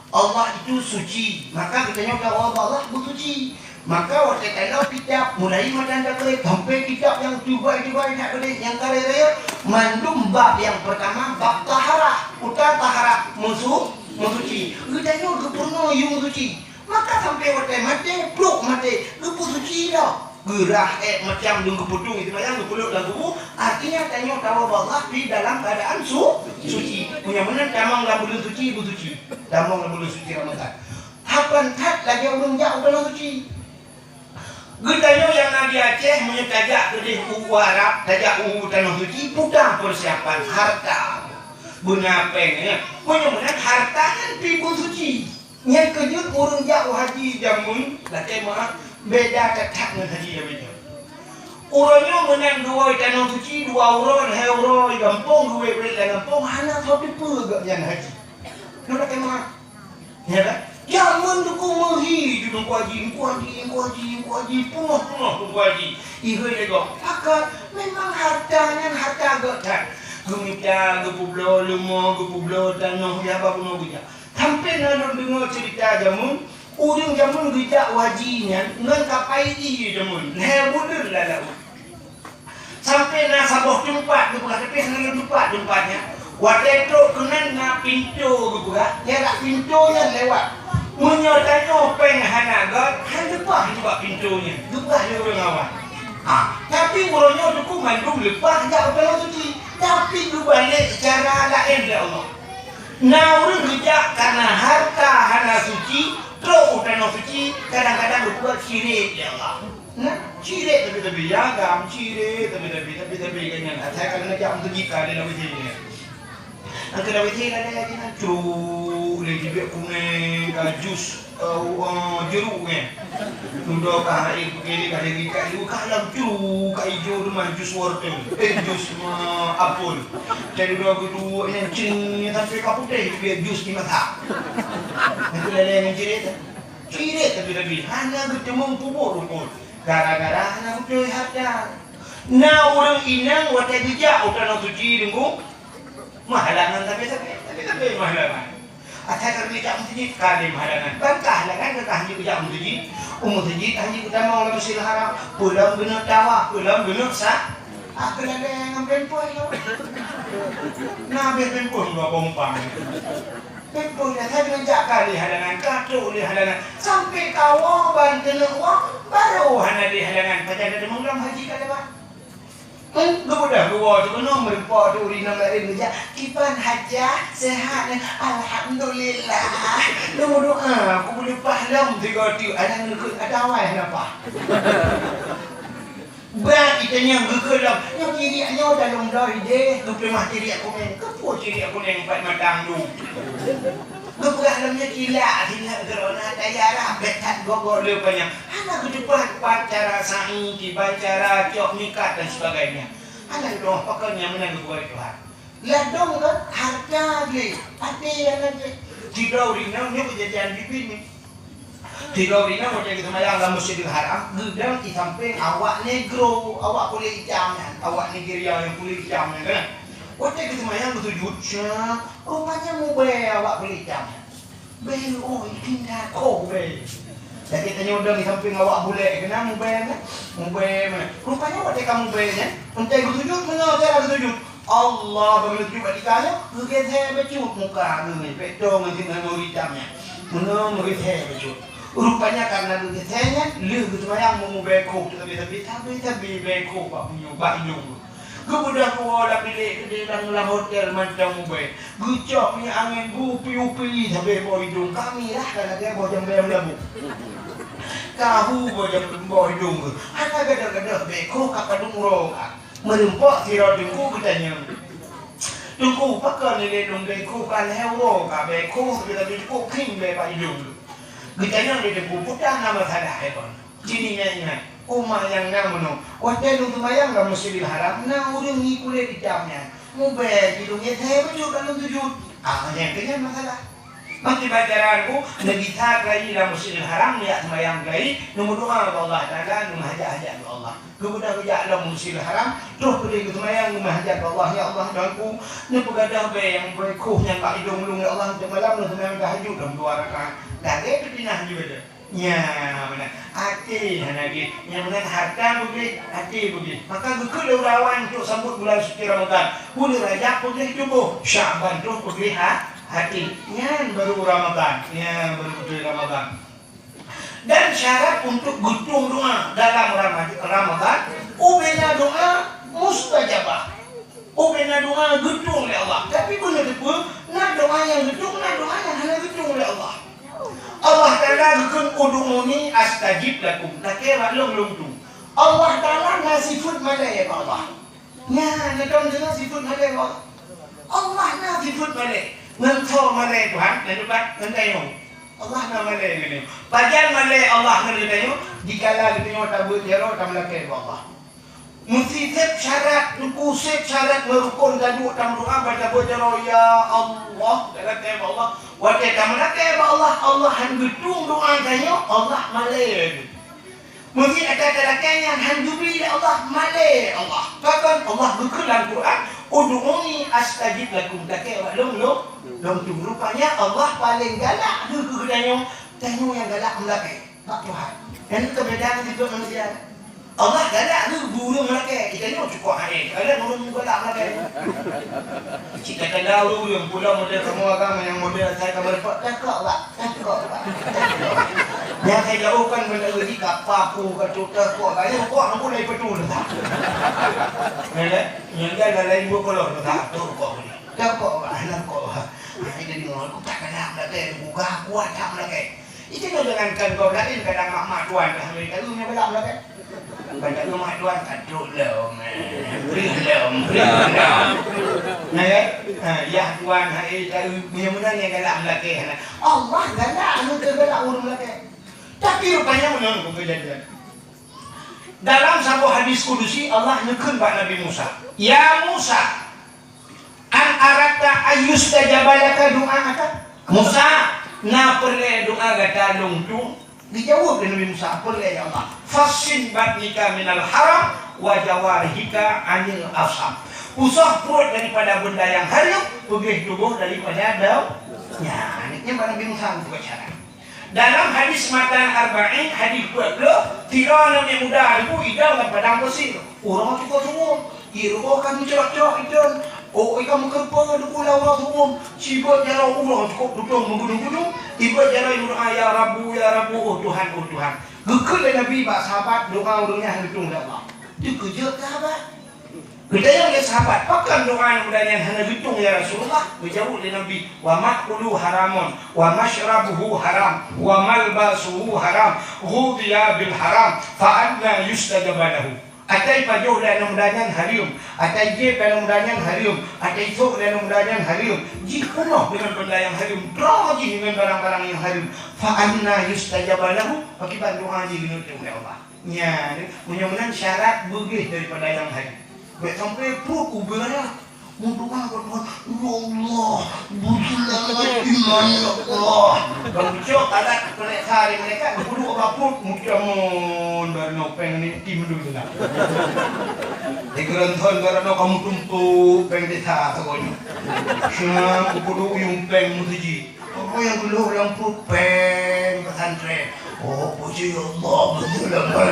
Allah itu suci, maka geutanyoe tawoe bak Allah beusuci. Maka watée tanoe kitab, mulai matan takrib sampai kitab nyang tubai-tubai that keudeh nyang ka rayeuk-rayeuk, mandum bab nyang peurtama bab taharah, uta taharah meusu-, meusuci. Geutanyoe geupeurunoe yue meusuci. Maka sampai watée maté, pluk maté, geupeusuci dah. Geurah ék macam dum geupeudong itu bayang geupeulok lam kubu, artinya tanyoe tawoe bak Allah di dalam keadaan su-, suci. Meunyoe meunan tamong lam buleuen suci, beusuci. Tamong lam buleuen suci Ramadan. Hapan that lagée ureuëng jak u tanoh suci. Geutanyoe nyang na di Aceh, meunyoe tajak keudeh u Arab, tajak u tanoh suci, peue ta persiapan harta. Beuna péng, ya. Meunyoe meunan harta nyan pi beusuci. Nyang keujeuet ureuëng jak u haji jameun, lakée meu'ah, beda that-that ngon haji jameun nyoe. Uroe nyoe meunan geuwoe tanoh suci dua uroe, lhée uroe di gampông, geuwét-wét lam gampông, hana soe teupeue gobnyan haji. Nyoe lakée meu'ah. Ya kan? Jameun Teungku meuhi di Teungku Haji, Teungku Haji, Teungku Haji, Teungku Haji, peunoh-peunoh Teungku Haji. Ihôi lé gob. Pakon? Memang harta nyan harta gobnyan. Geumita, geupeubloe leumo, geupeubloe tanoh, ya, haba bunoe geujak. Sampoe na lôn deungoe ceurita jameun, ureuëng jameun geujak u haji nyan ngon kapai ié jameun, lhée buleuen lam laôt. Sampoe na saboh teumpat geupeugah, tapi hana lôn teupat teumpat nyan. Watée trok keunan na pintoe geupeugah, nyan bak pintoe nyan lewat. Meunyoe tanyoe péng hana göt, han leupah nibak pintoe nyan, geupeugah lé ureuëng awai. Ah, tapi uroe nyoe Teungku mandum leupah jak u tanoh suci, tapi geubalek cara laén lé Allah. Na ureuëng geujak kareuna harta hana suci, trok u tanoh suci, kadang-kadang geupeugah cirét, ya Allah. Nah, cirét tapi-tapi, ya agam, cirét tapi-tapi, tapi-tapi kan nyan. Asai ka neujak meuseujid ka lé lam W C nyan. Nyang keu lam W C ka lé lagée nyan, cuk, lé jibiek kunéng, ka jus. Eh, eh, jeruk nyan. Dudoe ka hai peukeuleh ka lagée ka ijo ka lam cu, ka ijo teuma jus wortel. Eh, jus, eh, apel. Jadi dudoe geuduek nyan cing sampai ka putéh, dia jus di mata. Itu leleng nyan cirét. Cirét tapi-tapi hana geuteumeung peubuet rukon. Gara-gara hana beutôi harta. Na ureuëng inong watée geujak u tanoh suci deungon meuhalangan tapi-tapi, tapi-tapi meuhalangan. Asai ka geujak meuseujid, ka lé meuhalangan. Ban ka halangan, ka hanjeuet geujak meuseujid. U meuseujid hanjeuet geutamong lam Masjidil Haram. Peulom geuneuk tawaf, peulom geuneuk sa-, ah, keuladée ngon pempoi lom. Na habéh pempoi dua pompang. Pempoi dah sabe jak ka lé halangan, ka trok lé halangan. Sampai kawoe ban keuneuk woe, barô hana lé halangan. Pajan na deungoe lam haji ka lewat. Hmm, geubeudôh geuwoe teuh keunoe meureumpok teuh ureueng inong laén geujak, "Kiban hajah, sehat?" "Alhamdulillah. Lôn meudoa, kuleupah lom sigoe teuk, alah neukheun ata awai hana paih." Brat itanyong geukheun lom, "Nyoe kiriek nyoe dalom bloe ideh, geupeumah kiriek kunéng." "Keupeue kiriek kunéng pat matang dum?" Geupeugah lom nyoe cilak, cilak droeneuh ata yara, bèk that gob-gob le panyang. Hana geuteupeue kiban cara sa'i, kiban cara cok mikat dan sebagainya. Hana geuteupeue pakon nyang meunan geupeugah lé Tuhan. Ladôm kan hareuta gleh, até hana gleh. Sidroe ureueng inong nyoe keujadian bibi nyoe. Sidroe ureueng inong watèe geuseumayang lam Masjidil Haram, geudong di sampéng awak negro, awak kulét itam nyan, awak Nigeria nyang kulét itam nyan kan. Watèe geuseumayang geusujut, syak, rupanya mubèe awak kulét itam nyan. Bèe, oh, itin that, oh, bèe. Jadi tanyoe dong di sampéng awak bulèk keunan mubèe meunan, mubèe meunan. Rupanya watèe ka mubèe nyan, watèe geusujut, meunoe cara geusujut. Allah, bagaimana sujut bak tika nyoe, geugisé bacut muka geuh nyan, bèk toe ngon sinan ngon itam nyan. Meunoe meugisé bacut. Rupanya karena geugisé nyan, lheueh geuseumayang meumubèe koh, tapi-tapi, tapi-tapi bèe koh bak punyueng, bak idông. Geubeudôh dua lam bilék keudéh lam, lam hotel mantong mubèe. Geucok minyeuk angén geupi-upi sabé boh idông. Kami lah ka lagèe boh jambèe meulabu. Kahu boh jam-, boh idông geuh. Hana gadôh-gadôh bèe koh ka padum uroe ka. Meureumpok sidroe teungku geutanyong, Teungku, pakon lé lôn bèe kôh ka lhèe uroe ka bèe kôh, tapi cukôp kring bèe bak idông lôn. Geutanyong lé Teungku, "Peue na masalah, hai kon?" Jih ingat-ingat, "Oma nyang na meunoe, watèe lôn seumayang lam Masjidil Haram, na ureueng ngieng kulét itam nyan. Mubèe jih lôn ngieng, sahé bacut ka lôn sujut." Ah, nyan keuh nyan masalah. Makai pelajaran ku, neugisa keulayi lam Masjidil Haram, neujak seumayang keulayi, neumeudoa bak Allah Taala, neumeuhajat-hajat bak Allah. Geubeudôh geujak lam Masjidil Haram, troh keudéh geuseumayang, neumeuhajat bak Allah, "Ya Allah, Tuhan ku, neupeugadôh bèe nyang bèe kôh nyan bak idông lôn, ya Allah, teuk malam lôn seumayang tahajud lom dua rakaat." Lagèe teupinah jih bèe. Nyan meunan, até hana gèt. Nyan meunan hareuta beugèt, até beugèt. Maka geukheun lé ureueng awai untuk sambot bulan suci Ramadan. Buleuen Rajab beugèt tuboh, Syakban troh beugèt ha-, até. Nyan baru Ramadan. Nyan baru beutôi Ramadan. Dan syarat untuk geutueng doa dalam Rama-, Ramadan, ubena doa mustajabah. Ubena doa geutueng lé Allah. Tapi beuneuteupeu, na doa nyang geutueng, na doa nyang hana geutueng lé Allah. Allah Taala geukheun, "Ud'uni astajib lakum." Lakèe bak lôn, lôn tueng. Allah Taala na sifeuet malèe bak Allah. Nyan, neutôn deungö sifeuet malèe bak Allah. Allah na sifeuet malèe. Ngon soe malèe Tuhan, ngon ubat, ngon tanyoe. Allah na malèe ngon tanyoe. Pajan malèe Allah ngon tanyoe, dikala geutanyoe tabeuet jaroe tameulakèe bak Allah. Meusti sép syarat, teungku, sép syarat ngon rukon ka duek tameudoa ban tabeuet jaroe, "Ya Allah," talakèe bak Allah. Watèe tameulakèe bak Allah, Allah han geutueng doa tanyoe, Allah malèe. Meusti ata talakèe nyan han geubri lé Allah, malèe Allah. Pakon? Allah geukheun lam Quran, "Ud'uni astajib lakum." Lakèe bak lôn, lôn, lôn tueng. Rupanya Allah paleng galak geu-, geutanyoe, tanyoe nyang galak meulakèe bak Tuhan. Nyan keuh beda ngon sifeuet manusia. Allah galak geu-, geu ureueng meulakèe, geutanyoe cukôp hai. Kadang ureueng galak meulakèe. Cit takala ureueng, ureueng pula model kamoe agam nyang model asai ka meureumpok, takok bak, takok bak, takok bak. Nyang sai jauh kan benda ureueng ka papu, ka tutoh, kok bak, nyoe kok nang pun lai petu dah. Ya kan? Nyang dia dah lain dua puluh dah, tu kok ni. Takok bak, hana kok bak. Hai, jadi ngol, ku takala meulakèe, ku gah kuat that meulakèe. Itu jangankan kau lain, kadang mak-mak tuan dah ambil tahu punya balak belakang. Bukan tak mak tuan, tak trok lom, eh. Breuh lom, breuh lom. Nah, ya? Ha, ya tuan, hai, tahu punya meunan nyang galak meulakèe, nah. Allah galak, anu teugalak ureueng meulakèe. Tapi rupanya meunan kejadian. Dalam saboh hadis kudusi, Allah neukheun bak Nabi Musa, "Ya Musa, an aradta an yustajaba laka du'aaka?" Musa, na peureulèe doa gata lôn tueng? Geujaweueb lé Nabi Musa, "Peureulèe, ya Allah." "Fassin batnika minal haram wa jawarihika anil asam." Pusoh pruet daripada benda nyang hareuem, peugèh tuboh daripada dau-, nyan, nyan bak Nabi Musa geupeugah syarat. Dalam hadis matan arba'in, hadis dua puluh, sidroe aneuk muda teungku idong lam padang pasir. Uroe cukôp suwom, ié rugoe ka meucrok-crok idong. Oh, ka meukeureupeue teungku lam uroe suwom. Sibeuet jaroe uroe cukôp tutong meugunong-gunong. Ibeuet jaroe meudoa, "Ya Rabbu, ya Rabbu, oh Tuhan, oh Tuhan." Geukheun lé Nabi bak sahabat, doa ureueng nyan hana geutueng lé Allah. Teukeujot sahabat. Geutanyong lé sahabat, "Pakon doa nyang muda nyan hana geutueng, ya Rasulullah?" Geujaweueb lé Nabi, "Wa ma'kuluhu haramun, wa masyrabuhu haram, wa malbasuhu haram, ghudhiya bil haram, fa anna yustajabu lahu?" Atai pajoh lé aneuk muda nyan hareuem, atai jieb lé aneuk muda nyan hareuem, atai sôk lé aneuk muda nyan hareuem, jih peunoh deungon benda nyang hareuem, droe jih deungon barang-barang nyang hareuem, fa anna yustajabu lahu? Pakriban doa jih geuteurimong lé Allah? Nyan, meunyoe meunan syarat beugèh daripada nyang hai. Bèk sampai pruet ubé raya. Meudoa bak Tuhan, "Ya Allah, beuseulamat iman, ya Allah." Bang Ucok adat peuriksa dari malaikat, geuduek bak pruet, mucamon, baroe nyoe péng ni tim dulu lah. Di Geureuntôn baroe nyoe kamoe tumpôk péng desa sagoe nyoe. Siang, geuduek uyueng péng meuseujid. Apa nyang geulhôk lam pruet péng pesantren? Oh, puji Allah, beutôi lah, Mak.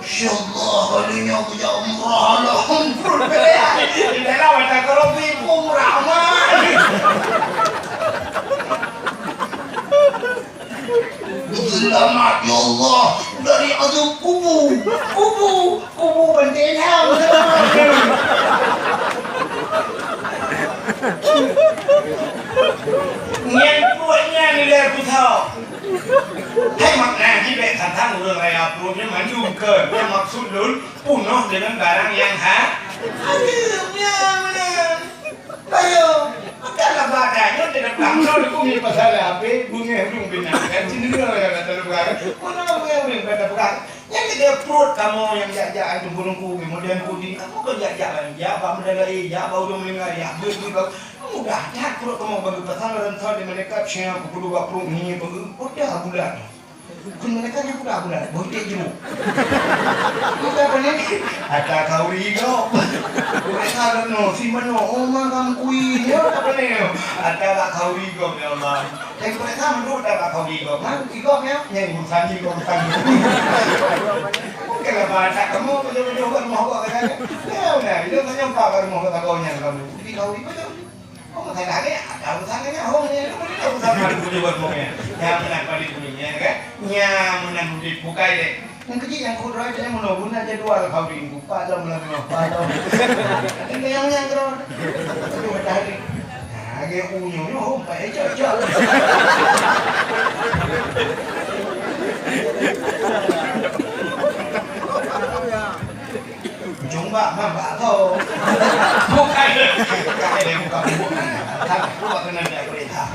Insya Allah, kali nyoe geujak umrah lah, pruet péng. Di dalam ada koropi, umrah, Mak. Selamat, ya Allah, dari azab kubur. Kubur, kubur Bantai Lam. Nyan pruet nyan nilai pusok. Hai makna Jadi, bèk that-that ureueng raya pruet nyan mandum keu, nyan maksud lôn, peunoh deungon barang nyang ha-, hareuem nyan meunan. Baru, makajih lah badan nyoe teudeukam, nyoe dukung ni pasal H P, beungèh ureueng binatang, kan? Cenderung lah kata ureueng, peunoh beungèh ureueng kata peugah. Nyan lagèe pruet kamoe nyang jak-jak teungku-teungku, kemudian kudi, kamoe kan jak-jak laén, jak bak meudalai, jak bak ureueng meuninggai, jak beuet-beuet bak, mudah that pruet kamoe bagi pasal lam thôn di malaikat, siang pukul dua pruet ni, bagi, mudah bulan. Kheun malaikat nyan peugah bulan, bontek jeuet. Bukan peuneh, ata kauri gob. Bukan salah no, si mano, oma kam kui, nyoe tak peuneh. Ata bak kauri gob, ya Allah. Tapi bukan sama tu, ata bak kauri gob. Man, igop nyoe, nyan urusan jih, urusan jih. Bukan apa, tak kamu, betul-betul buat rumah gua kata. Ya, udah, itu tanya apa kat rumah kata kau nyan kamu. Jadi kauri betul. Oh, masalah ni, ada urusan dengan hong ni, ada urusan dengan hong ni. Nyang meunan pada dunia, kan? Nyang meunan di bukai deh. Yang kecil yang kudra itu yang menunggu nak jadual kau di minggu. Pak jam bulan lima, Pak jam. Ada yang yang kau. Itu matahari. Nah, dia unyu, nyu, hong, pak, eh, cok, cok. Ujong bak, bak, bak, tho. Bukan. Bukan, bukan, bukan. Tapi, bukan kena dia perintah.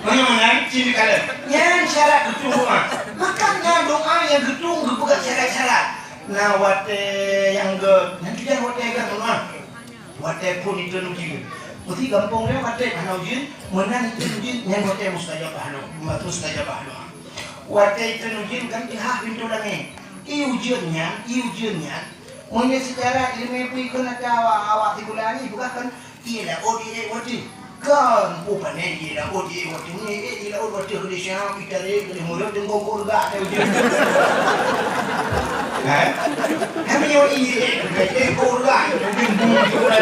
Mana-mana, sini kalian. Nyan syarat geutueng doa. Makanya doa nyang geutueng geupeugah syarat-syarat. Na watèe nyang gèt, nyan kiban watèe gèt, teuma. Watèe phôn iteun ujeuen. Meusi gampông nyoe watèe hana ujeuen, meunan iteun ujeuen, nyan watèe mustajabah doa, mustajabah doa. Watèe iteun ujeuen kan teuhah pintoe langèt. Ié ujeuen nyan, ié ujeuen nyan. Meunyoe seucara ileumèe peue kheun ata awak, awak sikula nyoe peugah kan, ié laôt ié watèe. Kan, peue pané ié laôt ié watèe. Meunyoe ié laôt watèe keu desya, itarek keu meureut deungon keuluwarga ata ujeuen. Hah? Kan meunyoe ié, ié keuluwarga, ujeuen bumi sikula.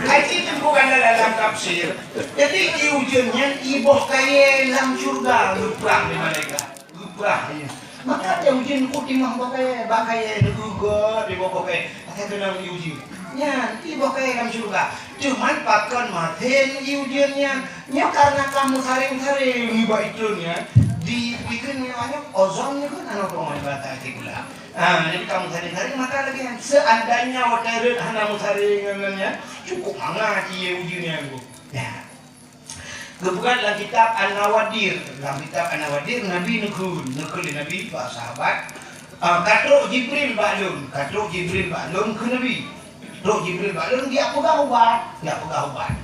Hai, itu bukan dalam tafsir. Jadi, ié ujeuen nyan ié boh kayèe lam syeuruga geuprah lé malaikat. Geuprah, ié. Maka ata ujeuen ku timah boh kayèe, bak kayèe neugeugèt di boh kayèe. Asai keunong ié ujeuen. Nyan, ié boh kayèe lam syeuruga. Cuman pakon masen ié ujeuen nyan. Nyoe karena ka meusaréng-saréng nibak iteun nyan. Dipikir nyoe nyoe ozon nyoe kan aneuk peumain bata sikula. Ah, jadi ka meusaréng-saréng maka lagèe nyan. Seandainya watèe rhot hana meusaréng ngon nyan, cukup mangat ié ujeuen nyan, Bu. Ya. Geupeugah lam kitab An-Nawadir. Lam kitab An-Nawadir, Nabi neukheun, neukheun lé Nabi bak sahabat, ah, ka trok Jibril bak lôn, ka trok Jibril bak lôn kheun Nabi. Trok Jibril bak lôn, geujak peugah ubat, geujak peugah ubat.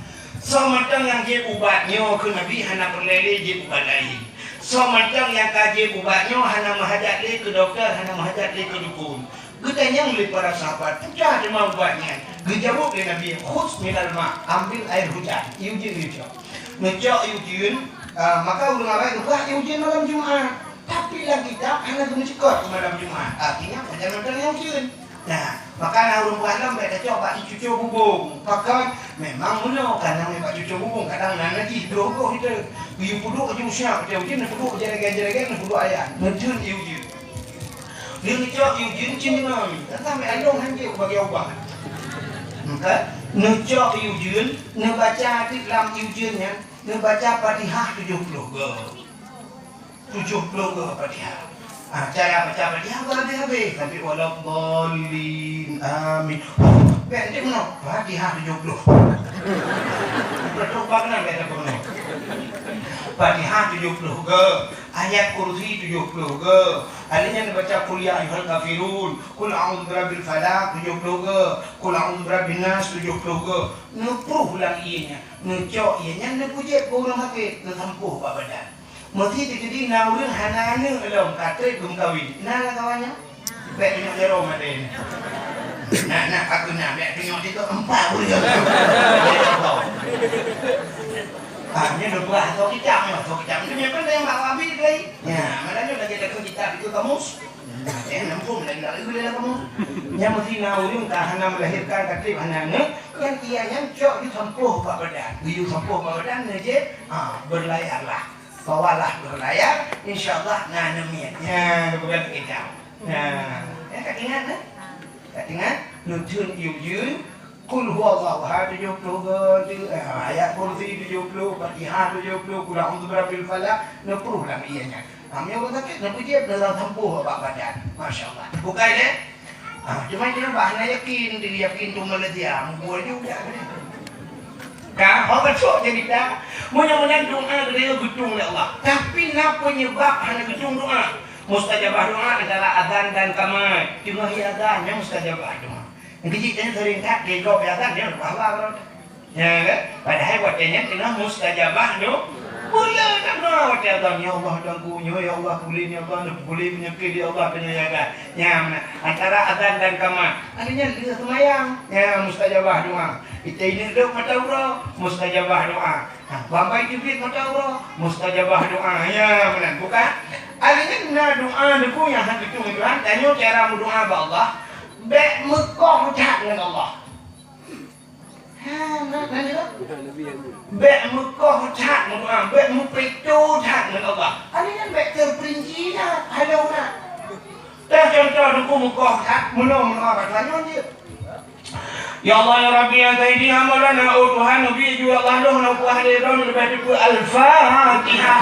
Soe mantong nyang jieb ubat nyoe kheun Nabi hana peureulèe lé jieb ubat laén. Soe mantong nyang ka jieb ubat nyoe hana meuhajat lé keu dokto, hana meuhajat lé keu dukon. Geutanyong lé para sahabat, "Peue teuma ubat nyan?" Geujaweueb lé Nabi, "Khudz minal ma', ambil air hujan." Ié ujeuen neucok. Neucok ié ujeuen, ah, maka ureueng ramè geupeugah ié ujeuen malam Jumat. Tapi lam kitab hana geumeucukot malam Jumat. Artinya, pajan mantong ié ujeuen. Nah, maka na ureueng peugah lom bèk tacok bak ié cucoe bubông. Pakon? Memang meunoe, kadang bak cucoe bubông, kadang na najih, droe goh itu. Geuyue peuduek ju siap, ié ujeuen neupeuduek jeregen-jeregen, neupeuduek ayat. Neutheun ié ujeuen. Lheueh neucok ié ujeuen cit deungon, kan sampai along han jeuet bagi ubat. Maka neucok ié ujeuen, neubaca di lam ié ujeuen nyan, neubaca Fatihah tujoh ploh goe. Tujoh ploh goe Fatihah. Ah, cara baca Fatihah beuhabéh-habéh sampai waladdallin, amin. Bèk nanti meunoe, Fatihah tujoh ploh. Beutôi bak nan bèk takon meunoe. Fatihah tujoh ploh goe. Ayat Kursi tujoh ploh goe. Alèh nyan baca Qul ya ayyuhal kafirun, Qul a'udzu birabbil falaq tujoh ploh goe, Qul a'udzu birabbin nas tujoh ploh goe. Neupruh lam ié nyan, neucok ié nyan, neupeujeuet keu ureueng sakét, neusampôh bak badan. Meuseuti keudeh na ureueng hana aneuk lom, ka trép geumeukawen. Na lam kawan nyan? Bèk tunyok jaroe maté nyan. Na, na, ka keunan, bèk tunyok sigoe, empat ureueng. Ah, nyan neupeugah atau kicap nyoe, atau kicap. Nyan kan nyang bak Abi tadi. Nya, malam nyoe lagèe takheun kitab itu kamus. Eh, nampung lagèe dak lagèe dak kamus. Nyan meusti na ureueng ka hana melahirkan, ka trép hana aneuk, nyan ié nyan cok ju sampôh bak badan. Ju sampôh bak badan, nyan jeuet, ha, berlayarlah. Bawalah berlayar, insya Allah na aneuk miet. Nya, bukan kitab. Nya, ya, ka ingat, eh? Ka ingat? Neutheun ié ujeuen, Qul huwallahu ahad tujuh puluh, eh, ayat kursi tujuh puluh, Fatihah tujuh puluh, Qul a'udzu birabbil falaq, neupuruh lam ié nyan. Ha, meunyoe ureuëng sakét, neupeujieb, neusampôh bak badan. Masya Allah. Bukai lé? Ha, cuma dia bah hana yakin, dia yakin tu Malaysia, mubua juga. Ka, ho ka sok jadi dah. Meunyoe meunan doa geutanyoe geutung lé Allah. Tapi na penyebab hana geutung doa. Mustajabah doa antara azan dan kamat. Teungoh hi azan, nyan mustajabah doa. Nyang keujiek nyan sering that, geugob hi azan, nyan lupa haba baroe. Ya kan? Padahai watèe nyan teungoh mustajabah doa. Pula nak doa watèe azan, "Ya Allah, Tuhanku, nyoe ya Allah, pulih ya Allah, pulih penyakit ya Allah, penyakit." Ya, meunan. Antara azan dan kamat. Akhirnya lheueh seumayang. Ya, mustajabah doa. Itai neudok mata uroe, mustajabah doa. Ha, bambai teubiet mata uroe, mustajabah doa. Ya, meunan. Bukan? Akhirnya na doa neuku nyang hana geutung Tuhan, tanyoe cara meudoa bak Allah, bèk meukoh that ngon Allah. Ha, na, na, na. Bèk meukoh that meudoa, bèk meupeutô that ngon Allah. Akhirnya bèk teupeurinci that, halong that. Teuh contoh neuku meukoh that, meunoe meunoe bak tanyoe jeuet. Ya Allah, ya Rabbi, ya Sayyidi, ya Maulana, oh Tuhan, Nabi ju ya Allah, lôn na kuah lé lôn leubeh teupeu Al-Fatihah.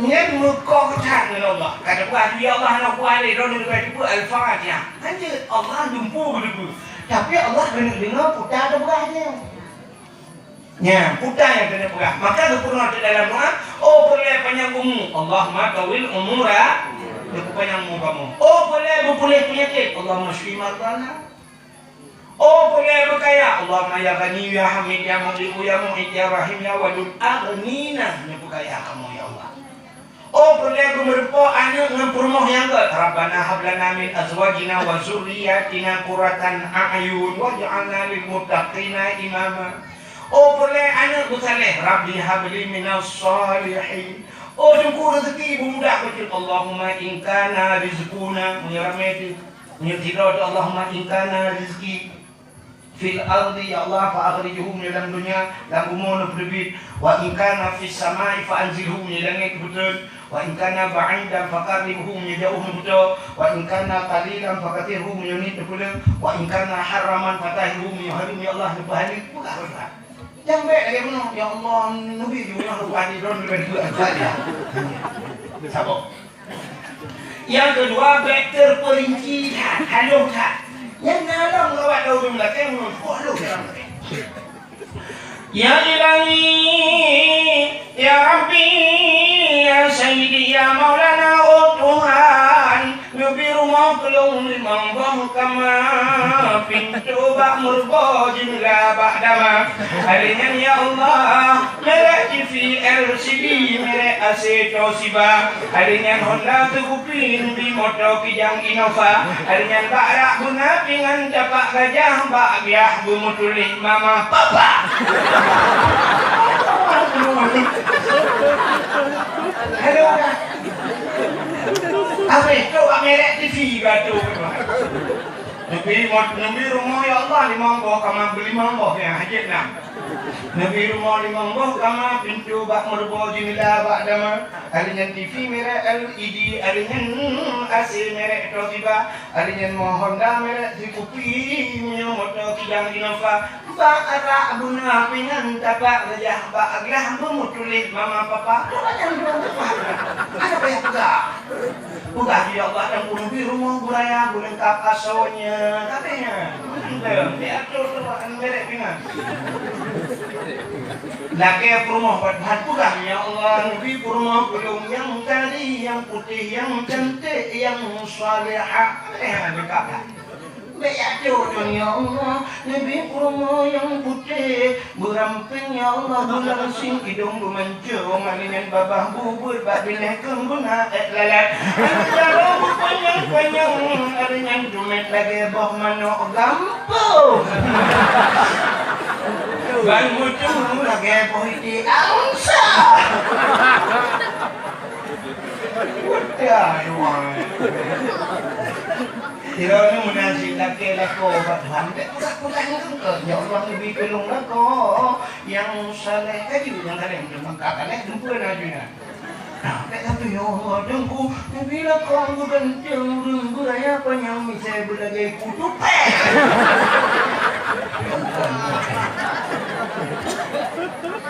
Nyan meukoh that ngon Allah. Kata kuah, ya Allah, na kuah lé lôn leubeh teupeu Al-Fatihah. Hanjeuet Allah dumpu beudeubu. Tapi Allah keuneuk deungoe puta teupeugah nyan. Nyan, puta nyang keuneuk peugah. Maka geupeugah di dalam doa, "Oh, peureulèe panyang umu, Allahumma tawil umura," geupeupanyang umu kamoe. "Oh, peureulèe beupuléh peunyakét, Allahumma syfi mardana." "Oh, peureulèe beukaya, Allahumma ya Ghani, ya Hamid, ya Mu'ti, ya Mu'id, ya Rahim, ya Wadud, aghnina," neupeukaya kamoe, ya Allah. Oh, peureulèe beumeurumpok aneuk ngon peurumoh nyang gèt. Rabbana hab lana min azwajina wa dzurriyyatina qurratan a'yun waj'alna lil muttaqina imama. Oh, peureulèe aneuk beusaleh. Rabbi habli minas shalihin. Oh, Teungku, reuzeuki beumudah bacut. Allahumma in kana rizquna, meunyoe ramé teuh, meunyoe sidroe teuh, Allahumma in kana rizqi fil ardi, ya Allah, fa akhrijhu, meunyoe lam donya, lam bumoe neupeuteubiet. Wa in kana fis samai fa anzilhu, meunyoe langét neupeutrön. Wa in kana ba'idan fa qarribhu, meunyoe jiôh neupeutoe. Wa in kana qalilan fa katsirhu, meunyoe niet neupeuleueng. Wa in kana haraman fa tahhirhu, meunyoe hareuem, ya Allah, neupeuhaleueng. Peugah, peugah. Nyang bèk lagèe bunoe, "Ya Allah, neubi ju nyoe rupa di droen leubeh dua kali." Saboh. Nyang keudua, bèk teupeurinci that, halôh that. Nyang na lam rawat ureueng lakèe ngon halôh that. Ya Ilahi, ya Rabbi, ya Sayyidi, ya Maulana, oh Tuhan, neubi rumoh keu lôn limong boh kama, pintoe bak meuruboh, jeundela bak dama. Hari nyan, ya Allah, merek T V L C D, merek A C Toshiba. Hari nyan Honda teukupi, neubi moto kijang Innova. Hari nyan bak rak beuna pingan tapak gajah, bak biah beumeutuléh mama papa. Aduh. Habéh tu bak merek T V batu. Neubi mo-, neubi rumoh, ya Allah, limong boh kama, beulimong boh nyang hajat na. Neubi rumoh limong boh kama, pintoe bak meuruboh, jeundela bak dama. Hari nyan T V merek L E D, hari nyan A C merek Toshiba, hari nyan mo Honda merek teukupi, meunyoe moto kijang Innova. Bak rak beuna pingan tapak gajah, bak glah beumeutuléh mama papa. Ureueng nyang dua pah. Hana payah peugah. Peugah, "Ya Allah, dan neubi rumoh beuraya, beuleungkap asoe nyan." Ka lheueh nyan. Diatur tu bak merek pingan. Lakèe peurumoh bak Tuhan peugah, "Ya Allah, neubi peurumoh keu lôn nyang kari, nyang putéh, nyang cantik, nyang salehah." Ka lheueh nyan leungkap dah. Bèk jak cok nyan, ya Allah, neubi peurumoh nyang putéh, beurampéng, ya Allah, beulangsing, idông beumancông, hari nyan babah bubeuet, bak binéh keueng beuna èk lalat. Aneuk jaroe beupanyang-panyang, hari nyan dumèt lagèe boh manok gampông. Ban meuteumé lagèe boh iték angsa. Udah, ya Allah. Sidroe nyoe meunan cit lakèe lakoe bak Tuhan, bèk peugah-peugah ngon keu, "Ya Allah, neubi keu lôn lakoe nyang saleh." Ka jeuet nyang saleh, meuteumé ka saleh, dumpeue na jeuet na. Bèk sapeue nyoe, Teungku, bila kong geugantung ureueng beuraya panyang misai beulagèe kutu pèh.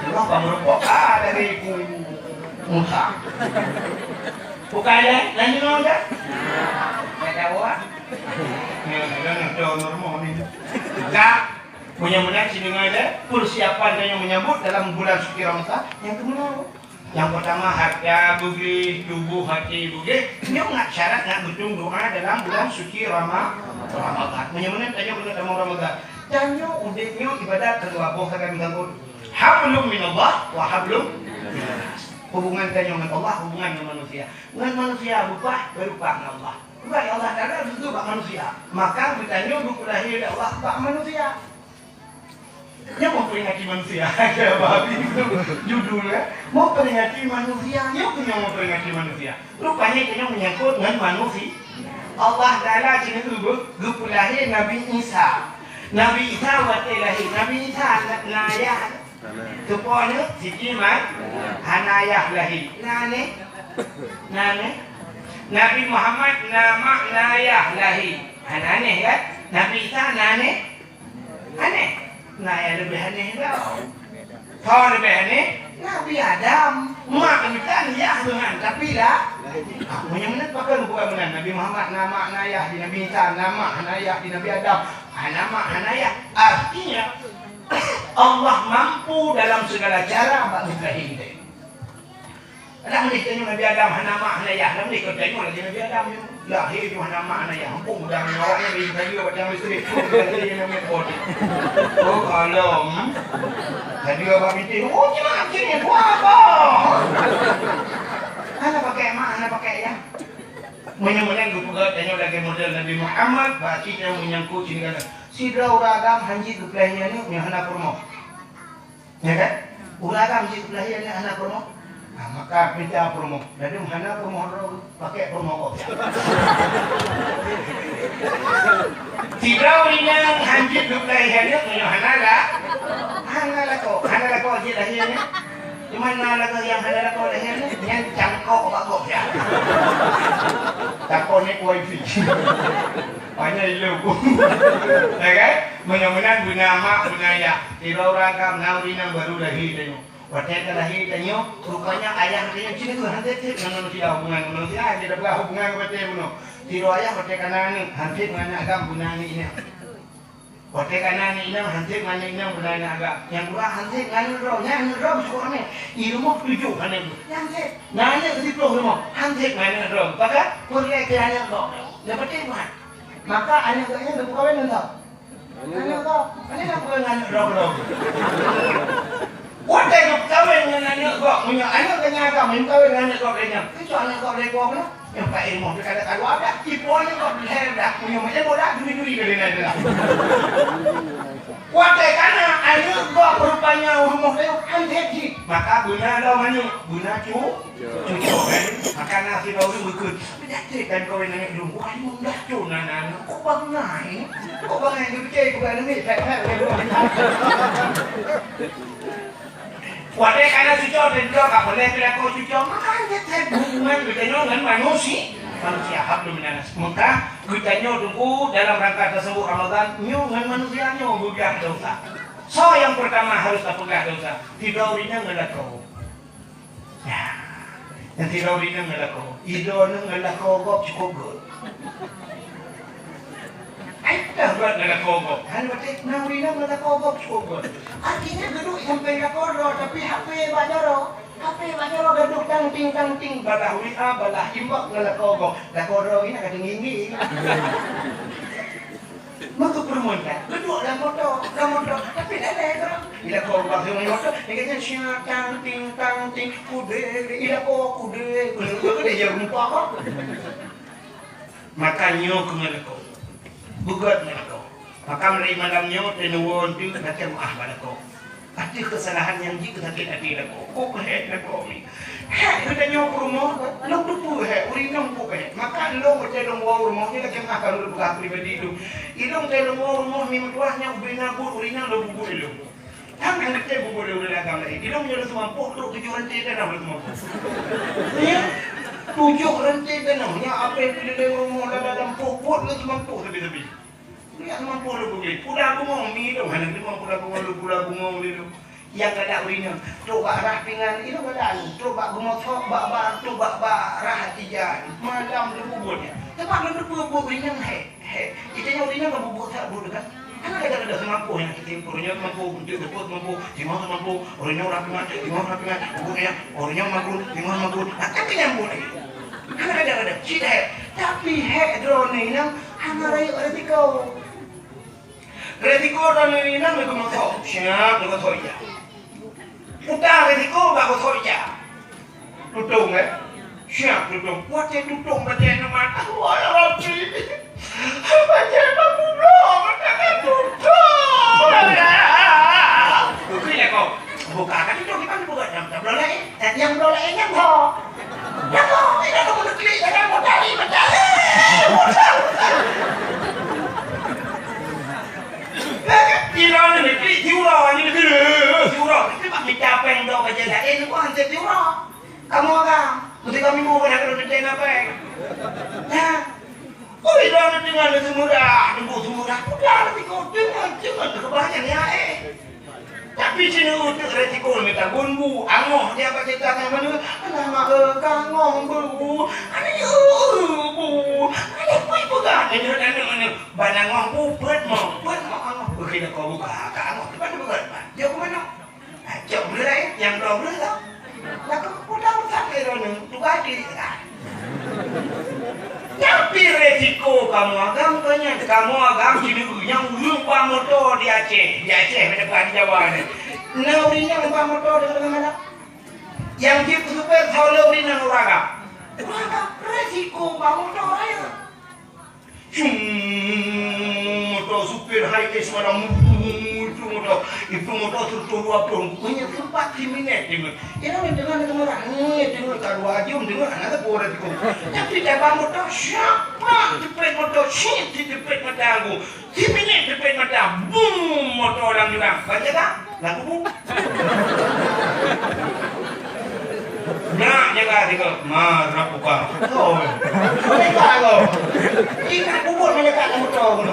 Allah pameurumpok ka dari ku Musa. Bukan ya? Nanya orang dah? Dah tahu ah? Ya, dah, dah, dah, normal ni. Ka, punya menang si dengar dah, persiapan dan yang menyambut dalam bulan suci Ramadan, yang kedua. Nyang peutama, hareuta beugléh, tuboh até beugléh. Nyoe ngat syarat ngat geutueng doa dalam bulan suci Rama-, Ramadhan. Meunyoe meunan tanyoe keuneuk tamong Ramadhan. Tanyoe udép nyoe ibadat keudua boh sagai meusangkot. Hablum minallah wa hablum minannas. Hubungan tanyoe ngon Allah, hubungan ngon manusia. Ngon manusia beupah, beupah ngon Allah. Sebab Allah Taala geukheun bak manusia. Maka geutanyoe geupeulahé lé Allah bak manusia. Nyoe memperingati manusia. Kira babi itu judul, kan? Memperingati manusia. Nyoe keuh nyang memperingati manusia. Rupanya keuh nyoe menyangkut ngon manusia. Allah Taala keuneuk geu-, geupeulahé Nabi Isa. Nabi Isa watèe lahé. Nabi Isa na, na ayah. Teupeue nyoe? Siti Man. Hana ayah lahé. Na aneuk? Na aneuk? Nabi Muhammad na mak na ayah lahé. Hana aneuk, kan? Nabi Isa na aneuk? Aneh. Nah, nyang leubeh aneh lom. Soe leubeh aneh? Nabi Adam. Mak intan yah deungon, tapi lah. Ah, meunyoe meunan pakon bukan meunan. Nabi Muhammad na mak na yah di Nabi Isa, na mak na yah di Nabi Adam. Hana mak hana yah. Artinya, Allah mampu dalam segala cara bak geupeulahé geutanyoe. Adak meuleh tanyoe Nabi Adam hana mak hana yah, adak meuleh kon tanyoe lagèe Nabi Adam nyoe. Lahé nyoe hana mak hana yah, ampôn udang nyoe awaknyan lagèe tadi awak jangan listrik. Oh, lagèe nyoe nyoe pot. Oh, kalom. Tadi awak bintéh, oh, nyoe macam ni, wah, apa? Hana pakai mak, hana pakai yah. Meunyoe meunan geupeugah tanyoe lagèe model Nabi Muhammad, berarti tanyoe menyangkut sini kan. Sidroe ureueng agam hanjeuet geupeulahé aneuk nyoe hana peurumoh. Ya kan? Ureueng agam jih lahé aneuk hana peurumoh. Ha, maka pinta peurumoh. Ladôm hana peurumoh droe, pakai peurumoh kopiah. Sidroe inong hanjeuet geupeulahé aneuk meunyoe hana la-, hana lakoe. Hana lakoe jih lahé aneuk. Cuman na lakoe nyang hana lakoe lahé aneuk, nyan cangkok bak kopiah. Takot nek wifi. Panyang ilong. Ya kan? Meunyoe meunan beuna mak, beuna yah. Sidroe ureueng agam na ureueng inong baru lahé tanyoe. Watèe ka lahé tanyoe, rupanya ayah tanyoe cit nyoe hana sép ngon manusia, hubungan ngon manusia, hana ada hubungan ngon batèe bunoe. Sidroe ayah watèe ka na aneuk, hana sép ngon aneuk agam, beuna aneuk inong. Watèe ka na aneuk inong, hana sép ngon aneuk inong, beuna aneuk agam. Nyang dua hana sép ngon aneuk droe, nyan aneuk droe cukôp ramè. I rumoh tujoh aneuk. Nyan sép. Na aneuk siplôh rumoh, hana sép ngon aneuk droe. Pakon? Peureulèe keu aneuk droe. Nyan penting bukan? Maka aneuk geuh nyan geupeukawen ngon droe. Aneuk kau, aneuk kau peue ngon aneuk droe-droe? Watèe geupeukawen ngon aneuk gob, meunyoe aneuk geuh nyan ka meukawen ngon aneuk gob lé nyan, keucok aneuk gob lé gob nyoe, nyang pakai ilmu teuka-teuka dua blah, ipo aneuk gob lhèe blah, meunyoe meu'en boh dah duri-duri ka lé nyan dah. Watèe ka na aneuk gob rupanya u rumoh teuh han sép jih, maka beuna lom aneuk, beuna cu-, cucok kan, maka na sidroe ureueng geukheun. Tapi dak trép kan kawen nangèe lôn, wah, limong blah thôn na, na, na. Kok bangai? Kok bangai geupiké bukan aneuk miet, phet-phet, phet, phet. Watèe ka na cucok, teuh droe ka peureulèe peudakoe cucok, maka nyan trép hubungan geutanyoe ngon manusi-, manusia. Alhamdulillah. Maka geutanyoe teungku dalam rangka tasawuf Ramadan, nyoe ngon manusia nyoe geupeugah desya. Soe nyang peurtama harôh tapeugah desya? Sidroe ureueng inong ngon lakoe. Ya. Nyang sidroe ureueng inong ngon lakoe. Sidroe inong ngon lakoe gob cukôp göt. Ai, dah göt ngon lakoe gob. Hana watèe na ureueng inong ngon lakoe gob cukôp göt. Artinya geuduek sampoe lakoe droe, tapi HP bak jaroe. HP bak jaroe gadoh tang ting tang ting. Balah W A, balah inbox ngon lakoe gob. Lakoe droe geuh na ka teungginggi. Maka peureumeun kan, geuduek lam moto, lam moto, tapi lélé droe. Ila ko bak deungon moto, dia kata, "Sia tang ting tang ting, kude, ila ko kude, kude, kude, dia rupa ko." Maka nyoe keu ngon lakoe. Beugöt ngon lakoe. Maka meuri malam nyoe, teuneuk woe deuh, lagèe meu'ah bak lakoe. Ateueh keusalahan nyang jeuet keu sakét até lakoe. Kok keuhèk lakoe mi. Hèk geutanyoe peurumoh, lôn teupeue hèk, ureueng inong kok keuhèk. Maka lôn watèe lôn woe u rumoh nyoe lagèe meu'ah ka lôn peugah pribadi lôn. Ilôn watèe lôn woe u rumoh mi meutuah nyan ubé na buet ureueng inong lôn peubuet ilôn. Hana nyang geutem bubuet lé ureueng agam laén. Ilôn nyoe lôn seumampôh trok tujoh ranté tanam lôn seumampôh. Ya, tujoh ranté tanam nyang abéh keuliléng rumoh lam, lam poh buet lôn seumampôh sabe-sabe. Nyak mampu lôn peugét. Pula bungöng mi lôn, hana teurimong pula bungöng lôn, pula bungöng lé lôn. Nyang galak ureueng nyan, trok bak rah pingan, ilôn galak lôn. Trok bak geumoe thok, bak, bak, trok bak, bak rah ija. Malam lôn bubuet nyan. Teuma lôn teupeue buet ureueng nyan hék, hék. Ita nyan ureueng nyan ka bubuet that buet kan. Hana gata-gata seumampôh nyan kitem, ureueng nyan mampu untuk teupot mampu, timah mampu, ureueng nyan rah pingan, timah rah pingan, bubuet nyan, ureueng nyan makun, timah makun. Nah, kan kenyang buet lagi. Hana gata-gata, cit hék. Tapi hék droeneuh nyan hana rayeuk resiko. Resiko droeneuh nyan meukeumeuthok, siap meukeumeuthok ija. Utang resiko bak meuthok ija. Tutong, eh? Siap tutong. Watèe tutong bacaan nyoe mantap. Wah, ya Rabbi. Bacaan nyoe goblok, bacaan tutong. Beutôi ya kau. Buka kan tutong kita buka jam, jam dua belas, eh? Dan nyang bloe laén nyan ho. Nyan ho, ina tu meuneuh klik, jangan modal, eh, modal. Eh, modal. Eh, ina tu meuneuh klik, siuroe, ina tu, eh, siuroe. Tapi bak mita péng dok bajèe laén, wah, hansé siuroe. Kamoe agam, meusé kami bukan ada di péng. Nah. Ui, droeneuh teungoh lé seumurah, teungku seumurah. Udah, tapi kau teungoh, teungoh, teungoh banyak ya, eh. Tapi sineuk uteuk resiko mita gon bu, angoh dia bak cerita nyan manoe, alah mak, eh, ka angoh bu, aneuk, eh, bu, aneuk pui peugah, aneuk, aneuk, aneuk, ban angoh bu, peuet mo, peuet mo angoh, bukon kau buka, ka angoh, teuma buka, jok keu manoe. Cok breueh, nyang bloe breueh lah. Laku pulang sampai droeneuh, tugas diri lah. Tapi resiko kamoe agam keu nyan, kamoe agam sineuk nyang ureueng ba moto di Aceh, di Aceh, di Jawa ni. Na ureueng nyang ba moto di mana? Nyang jeuet keu supir, sauleu ureueng nyang ureueng agam. Ureueng agam, resiko ba moto rayeuk. Cung, moto supir high ace malam, itu moto, itu moto seratus dua puluh, hanya sempat lima menit dengan. Kira dengan dengan orang, eh, dengan kalau aja dengan anak aku orang itu. Tapi dapat moto siapa cepet moto, siap cepet mata aku. Lima menit cepet mata, boom, moto orang jurang. Baca tak? Lagu bu. Nak jaga tiga, marah buka. Oh. Malaikat kau. Ingat bubur malaikat kamu tahu.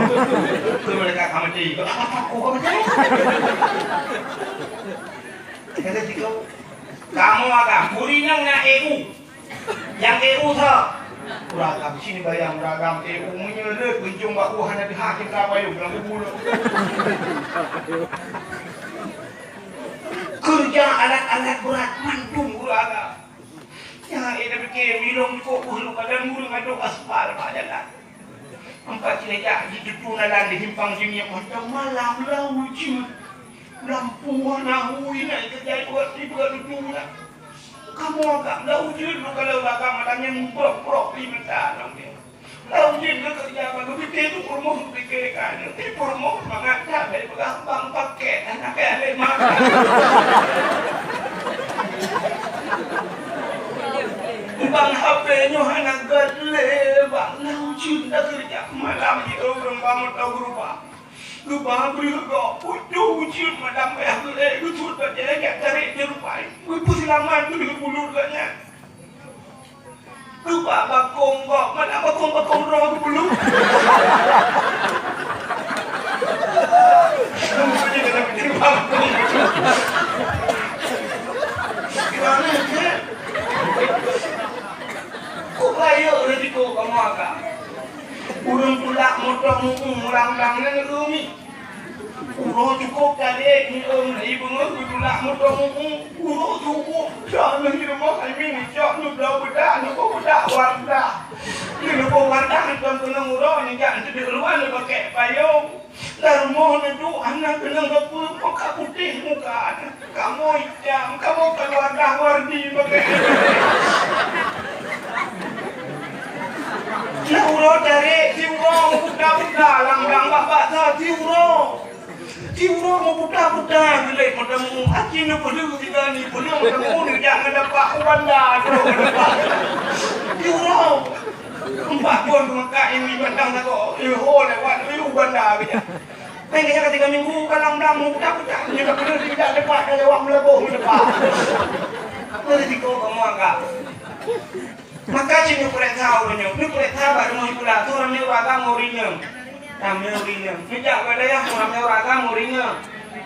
Tu malaikat kamu mati. Apa aku kau mati? Kata tiga. Kamu agam, kurinang na eu. Nyang eu tho. Ureueng agam sini bayang ureueng agam eu meunyoe le kunjung bak u hana teuhah cinta payong dalam kubu le. Keureuja alat-alat beurat mandum ureueng agam. Nyang eu tapike milong cukôp beuh lôn kadang ureueng adôk aspal bak jalan. Empat cilejak jitutu nalan di simpang jimiek mantong malam lau ujeuen. Lampu hana hui na keujai buet di buet dudu na. Kamoe agam lau ujeuen lôn kalon agam malam nyan brok-brok di mata nong nyoe. Lau ujeuen lôn keureuja bak geupiké tu peurumoh geupiké ka nyoe. Di peurumoh mangat that lé peugah bang paket hana kaya lé makan. Bang H P nyoe hana gèt lé bang, lau ujeuen dah keureuja malam di ureueng bang moto geurupa. Geuba breueh gob, ujoe ujeuen malam payah geuék, geusuet bajèe jak tarek jeurupai. Geupeuseulamat breueh bulut gobnyan. Geuba bakong gob, malam bakong-bakong droe geupeuleuh. Kok rayeuk risiko kamoe agam? Ureueng tulak moto mu'ueng ulang-ulang nyan rumi. Uroe cukôp talét, mi-, em, lhèe beungoh geutulak moto mu'ueng. Uroe suboh, droeneuh di rumoh hai mi neucok, neubloe beudak, neuboh beudak Wardah. Neubloe beudak Wardah, neuton keunong uroe, neujak neuteubiet luwa, neupakèk payong. Lam rumoh neuduek, hana keunong sapeue, muka putéh muka. Kamoe itam, kamoe keuluwarga Wardi bak. Siuroe tarek, siuroe meuputa-puta, lam gang bak basa, siuroe. Siuroe meuputa-puta, geulék mata mu, aci neupeudeuh siga ni, peuleueng mata mu, neujak ngon dapak u banda, siuroe. Empat thôn teumeukat ini batang sagoe, eh, ho lewat, eh, u banda geujak. Péng ka tiga minggu, ka lam-lam, meuputa-puta. Nyoe ka peunah tidak tepat, ka lewat meulaboh tepat. Apa risiko kamu anggap? Maka cit neupeuriksa uroe nyoe. Neupeuriksa bak rumoh sikula, soe ramé ureueng agam ureueng inong. Ramé ureueng inong. Neujak bak dayah, soe ramé ureueng agam ureueng inong.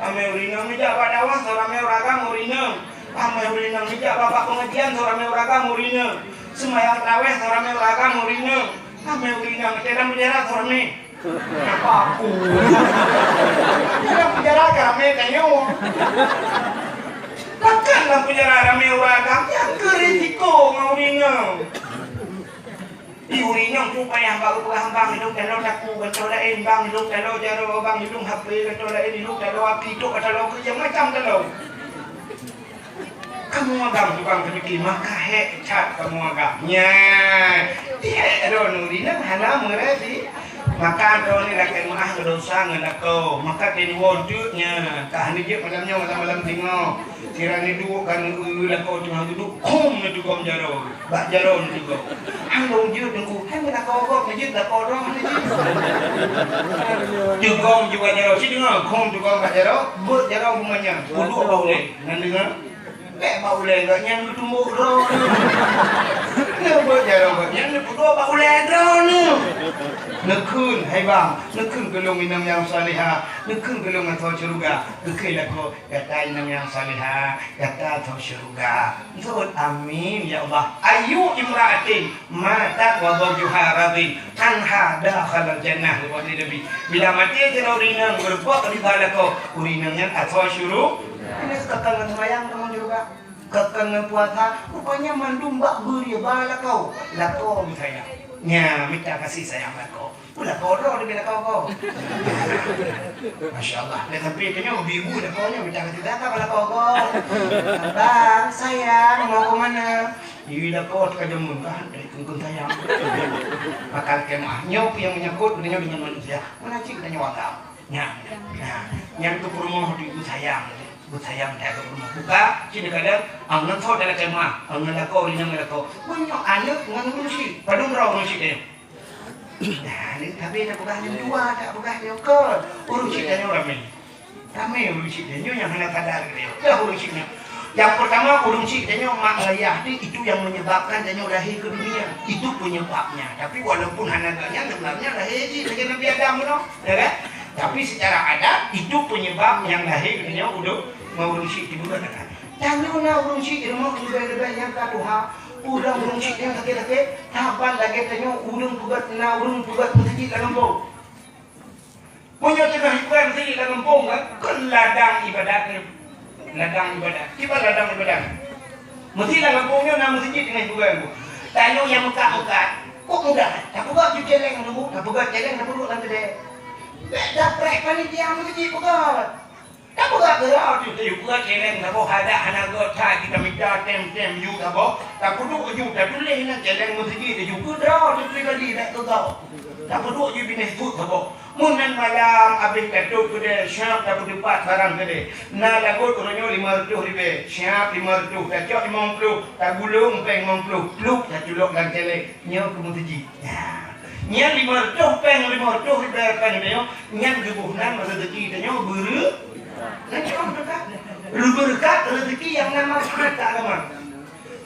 Ramé ureueng inong. Neujak bak dakwah, soe ramé ureueng agam ureueng inong. Ramé ureueng inong. Neujak bak, bak pengajian, soe ramé ureueng agam ureueng inong. Seumayang tarawèh, soe ramé ureueng agam ureueng inong. Ramé ureueng inong. Neujak lam penjara, soe ramé. Kenapa aku? Dalam penjara ramé tanyoe. Pakon lam penjara ramé ureueng agam, nyang keu risiko ngon ureueng inong. Di ureueng inong tu payah baru peugah bang ilong talo taku, talo laén bang ilong talo jaroe, bang ilong H P, talo laén ilong talo api, tu talo keu macam talo. Kamoe agam tukang peuniki, maka hék that kamoe agam. Nyan, di hék droeneuh di nan hana meureuti. Maka droeneuh lakée meuáh keu desya ngon lakoe. Maka teuntèe jeuet nyan, ka hana jeuet malam nyoe, malam-malam singoh. Sira neuduek ka neueu lakoe teungoh duek, khum neuteugom jaroe. Bak jaroe neuteugom. Hana jeuet teungku, hai meulakoe gob neujeuet lakoe droe hana jeuet. Teugom jih bak jaroe, si deungoe, khum teugom bak jaroe, beuet jaroe bumoe nyan. Peuduek bak ulée, nan deungoe. Bèk bak ulée gobnyan geutumbok droeneuh. Neubeuet jaroe gobnyan neupeuduek bak ulée droeneuh. Neukheun, hai bang, neukheun keu lôn inong nyang salihah, neukheun keu lôn ateueh syeuruga. Geukheun lakoe, gata inong nyang salihah, gata ateueh syeuruga. Neukheun, amin ya Allah. Ayyu imra'atin matat wa zawjuha radin anha dakhalat jannah, geupeugah lé Nabi. Bila maté sidroe ureueng inong beureumpok ridha lakoe, ureueng inong nyan ateueh syeuruga. Ini seukatan ngon seumayang, teuma syeuruga. Seukatan ngon puasa, rupanya mandum bak beuridha lakoe. Lakoe geuh sayang. Nya, mita kasih sayang lakoe. Pula kodok di bila koko. Masya Allah. Dah sampai tanya ibu-ibu lakoe nyoe, mita kasih sayang pula koko. Bang, sayang, mau ke mana? Ih, lakoe teuka jameun kan, dari kungkung sayang. Makan kemah. Nyoe pih nyang menyangkut, nyoe dengan manusia. Mana cit tanya wakaf. Nyan, nyan, nyang keu peurumoh di ibu sayang. Ibu sayang dah keu peurumoh. Buka, cit kadang, ah, ngon thot dalam kemah, ah, ngon lakoe, ngon lakoe. Meunyoe aneuk ngon ureueng syik, padum droe ureueng syik nyoe. Nah, ni tapi dah peugah nyoe dua, dah peugah nyoe kon. Ureueng syik nyoe ramé. Ramé ureueng syik nyoe nyang hana sadar geutanyoe. Dah ureueng syik nyoe. Yang pertama, ureueng syik tanyoe mak ayah ni itu yang menyebabkan tanyoe lahir ke dunia. Itu penyebabnya. Tapi walaupun hana geuh nyan, sebenarnya lahir jih lagèe Nabi Adam tu, ya kan? Tapi secara adat, itu penyebab yang lahir ke dunia uduk ngon ureueng syik tibu bulan kan. Tanyoe na ureueng syik di rumoh leubeh-leubeh nyang ka tuha, ureueng ureueng syik nyang sakét-sakét, saban lagèe tanyoe ureueng peugöt na ureueng peugöt meuseujid lam gampông. Meunyoe teungoh hiburan meuseujid lam gampông, kan, kon ladang ibadat nyoe. Ladang ibadat. Kiban ladang ibadat. Meuseujid lam gampông nyoe na meuseujid teungoh hiburan. Tanyoe nyang meukat-meukat. Kok mudah? Tapeugöt ju céléng dulu, tapeugöt céléng, tapeuduek lam keudè. Bèk dapreh panitia meuseujid peugöt. Tapeugöt geurau ju, tapeugöt céléng, taboh adat hana göt that, kita mita tem-tem ju taboh. Tapeuduek ju, tatuléh lam céléng meuseujid ju. Keu droe pribadi, bèk keu gob. Tapeuduek ju binéh sut taboh. Meunan malam abéh tatôp keudè, siap tapeuteupat barang keudè. Na lagot uroe nyoe lima reutôh ribèe, siap lima reutôh, tacok limong ploh, tagulong péng limong ploh, plup taculok lam céléng, nyoe keu meuseujid. Nyan lima reutôh péng, lima reutôh ribèe péng nyoe, nyan geuboh nan reuzeki tanyoe beureu-, reubeurekat. Reubeurekat reuzeki nyang na manfaat keu agama.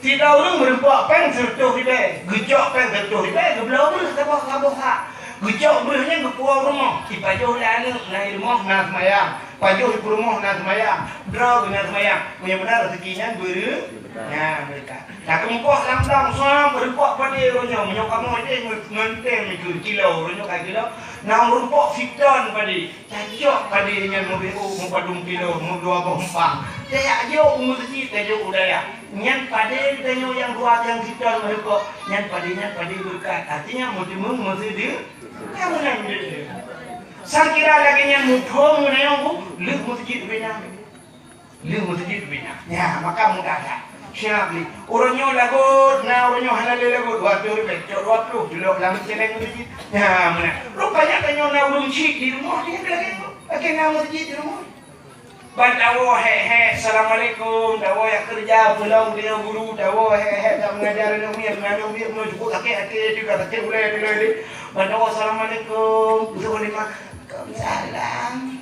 Sidroe ureueng meureumpok péng sireutôh ribèe, geucok péng sireutôh ribèe, geubloe breuh saboh-saboh hak. Geucok breuh nyan geupuwoe rumoh, ipajoh lé aneuk, na i rumoh na seumayang, pajoh i peurumoh na seumayang, droe geuh na seumayang. Meunyoe meunan reuzeki nyan beureu-, nyan beureukat. Takeumeukoh lam dang, soe meureumpok padé uroe nyoe, meunyoe kamoe idéh ngon, ngon tem ikeu kilo, uroe nyoe ka kilo, na meureumpok siton padé. Tajok padé nyan meubeuet meupadum kilo, meudua boh empang. Tajak jok u meuseujid, tajok u dayah. Nyan padé geutanyoe nyang dua nyang siton meureumpok. Nyan padé nyan padé beureukat. Artinya, meuteumeung meuseudi-, nyang meunan jeuet. Sang kira lagèe nyan muphom ngon ayong bu, lheueh meuseujid ubé nyan. Lheueh meuseujid ubé nyan. Nyan, maka mudah that. Siap lé. Uroe nyoe lagot, na uroe nyoe hana lé lagot, dua reutôh ribèe, cok dua ploh, culok lam céléng meuseujid. Nyan, meunan. Rupanya tanyoe na ureueng syik di rumoh, nyan lagèe nyoe. Lagèe na meuseujid di rumoh. Ban tawoe hék-hék, "Assalamualaikum, tawoe jak keureuja, pulang dia guru, tawoe hék-hék, jak mengajar aneuk miet, aneuk miet meunyoe cukup sakét até, teuka sakét ulèe, teuka ulèe." Ban tawoe, "Assalamualaikum, beutôi lima." Salam.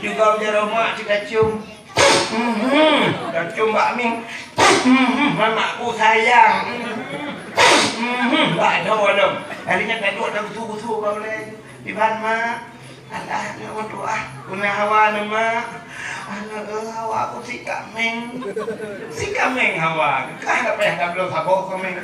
Juga ujar mak cit tacum. Mhm. Tacum bak mie. Mhm. Mamakku sayang. Mhm. Bak dhoe lom. Hari nyan taduek tagusu-gusu bak ulèe. Iban mak. Alah, aneuk meutuah. Peue na hawa neuh mak. Aneuk, eh, hawa ku si kaméng. Si kaméng hawa. Kah na payah tabloe saboh kaméng.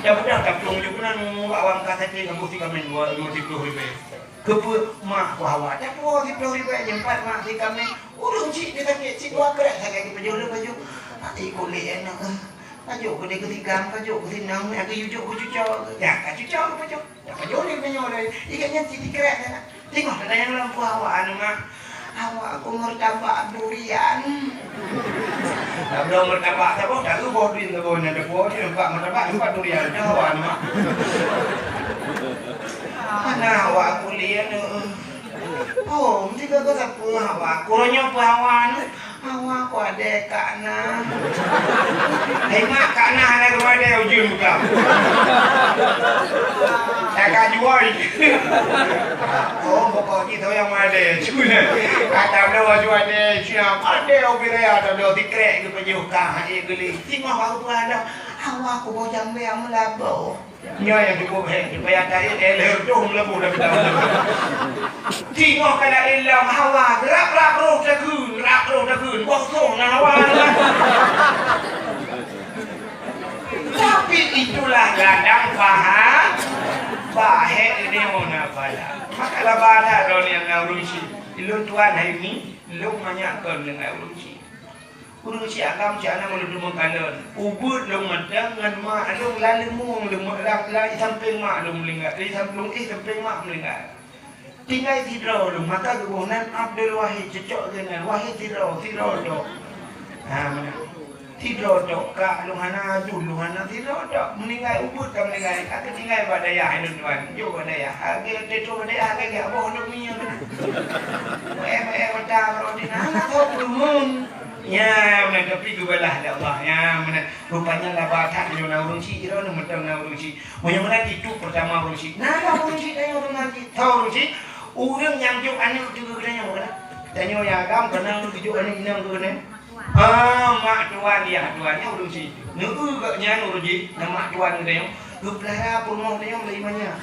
Dah mudah taplueng ju keunan bak wang ka saté ngon si kaméng dua, dua siploh ribèe. Keupeue mak ku hawa? Dah puwoe siploh ribèe jeuet pat mak si kaméng. Ureueng chik di sakét, chik dua krek sakét, geupajoh lé baju. Hati kulét aneuk, eh. Pajoh keudéh keusigam, pajoh keusinong, nyang geuyue jok keu cuco. Ya, ka cuco geupajoh. Ya, pajoh lé meunyoe lé. Ikat nyan si dikrek na. Teungoh tanyong lam peue hawa aneuk mak. Hawa ku martabak durian. Dah bloe martabak saboh, dah leuboh durian saboh nyan, dah boh durian, empat martabak, empat durian. Dah hawa aneuk mak. Mana hawa kulét aneuk, eh. Oh, meusigoe-goe sapeue hawa. Uroe nyoe peue hawa nyoe? Hawa ku adèe kak na. Hai mak, kak na hana geumadèe ujeuen buka. Dah ka jual. Oh, pokok jih tu nyang madèe. Cuma kata beliau baju adèe siap. Adèe ubé raya tu dah dikrek geupajoh ka hai geuli. Singoh baru peue dah. Hawa ku boh jambèe meulaboh. Nyoe nyang cukup hék, supaya taét, eh, lheueh tueng leubeh dah beutahun. Singoh ka laén lom hawa, rab-rab roh takheun, rab roh takheun, boh soh na hawa. Tapi itulah ladang paha, bahek ini mona pala. Maka laba that droeneuh na ureueng chik. Lôn tuan hai mi, lôn manyak kon deungon ureueng chik. Ureueng chik agam cit hana meunurot meukalon. Ubeut lôn mantong ngon mak lôn lam leumueng lôn lam, lam sampéng mak lôn meuninggai. Di sampéng, eh, sampéng mak meuninggai. Tinggai sidroe lôn, maka geuboh nan Abdul Wahid, cocok geunan Wahid sidroe, sidroe tok. Ha, meunan. Sidroe tok, kak lôn hana, aduen lôn hana, sidroe tok. Meuninggai ubeut ka meuninggai, ka teutinggai bak dayah lôn tuan. Jok bak dayah. Lagèe teuh bak dayah, lagèe boh lôn ngieng. Meu'èk-meu'èk mata rot di na, hana soe peureumeun. Ya, meunan, tapi geubalah lé Allah. Ya, meunan. Rupanya laba that meunyoe na ureueng chik, droeneuh mantong na ureueng chik. Meunyoe meunan, itu pertama ureueng chik. Na lom ureueng chik, tanyoe ureueng chik. Tho ureueng chik, ureueng nyang jok aneuk teuh keu tanyoe, kan? Tanyoe nyang agam, keuneuk geujok aneuk inong keu tanyoe. Ah, mak tuan, yah tuan, nyan ureueng chik. Neu-eu geuh nyan ureueng chik, na mak tuan keu tanyoe. Geupeulara peurumoh tanyoe meulayeue manyak.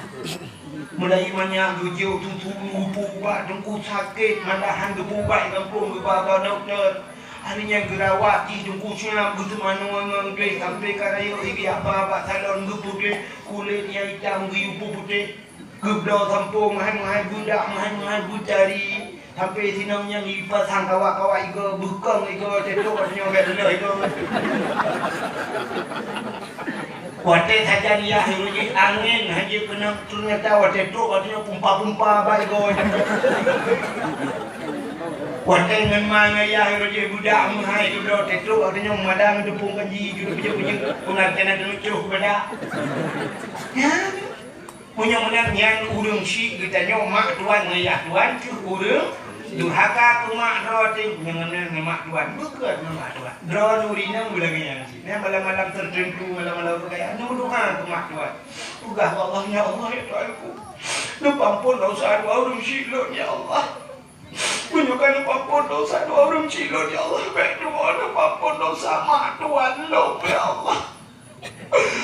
Meulayeue manyak geujok susu geupeuubat, teungku sakét, malahan geupeuubat di gampông, geuba bak dokto. Hari nyan geurawat jih teungku siab, geuseumanoe ngon gleh sampoe ka rayeuk, igiek ba bak salon, geupeugléh kulét nyang itam geuyue putéh. Geubloe sampông meuhai-meuhai, beudak meuhai-meuhai, beutari. Sampoe sinong nyang jipasang kawak-kawak igoe, beukong igoe, teutrok watèe nyoe bèk leuh igoe. Watèe sajan yah uroe jih angén hana keunong, teunyata watèe trok watèe nyoe pumpa-pumpa bak igoe. Watèe ngon ma ngon yah uroe jih beudak meuhai geubloe, teutrok watèe nyoe madang teupông kanji, juduk peujeuet-peujeuet, peunganten na teunucôh keupada. Nyan. Meunyoe meunan nyan ureueng chik geutanyoe mak tuan ngon yah tuan, keuh ureueng durhaka keu mak droe teuh. Meunyoe meunan ngon mak tuan, beukeue ngon mak tuan. Droeneuh ureueng inong beulagèe nyan cit. Nyan malam-malam tertentu, malam-malam kaya, neumeudoa keu mak tuan. Peugah bak Allah, "Ya Allah, ya Tuhanku, neupeuampôn dosa dua ureueng chik lôn, ya Allah." Meunyoe ka neupeuampôn dosa dua ureueng chik lôn, ya Allah, bèk tuwoe neupeuampôn dosa mak tuan lôn, ya Allah.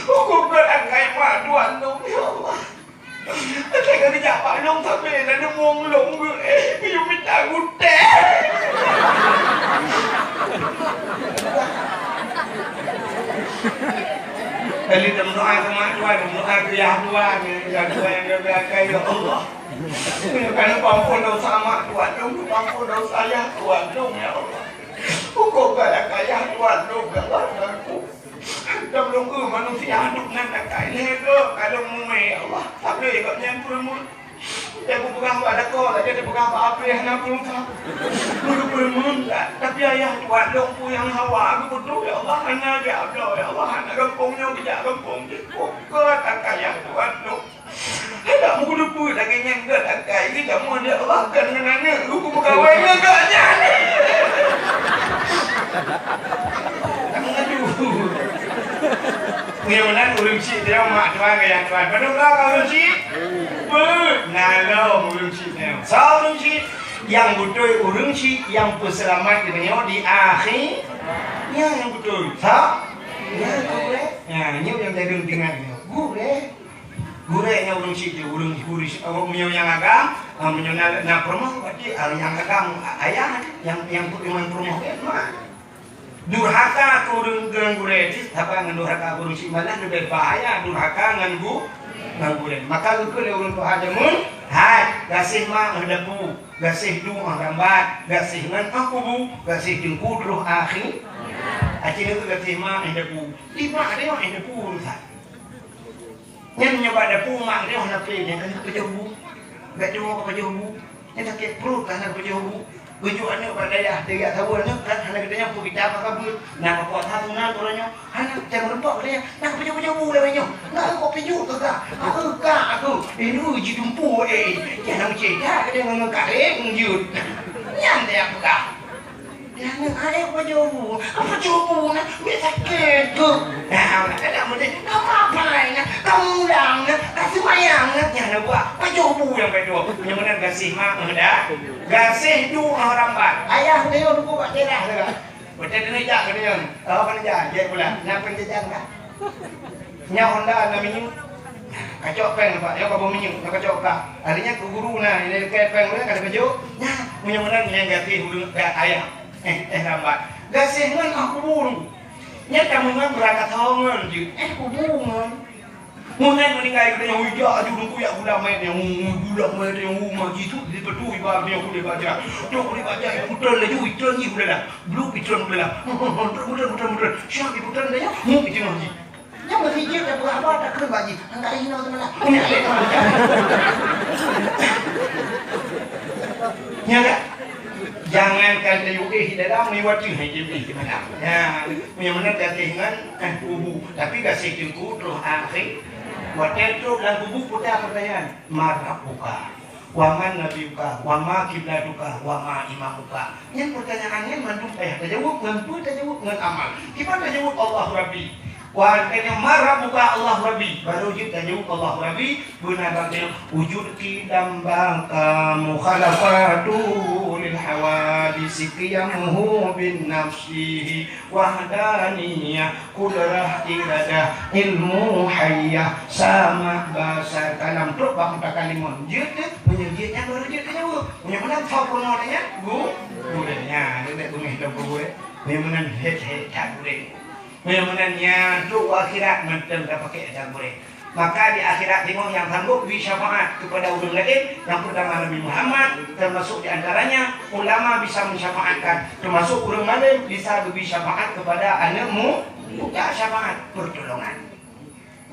Hukôm geuh akai mak tuan lôn, ya Allah. Até ka geujak bak lôn sabe na neumueng lôn geuh, eh, geuyue mita gutèe. Kali neumeudoa keu mak tuan, neumeudoa keu yah tuan, yah tuan nyang geubri akai, ya Allah. Ka neupeuampôn dosa mak tuan lôn, neupeuampôn dosa yah tuan lôn, ya Allah. Hukôm geuh akai yah tuan lôn, ya Allah, Tuhanku. Lôn, lôn, eh, manusia duek nan akai lhèe goe ka lôn mume, ya Allah. Tapi gobnyan peureumeun. Teupeugah bak lakoe, lagèe teupeugah bak apèh hana peureumeun. Lôn peureumeun, tapi ayah tuan lôn peue nyang hawa geupeutôh, ya Allah, hana jak bloe, ya Allah, hana gampông nyoe geujak gampông jih. Bukan akai ayah tuan lôn. Hana meukeudeupeue lagèe nyan gèt akai geujameun, ya Allah, kon ngon aneuk lôn peugawèe ngon gobnyan. Aduh. Meunyoe meunan ureueng chik teuh mak tuan ngon yah tuan. Padum droe ka ureueng chik? Beuet, na lom ureueng chik nyoe. Soe ureueng chik? Nyang beutôi ureueng chik nyang peuseulamat geutanyoe di akhé. Nyan nyang beutôi. Soe? Nyan gurèe. Nyan, nyoe nyang tadeueng teuingat nyoe. Gurèe. Gurèe nyan ureueng chik, ureueng gurèe, ureueng meunyoe nyang agam, ah, meunyoe na, na peurumoh, berarti, ah, nyang agam, ah, ayah, nyang, nyang, nyang peurumoh, eh, mak. Durhaka keu ureueng ngon gurèe, haba ngon durhaka ureueng chik malah leubeh bahaya durhaka ngon gu-, ngon gurèe. Maka geukheun lé ureueng tuha jameun, hai, gaséh mak ngon dapu, gaséh du ngon rambat, gaséh ngon kubu, gaséh teungku troh akhé. Aci lôn gaséh mak ngon dapu. Di mak ngon dapu urusan. Nyan nyoe bak dapu mak nyoe hana pé, nyan kan pajoh bu. Bèk deungoe ka pajoh bu. Nyan sakét pruet ka hana pajoh bu. Geujok aneuk bak dayah, dayah saweue aneuk kan hana geutanyoe peugita maka beuet. Na ka puasa meunan uroe nyoe. Hana, jangan lupa geutanyoe. Na ka pajoh-pajoh bu lawét nyoe. Na ka pajoh keu ka. Ka, ka, aku. Ini uji dumpu, eh. Jangan cerita, geutanyoe ngon kareng jeuet. Nyan dia peugah. Nyan, hai, pajoh bu. Apa pajoh bu na? Biasa keu. Nah, kadang meunan, kamu apa lain na? Kamu ulang na? Kaseumayang na? Nyan, buah. Pajoh bu nyang pajoh. Nyang meunan gaséh mak meuda. Gaséh du rambat. Ayah nyoe duku bak daerah tu. Betul tu jak ke dia. Oh, kan jak. Dia pula. Nak penjajan kah? Nyoe Honda na minyeuk. Kacok péng nampak, nyoe ka boh minyeuk, nyoe kacok péng. Akhirnya keu guru na, ini keu péng udah kada kejok. Nah, meunyoe meunan nyang gaséh ureueng ka ayah. Eh, eh lambat. Gaséh ngon ah kubu. Nyan ka memang beurangkat hongon jeuet. Eh, kubu ngon. Meunan meuninggai geutanyoe, ui, jak aju dungku yak gula mèt nyang, ui, gula mèt nyang, ui, maji tu, di peutui ba nyang kulit baja. Nyang kulit baja, iputron laju, itron jih gula dah. Blue itron gula dah. Putron, putron, putron, putron. Siap iputron dah nyoe, mu itron jih. Nyang meuseujid dan peugah haba takheun bak jih, "Angkat inoe teumalah." Nyan kan? Jangankan tayue éh di dalam, meunyoe watèe hai jeuet éh di dalam. Nyan, meunyoe meunan gaséh ngon, eh, kubu, tapi gaséh teungku troh akhé. Watèe troh lam kubu, peue ta peurtanyaan, "Man rabbuka?" "Wa man nabiyuka, wa ma kiblatuka, wa ma imamuka?" Nyan peurtanyaan nyan mandum payah tajaweueb ngon peue? Tajaweueb ngon amal. Kiban tajaweueb, "Allahu Rabbi." Wan, keu nyan, "Man rabbuka?" "Allahu Rabbi." Baru jeuet tajaweueb, "Allahu Rabbi." Beuna bang tajaweueb, "Wujud qidam baqa mukhalafatu lil hawadisi qiyamuhu bin nafsihi." Wahdaniyah, kudrah, iradah, ilmu, hayyah, sama', basar, kalam. Trok bak mutakalimon. Jeuet teuh, meunyoe jeuet nyan baru jeuet tajaweueb. Meunyoe meunan soe peurunoe nyan, gu-, gurèe. Nyan, leubeh beungèh lom keu gurèe. Meunyoe meunan hèt-hèt that gurèe. Meunyoe meunan nyan trok u akhirat mantong tapakék that gurèe. Maka di akhirat singoh nyang sanggup bri syafaat kepada ureueng laén, nyang peurtama Nabi Muhammad, termasuk di antaranya ulama bisa mensyafaatkan, termasuk ureueng malém bisa geubri syafaat kepada aneuk mu-, buta syafaat pertolongan.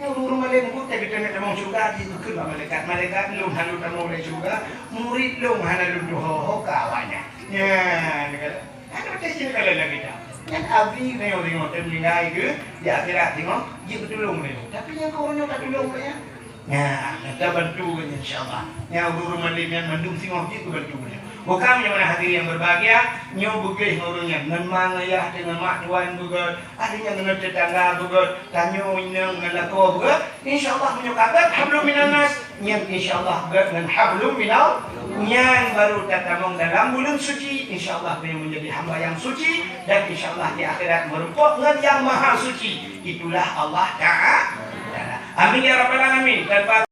Nyang ureueng malém buta, tapi keuneuk tamong syeuruga, jikheun bak malaikat, "Malaikat, lôn hana lôn tamong lé syeuruga, murit lôn hana lôn tuho, ho ka awaknyan." Nyan, Hana watèe jeuet kalon lagèe nyan. Nyan abri nyoe-nyoe teuh meuninggai geuh di akhirat singoh jeuet geutulông lé. Tapi nyang keu uroe nyoe tatulông lé nyan. Nyan, tabantu geuh nyan, insya Allah. Nyan ureueng malém nyan mandum singoh jeuet geubantu geuh nyan. Bukan meunyoe hadirin yang berbahagia, nyoe beugléh ngon ureueng nyan, ngon ma ngon yah, ngon mak tuan beugöt, akhirnya ngon tetangga beugöt, tanyoe inong ngon lakoe beugöt. Insya Allah meunyoe ka gèt hablum minan nas, nyan insya Allah gèt ngon hablum minal, nyan baru tatamong dalam buleuen suci. Insya Allah beliau menjadi hamba yang suci dan insya Allah di akhirat meureumpok ngon Yang Maha Suci. Itulah Allah Taala. Amin ya rabbal alamin. Tanpa